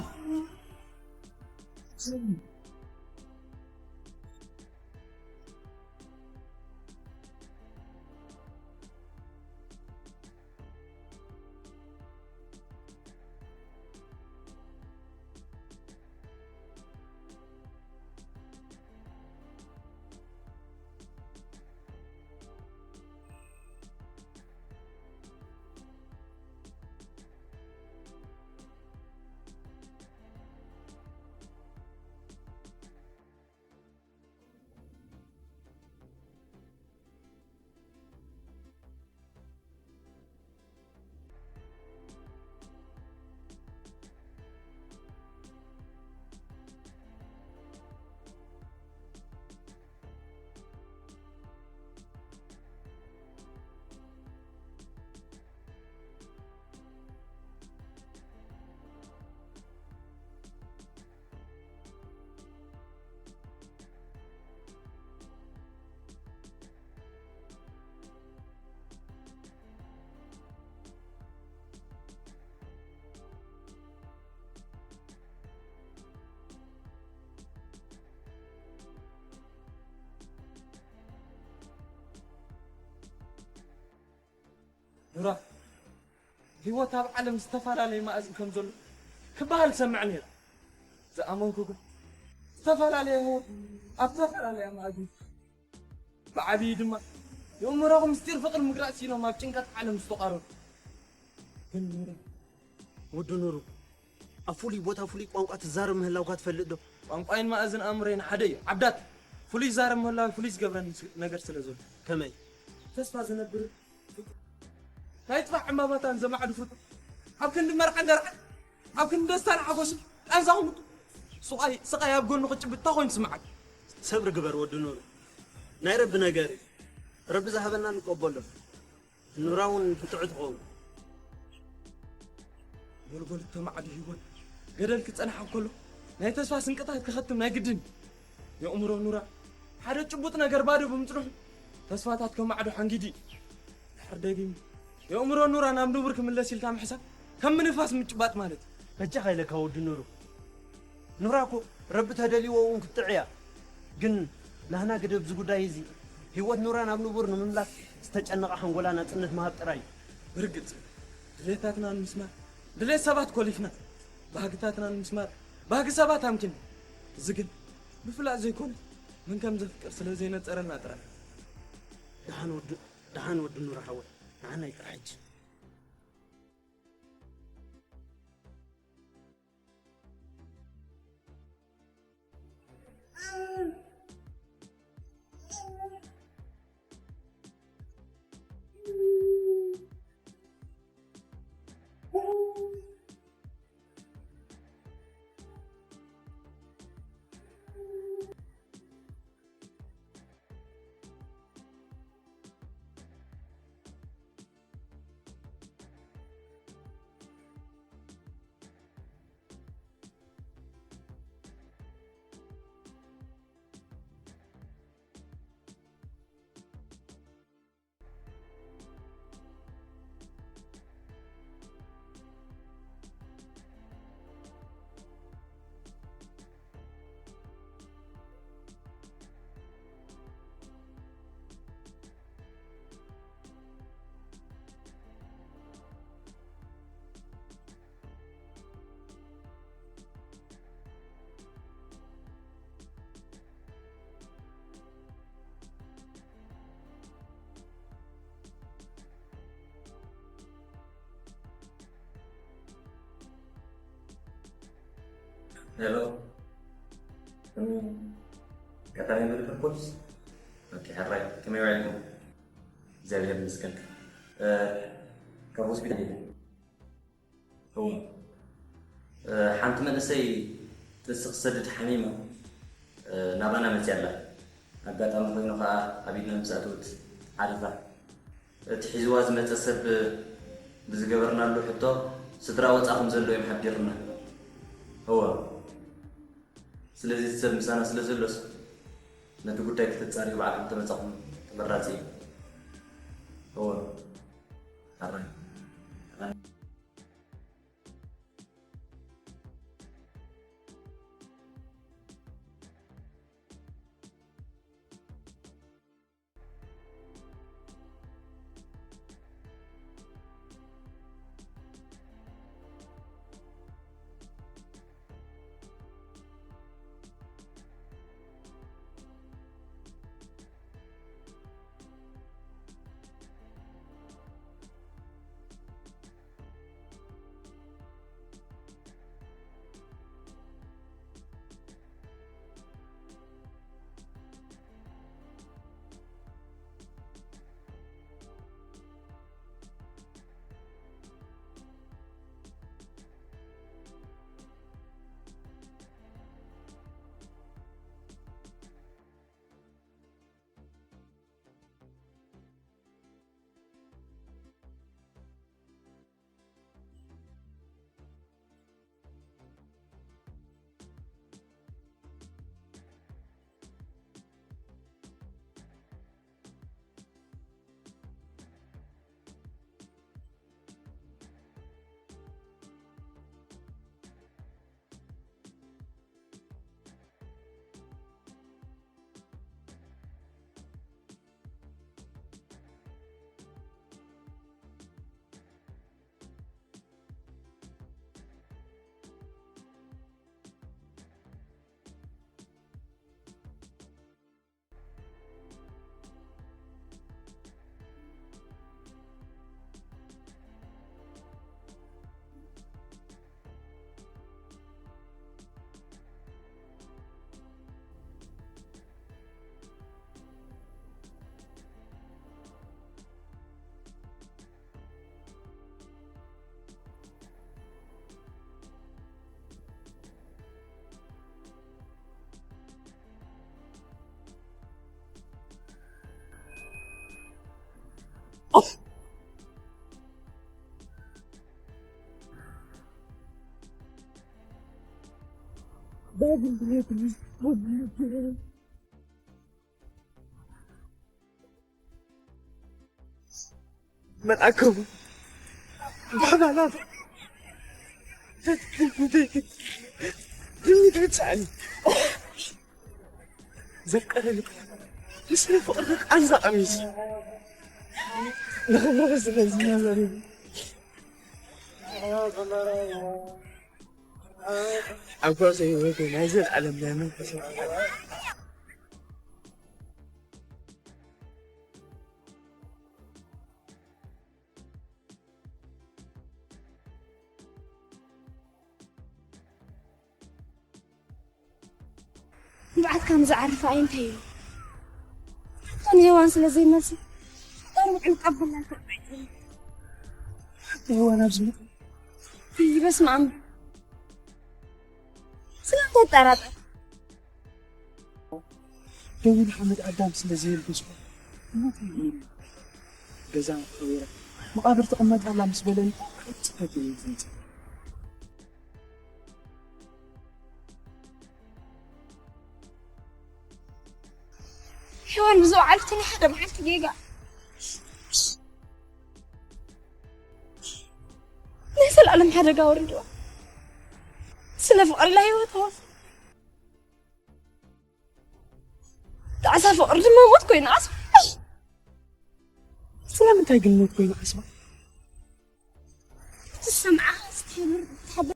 ኑራ፣ ህይወት ኣብ ዓለም ዝተፈላለየ መኣዝን ከም ዘሎ ክበሃል ዝሰምዕ ነይሩ። ዝኣመንኩ ግን ዝተፈላለየ ህይወት ኣብ ዝተፈላለየ መኣዝን፣ ብዓብዪ ድማ የእምሮኹም ምስጢር ፍቕሪ ምግላጽ ኢሎም ኣብ ጭንቀት ዓለም ዝተቓረቡ። ግን ኑራ፣ ወዲ ኑሩ፣ ኣብ ፍሉይ ቦታ ፍሉይ ቋንቋ ትዛረብ ምህላውካ ትፈልጥ ዶ? ቋንቋይን መኣዝን ኣእምሮይን ሓደ እዩ። ዓብዳት፣ ፍሉይ ይዛረብ ምህላው ፍሉይ ዝገብረኒ ነገር ስለ ዘሎ። ከመይ? ተስፋ ዝነብር ፍጡር። ናይ ጥፋሕ ዕምባባታን ዘማዕዱ ፍጡር። ኣብ ክንዲ መርዓን ደርዓን፣ ኣብ ክንዲ ደስታን ሓጎስን ቃንዛ ክምጡ። ስቓይ፣ ስቓይ ኣብ ጎኑ ክጭብጥ እንታይ ኮይኑ ስምዓካ? ሰብሪ ግበር ወዲ ኑሩ። ናይ ረቢ ነገር እዩ። ረቢ ዝሃበና ንቀበሎ። ኑራ እውን ፍትዑ ትኸውን። ጎልጎል እተማዕዱ ህይወት ገደል ክጸንሓ እንከሎ ናይ ተስፋ ስንቅታት ክኸትም ናይ ግድን። የእምሮ ኑራ ሓደ ጭቡጥ ነገር ባዶ ብምጽንሑ፣ ተስፋታት ከም ማዕዶ ሓንጊዱ እዩ። ድሕር ደጊሙ፣ የእምሮ ኑራ ናብ ንቡር ክምለስ ኢልካ ምሕሳብ፣ ከም ንፋስ ምጭባጥ ማለት እዩ። በጃኻ ኢለካ ወዲ ኑሩ። ኑራ እኮ ረቢ ተደልይዎ እውን ክትጥዕ እያ። ግን ናህና ግደ ኣብዚ ጉዳይ እዚ ህይወት ኑራ ናብ ንቡር ንምምላስ ዝተጨነቐ ሓንጎላ ናጽነት ምሃብ ጥራይ እዩ። ብርግጽ፣ ድሌታትና ንምስማር ድሌት ሰባት ኮሊፍና፣ ባህግታትና ንምስማር ባህጊ ሰባት ኣምኪና። እዚ ግን ብፍላጥ ዘይኮነ፣ መን ከም ዘፍቅር ስለ ዘይነጸረና ጥራይ። ደሓን ወዲ፣ ደሓን ወዲ ኑራ ሓወይ፣ ንዓና ይቅር ሕጂ። ሄሎ፣ እም፣ ቀጠሮ ይመልከት ፖሊስ። ኦኬ፣ ሕራይ፣ ከመይ ውዒልኩም? እግዚኣብሔር ይመስገን። እ፣ ካብ ሆስፒታል እየ። እወ። እ፣ ሓንቲ መንእሰይ ጥንሲ ክሰድድ ሓሚማ፣ እ፣ ናባና መፅያ ኣላ። ኣጋጣሚ ኮይኑ ከዓ ኣብ ኢድና ምስ ኣተወት ዓሪፋ። እቲ ሒዝዋ ዝመፀ ሰብ ብዝገበርናሉ ሕቶ ስድራ ወፃ ከም ዘሎ እዮም ሓቢርና። እወ። ስለዚ እቲ ሰብ ምሳና ስለ ዘሎስ ነቲ ጉዳይ ክተጻርዩ ባዕልኹም ተመጻኹም ተመራጺ እዩ። እወ። ኣራይ። መልኣከሙ ብሕባላት ድምተይክት ድምተይክት ጻዕኒ ዘፍቀረኒ ምስለ ፍቕሪ ቃንዛ ቀሚስ ንኽብረ ስለ ዝነበረ ኣብ ጓሰ ህይወት ናይ ዘለዓለም ናይ መንፈሳዊ ንብዓት ከም ዝዓርፍ ኣይ እንታይ እዩ? ሕቶ ንሄዋን ስለ ዘይመልሲ ፈጣሪ ውዕል ቀበልና ተባዒ። ሄዋን ኣብዚ ይበስማም ስለምንታይ ጠራጠር? ደዊል ሓመድ ኣዳም ስለ ዘየልበስኩ ሞት እዩ። ገዛ ተኸቢራ መቓብር ትቕመጥ ኣላ ምስ በለኒ ጽፈት እየ ዝምጽእ። ሄዋን ብዝወዓልኩ ናይ ሓደ መዓልቲ ጌጋ ናይ ዘላለም ሓደጋ ወሪድዋ ስለ ፍቕሪ ኢላ ህይወት ተወፍ ጣዕሳ ፍቕሪ ድማ ሞት ኮይኑ ኣስ ስለምንታይ ግን ሞት ኮይኑ ዓስባ? ትሰምዓ ትሓብር ትሓብር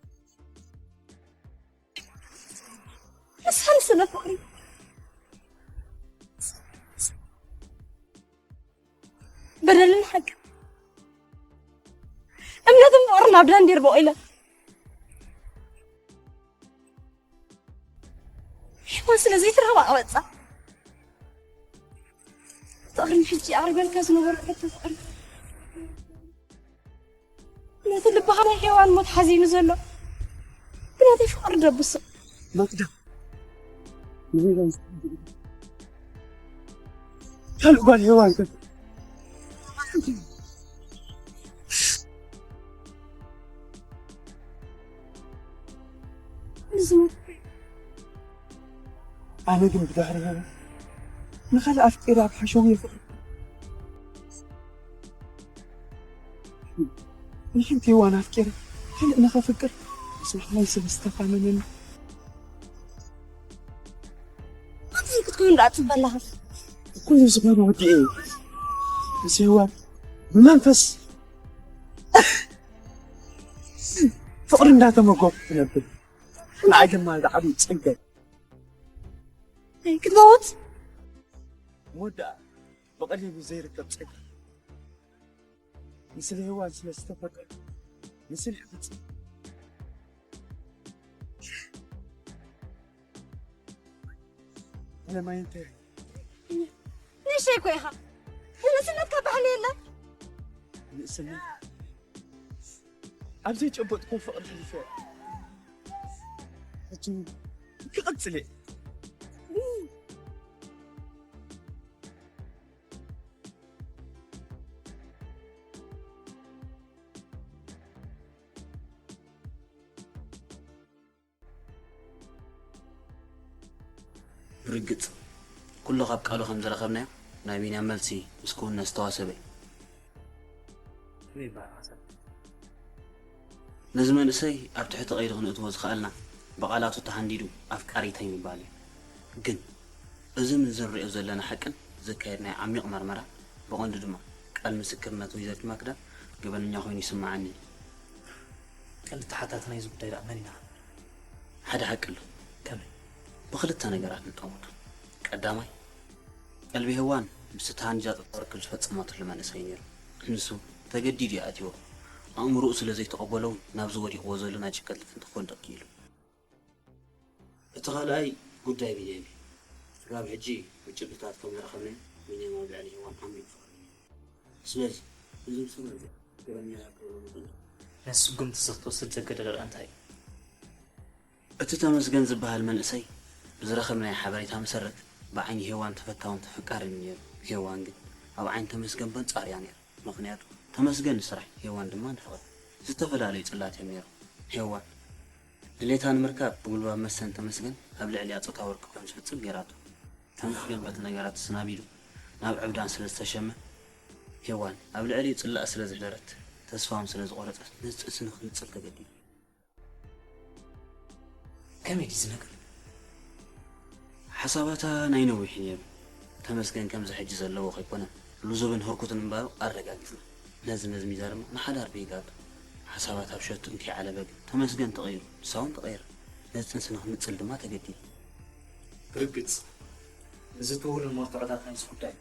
ንስኻን ስለ ፍቕሪ በደልን ሓቂ እምነትን ፍቕርን ኣብ ዳንዴር በቂለ ሕማን ስለ ዘይትረኽባ ኣቐበጻ ፍቕርን ሕጂ ኣቕሪበልካ ዝነበሩ ሕቶ ፍቕሪ ነቲ ልብኻ ናይ ሄዋን ሞት ሓዚኑ ዘሎ ብናተይ ፍቕሪ ደብሶ። ማክዳ ንሄዋን ካልእ ጓል ሄዋን ከ ኣነ ግን ብድሕሪ ሄዋን ንኻልእ ኣፍቂረ ኣብ ሓሸውየ ፍቕሪ ንሓንቲ ሄዋን ኣፍቂረ ካልእ ንኸፍቅር ምስ ማሕላይ ስለ ዝተፋነነኒ እንታይ ክትኮን ደኣ ትበላኻ? ኩሉ ዝኾነ ወዲ እየ ምስ ሄዋን ብመንፈስ ፍቕሪ እንዳተመገብኩ ክነብር ንዓይ ድማ ዝዓብዩ ጸገ ክትመውት ሞት ደኣ ብቐሊሉ ዘይርከብ ጸገ ንስለ ሄዋን ስለ ዝተፈቀደ ንስለ ሕፍጽ ለማይንተ ንእሽተይ እኮ ኢኻ ንእስነትካ ባህሊ የለን ንእስነት ኣብ ዘይጨበጥኩ ፍቕሪ ሕሊፈ ሕጂ ክቕጽል እየ ብርግጽ ኩሉ ካብ ቃሉ ከም ዝረኸብናዮ ናይ ቢንያም መልሲ ምስ ክውነ ዝተዋሰበ እዩ። ነዚ መንእሰይ ኣብ ትሕቲ ቀይዲ ክንእትዎ ዝኸኣልና ብቓላቱ ተሃንዲዱ ኣፍቃሪተይ ምባል እዩ። ግን እዚ ምዚ ንሪኦ ዘለና ሓቅን ዝካየድ ናይ ዓሚቕ መርመራ ብቐንዱ ድማ ቃል ምስክርነት ወይዘሪት ማክዳ ገበነኛ ኮይኑ ይስምዓኒ እዩ። ቀንዲ ተሓታቲ ናይዚ ጉዳይ ደኣ መን ኢና? ሓደ ሓቂ ኣሎ። ከመይ? ብኽልተ ነገራት ንጠመቱ። ቀዳማይ፣ ቀልቢ ሄዋን ምስቲ ተሃንጃ ጸጥታ ርክብ ዝፈጸመትሉ መንእሰይ ነይሩ። ንሱ ተገዲዱ እዩ ኣትይዎ። ኣእምሮኡ ስለ ዘይተቐበሎ እውን ናብዚ ወዲቕዎ ዘሎ ናይ ጭንቀት ልፍንቲ ክኾን ደቂሉ። እቲ ካልኣይ ጉዳይ ቢንያም እዩ። ስጋብ ሕጂ ብጭብጥታት ከም ዝረኸብናዮ ቢንያም ኣብ ልዕሊ ሄዋን ዓሚቕ ፍቕሪ ነይሩ። ስለዚ እዞም ሰባት እዚኦም ገበነኛ ክብሎም ይኽእሉ። ነቲ ስጉምቲ እዚ ክትወስድ ዘገደደ ደኣ እንታይ እዩ? እቲ ተመስገን ዝበሃል መንእሰይ ብዝረኸብናዮ ሓበሬታ መሰረት ብዓይኒ ሄዋን ተፈታውን ተፈቃርን እዩ ነይሩ። ሄዋን ግን ኣብ ዓይኒ ተመስገን በንጻሩ እያ ነይራ። ምኽንያቱ ተመስገን ንስራሕ ሄዋን ድማ ንፍቕሪ ዝተፈላለዩ ጽላት እዮም ነይሮም። ሄዋን ድሌታ ንምርካብ ብጉልባብ መሰን ተመስገን ኣብ ልዕሊኣ ጾታዊ ርክብ ከም ዝፍጽም ገይራቶ። ተመስገን በቲ ነገራት ተሰናቢዱ ናብ ዕብዳን ስለ ዝተሸመ ሄዋን ኣብ ልዕሊኡ ጽላእ ስለ ዘሕደረት፣ ተስፋ እውን ስለ ዝቖረጸት፣ ነዚ ጥንሲ ንኽንጽል ተገዲዱ። ከመይ ድዩ እዚ ነገር? ሓሳባታ ናይ ነዊሕ ነይሩ። ተመስገን ከምዚ ሕጂ ዘለዎ ከይኮነ፣ ልዙብን ህርኩትን ምንባሩ ኣረጋጊጽና። ነዚ መዝሚዛ ድማ ንሓዳር ብኢጋብ ሓሳባታ ኣብ ሸቱ እንከይዓለበ ግን፣ ተመስገን ተቐይሩ፣ ንሳ እውን ተቐይራ። ነዚ ጥንሲ ንኽንጽል ድማ ተገዲዱ። ብርግጽ፣ እዚ ትውልን መርትዖታት ናይዚ ጉዳይ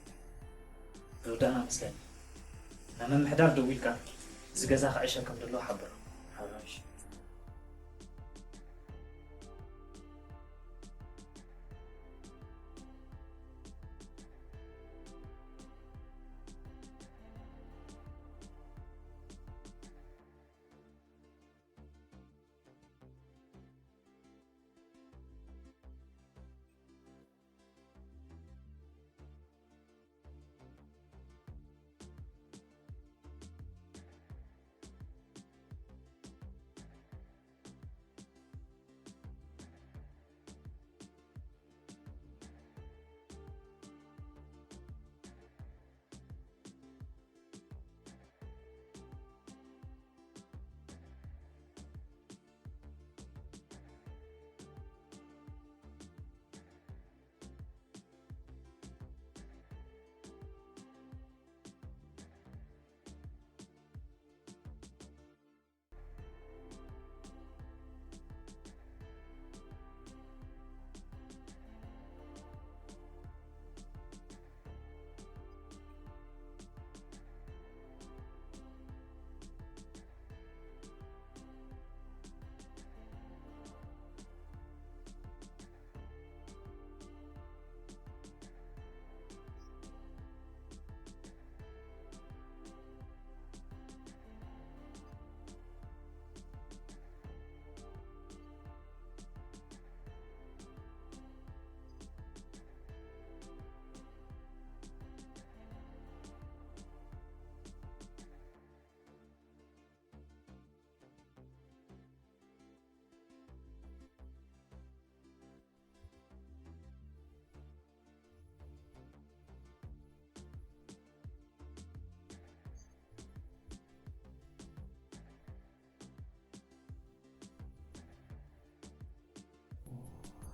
ዝርዳእና መስለኒ። ናብ ምምሕዳር ደዊልካ፣ እዚ ገዛ ክዕሸግ ከም ዘለዎ ሓብሮ። ሓራሽ።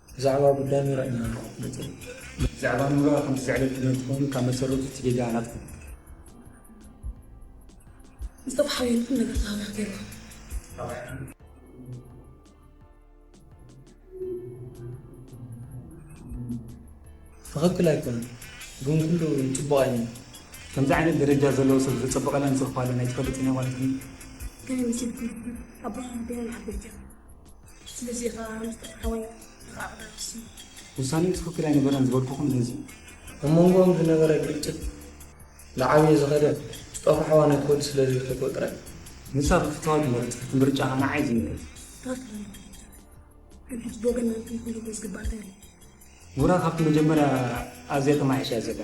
ብዛዕባ ጉዳይ ኑራ ኢና ንፈልጥ። ብዛዕባ ኑራ ከምቲ ዘዕለልክልና ትኸውን ካብ መሰረቱ እቲ ጌጋ ናትኩም። ምስጠፋ ሓውየን ቁም ነገር ተሃዊኽ ገይርኩም። ትኽክል ኣይኮነን፣ ግን ኩሉ ጽቡቕ ኣይኮነን። ከምዚ ዓይነት ደረጃ ዘለዎ ሰብ ዘጸበቐላን ዘኽፋለን ኣይትፈልጥን እያ ማለት እዩ። ከመይ መሲልኩም? ኣቦና ኣዴና ንሓበይቲ ኢና። ስለዚ ኢኻ ምስጠፋ ሓወይ ንኽዓቕዳ ወሲኑ። ውሳኔኡ ትኽክል ኣይነበረን ዝበልኩኹም ነዚ። ኣብ መንጎኦም ዝነበረ ግጭት ንዓብየ ዝኸደ ምስጠፋ ሓዋ ናይ ትወዲ ስለ ዘይፈትዎ ጥራይ። ንሳ ብፍትዋ ትመርጽ፣ እቲ ምርጫ ኸኣ ንዓይ ዝምልከት። ትኽክል ኣለኻ። ግን ሕጂ ብወገንና ክንህሉ ዝግባእ እንታይ ኣሎ? ኑራ ካብቲ መጀመርያ ኣዝያ ተማሒሻ እያ ዘላ።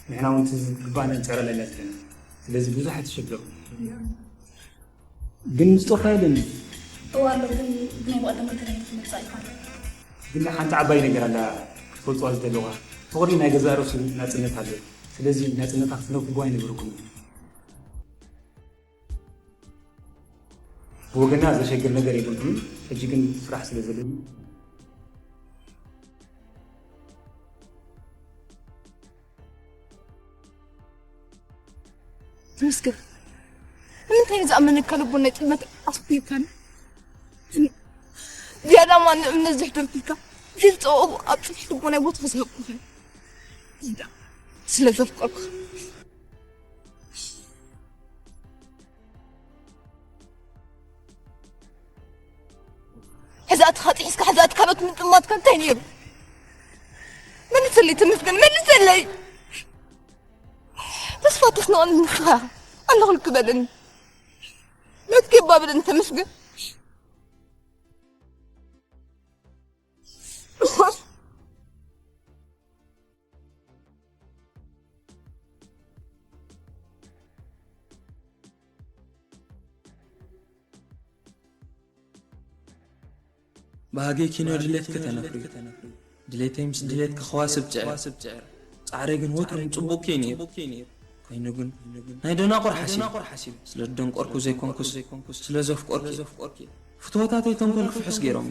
ንሕና እውን እቲ ዝግባእና ንጽዕረላ ኢና ዘለና። ስለዚ ብዙሕ ኣይትሸገሩ። ግን ምስጦፋ የለን። እዋ ኣሎ፣ ግን ብናይ ብቐደም እንተላይ ክትመጽእ ኣይፋልን። ግን ሓንቲ ዓባይ ነገር ኣላ ክትፈልጥዋ ዝደለዋ። ፍቕሪ ናይ ገዛእ ርእሱ ናጽነት ኣለዎ። ስለዚ ናጽነታ ክትነፍግዋ ኣይነበረኩምን። ብወገና ዘሸግር ነገር የብልኩምን። ሕጂ ግን ስራሕ ስለ ዘለኒ። ተመስገን። ንምንታይ እዩ ዝኣመነካ ልቦናይ ጽልመት ኣስፊርካኒ? ዝያዳ እማ ንእምነት ዘሕደርኩልካ፣ ዘይተጸበቕኩ ኣብ ጽፍሒ ልቦናይ ቦታ ዝሃብኩኻ። ዝያዳ ስለ ዘፍቀርኩኻ። ሕዚ ኣቲ ኻጢ ሒዝካ፣ ሕዚ ኣቲ ካልኦት ምጥማትካ እንታይ ነይሩ? መልሰለይ ተመስገን፣ መልሰለይ። ተስፋ ተስነቐኒ ንስኻ ኣለኹልኪ በለኒ። መትኪ እባ በለኒ ተመስገን። ባህገይ ኪኖ ድሌትኪ ተነፍሪ፣ ድሌተይ ምስ ድሌትኪ ከዋስብ ጽዕር። ጻዕረይ ግን ወትሩ ንጽቡቕኪ እዩ ነይሩ። ዓይኑ ግን ናይ ደናቁር ሓሲብ፣ ስለ ደንቆርኩ ዘይኮንኩስ፣ ስለ ዘፍቆርኪ። ፍትወታተይ ተንኮል ክፍሕስ ገይሮም።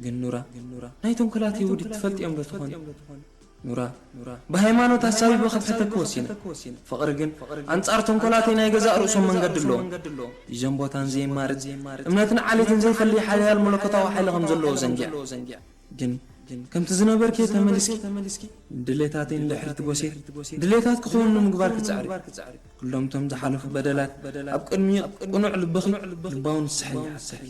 ግን ኑራ ናይ ተንኮላተይ ውዲት ትፈልጥዮም ዶ ትኾን? ኑራ፣ ብሃይማኖት ኣሳቢበ ክብሕተኪ ወሲነ። ፍቕሪ ግን ኣንጻር ተንኮላተይ ናይ ገዛእ ርእሶም መንገዲ ኣለዎም። ብዘን ቦታን ዘይማርጽ እምነትን ዓሌትን ዘይፈልይ ሓያል መለኮታዊ ሓይሊ ከም ዘለዎ ዘንጊዐ። ግን ከምቲ ዝነበርኪ ተመሊስኪ፣ ድሌታተይ ንድሕሪት ጎሴ፣ ድሌታት ክኸውን ንምግባር ክጽዕሪ። ኩሎም እቶም ዝሓለፉ በደላት ኣብ ቅድሚ ቅኑዕ ልብኺ ልባዊ ንስሐ ይሓተኪ።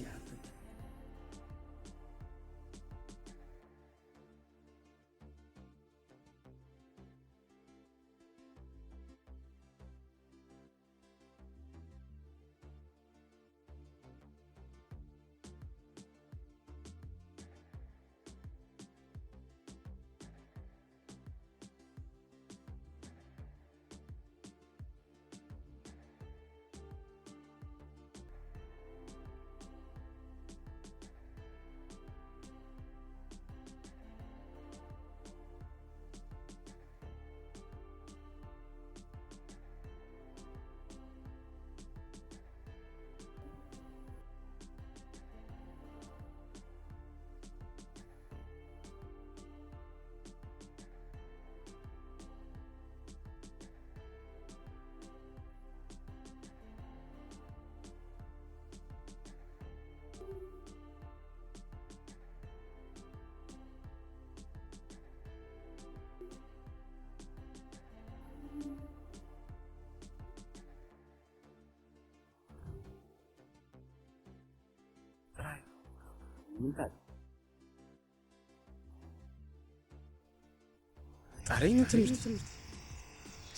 ጣረይ ንትምህርቲ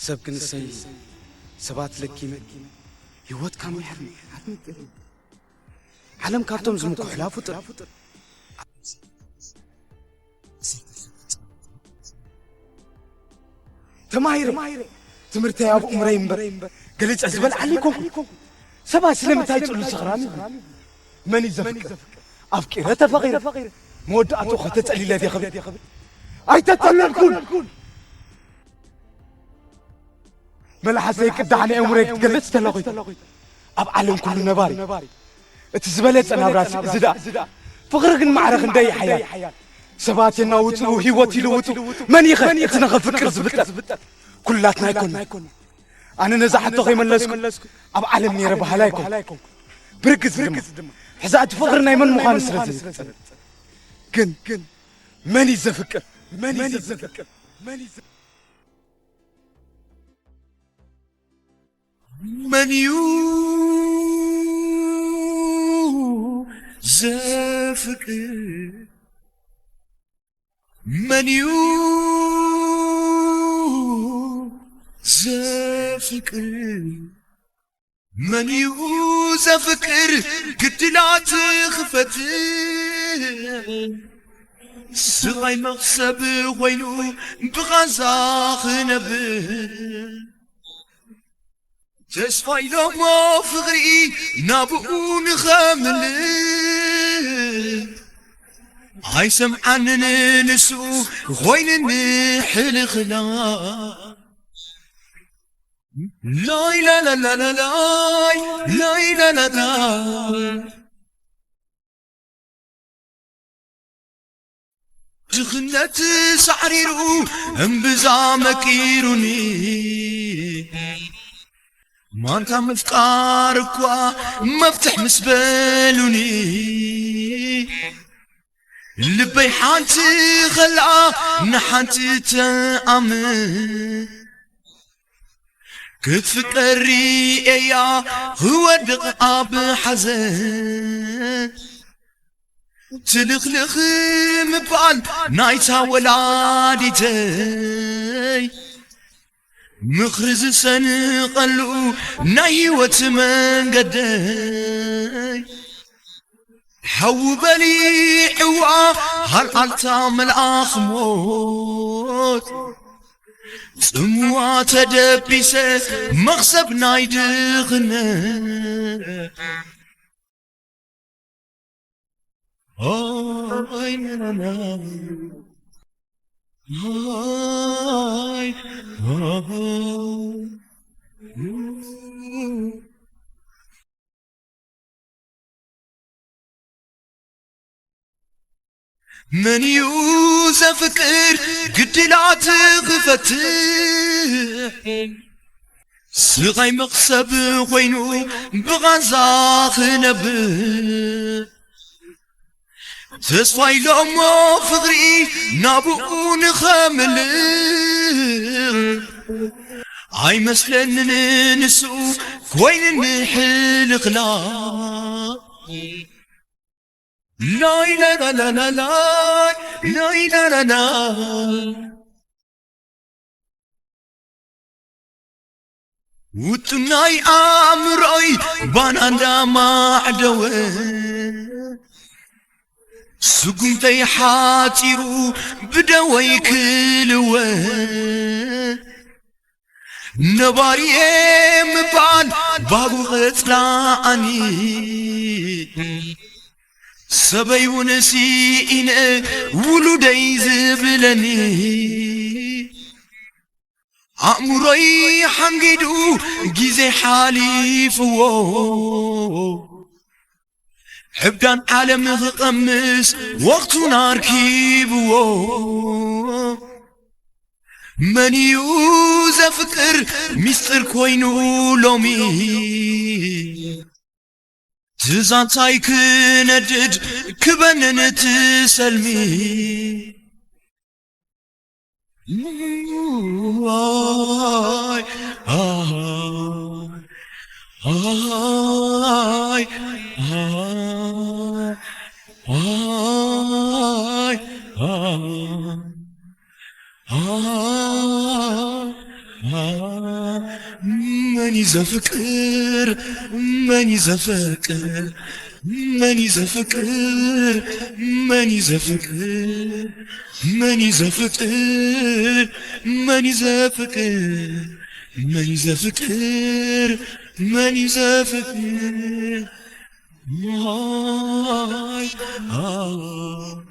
ሰብ ክንሰይ ሰባት ለኪመ ህይወት ካብ ምሕር ዓለም ካብቶም ዝምኩሕላ ፍጡር ተማሂረ ትምህርተይ ኣብ ኡምረይ እምበር ገሊፀ ዝበልዓኒ ይኮንኩ። ሰባት ስለምንታይ ይፅሉ ስኽራን ይብሉ? መን እዩ ዘፍቅር? ኣፍቂረ ተፈቒረ መወዳእትኡ ከተፀሊለ ድየ ክብል? ኣይተፀለልኩን። መልሓሰይ ቅዳሕ ንእምሮይ ክትገልጽ ተለኹ ኣብ ዓለም ኩሉ ነባሪ እቲ ዝበለጸ ናብራሲ እዚ ደኣ ፍቕሪ ግን ማዕረ ክንደይ ሓያል ሰባት የናውጽኡ ህይወት ይልውጡ መን ይኸ እቲ ንኸፍቅር ዝብጠር ኩላትና ኣይኮንና ኣነ ነዛ ሕቶ ከይመለስኩ ኣብ ዓለም ነይረ በሃላ ኣይኮንኩ ብርግጽ ድማ ሕዛ እቲ ፍቕሪ ናይ መን ምዃኑ ስለ ዝንጸር ግን መን እዩ ዘፍቅር መን እዩ ዘፍቅር መን እዩ ዘፍቅር መን እዩ ዘፍቅር መን እዩ ዘፍቅር ግድላት ክፈት ስቓይ መኽሰብ ኮይኑ ብቓዛ ክነብር ተስፋ ኢሎሞ ፍቕሪ ናብኡ ንኸምልእ ኣይሰምዓንን ንሱ ኮይንኒ ሕልኽላ ሎይ ላላላላላይ ሎይ ላላላ ድኽነት ሳዕሪሩ እምብዛ መቂሩኒ ማንታ ምፍቃር እኳ መፍትሕ ምስ በሉኒ ልበይ ሓንቲ ኸልኣ ንሓንቲ ተኣምን ክትፍቀር ርእየያ ክወድቕ ኣብ ሓዘን ትልኽልኽ ምባል ናይታ ወላዲተይ ምኽሪ ዝሰንቐሉ ናይ ህይወት መንገደይ ሓዊ በሊዕዋ ሃልኣልታ መልኣኽ ሞት ጽምዋ ተደቢሰ መኽሰብ ናይ ድኽነት መን እዩ ዘፍቅር ግድላት ክፈትሕ? ስቓይ መኽሰብ ኮይኑ ብቓንዛ ክነብር። ተስፋ ኢሎሞ ፍቕሪ ናብኡ ንኸምልእ። ኣይመስለንን ንሱ ኮይንኒ ሕልኽላኽ። ሎይ ላላላላላይ፣ ሎይ ላላላ። ውጥናይ ኣእምሮይ ባና እንዳማዕደወ፣ ስጉምተይ ሓፂሩ ብደወይ ክልወ። ነባሪ'የ ምባል ባጉ ኸጽልኣኒ፣ ሰበይ እውን ስኢነ ውሉደይ ዝብለኒ። ኣእምሮይ ሓንጊዱ ግዜ ሓሊፍዎ፣ ዕብዳን ዓለም ክቐምስ ወቕቱን ኣርኪብዎ። መን እዩ ዘፍቅር ሚስጥር ኮይኑ ሎሚ? ትዛንታይ ክነድድ ክበንን ትሰልሚ። ኣይ፣ ኣይ፣ ኣይ፣ ኣይ፣ ኣይ፣ ኣይ። መን እዩ ዘፍቅር? መን እዩ ዘፍቅር? መን እዩ ዘፍቅር? መን እዩ ዘፍቅር? መን እዩ ዘፍቅር? መን እዩ ዘፍቅር? መን እዩ ዘፍቅር? መን እዩ ዘፍቅር? ኣይ፣ ኣይ።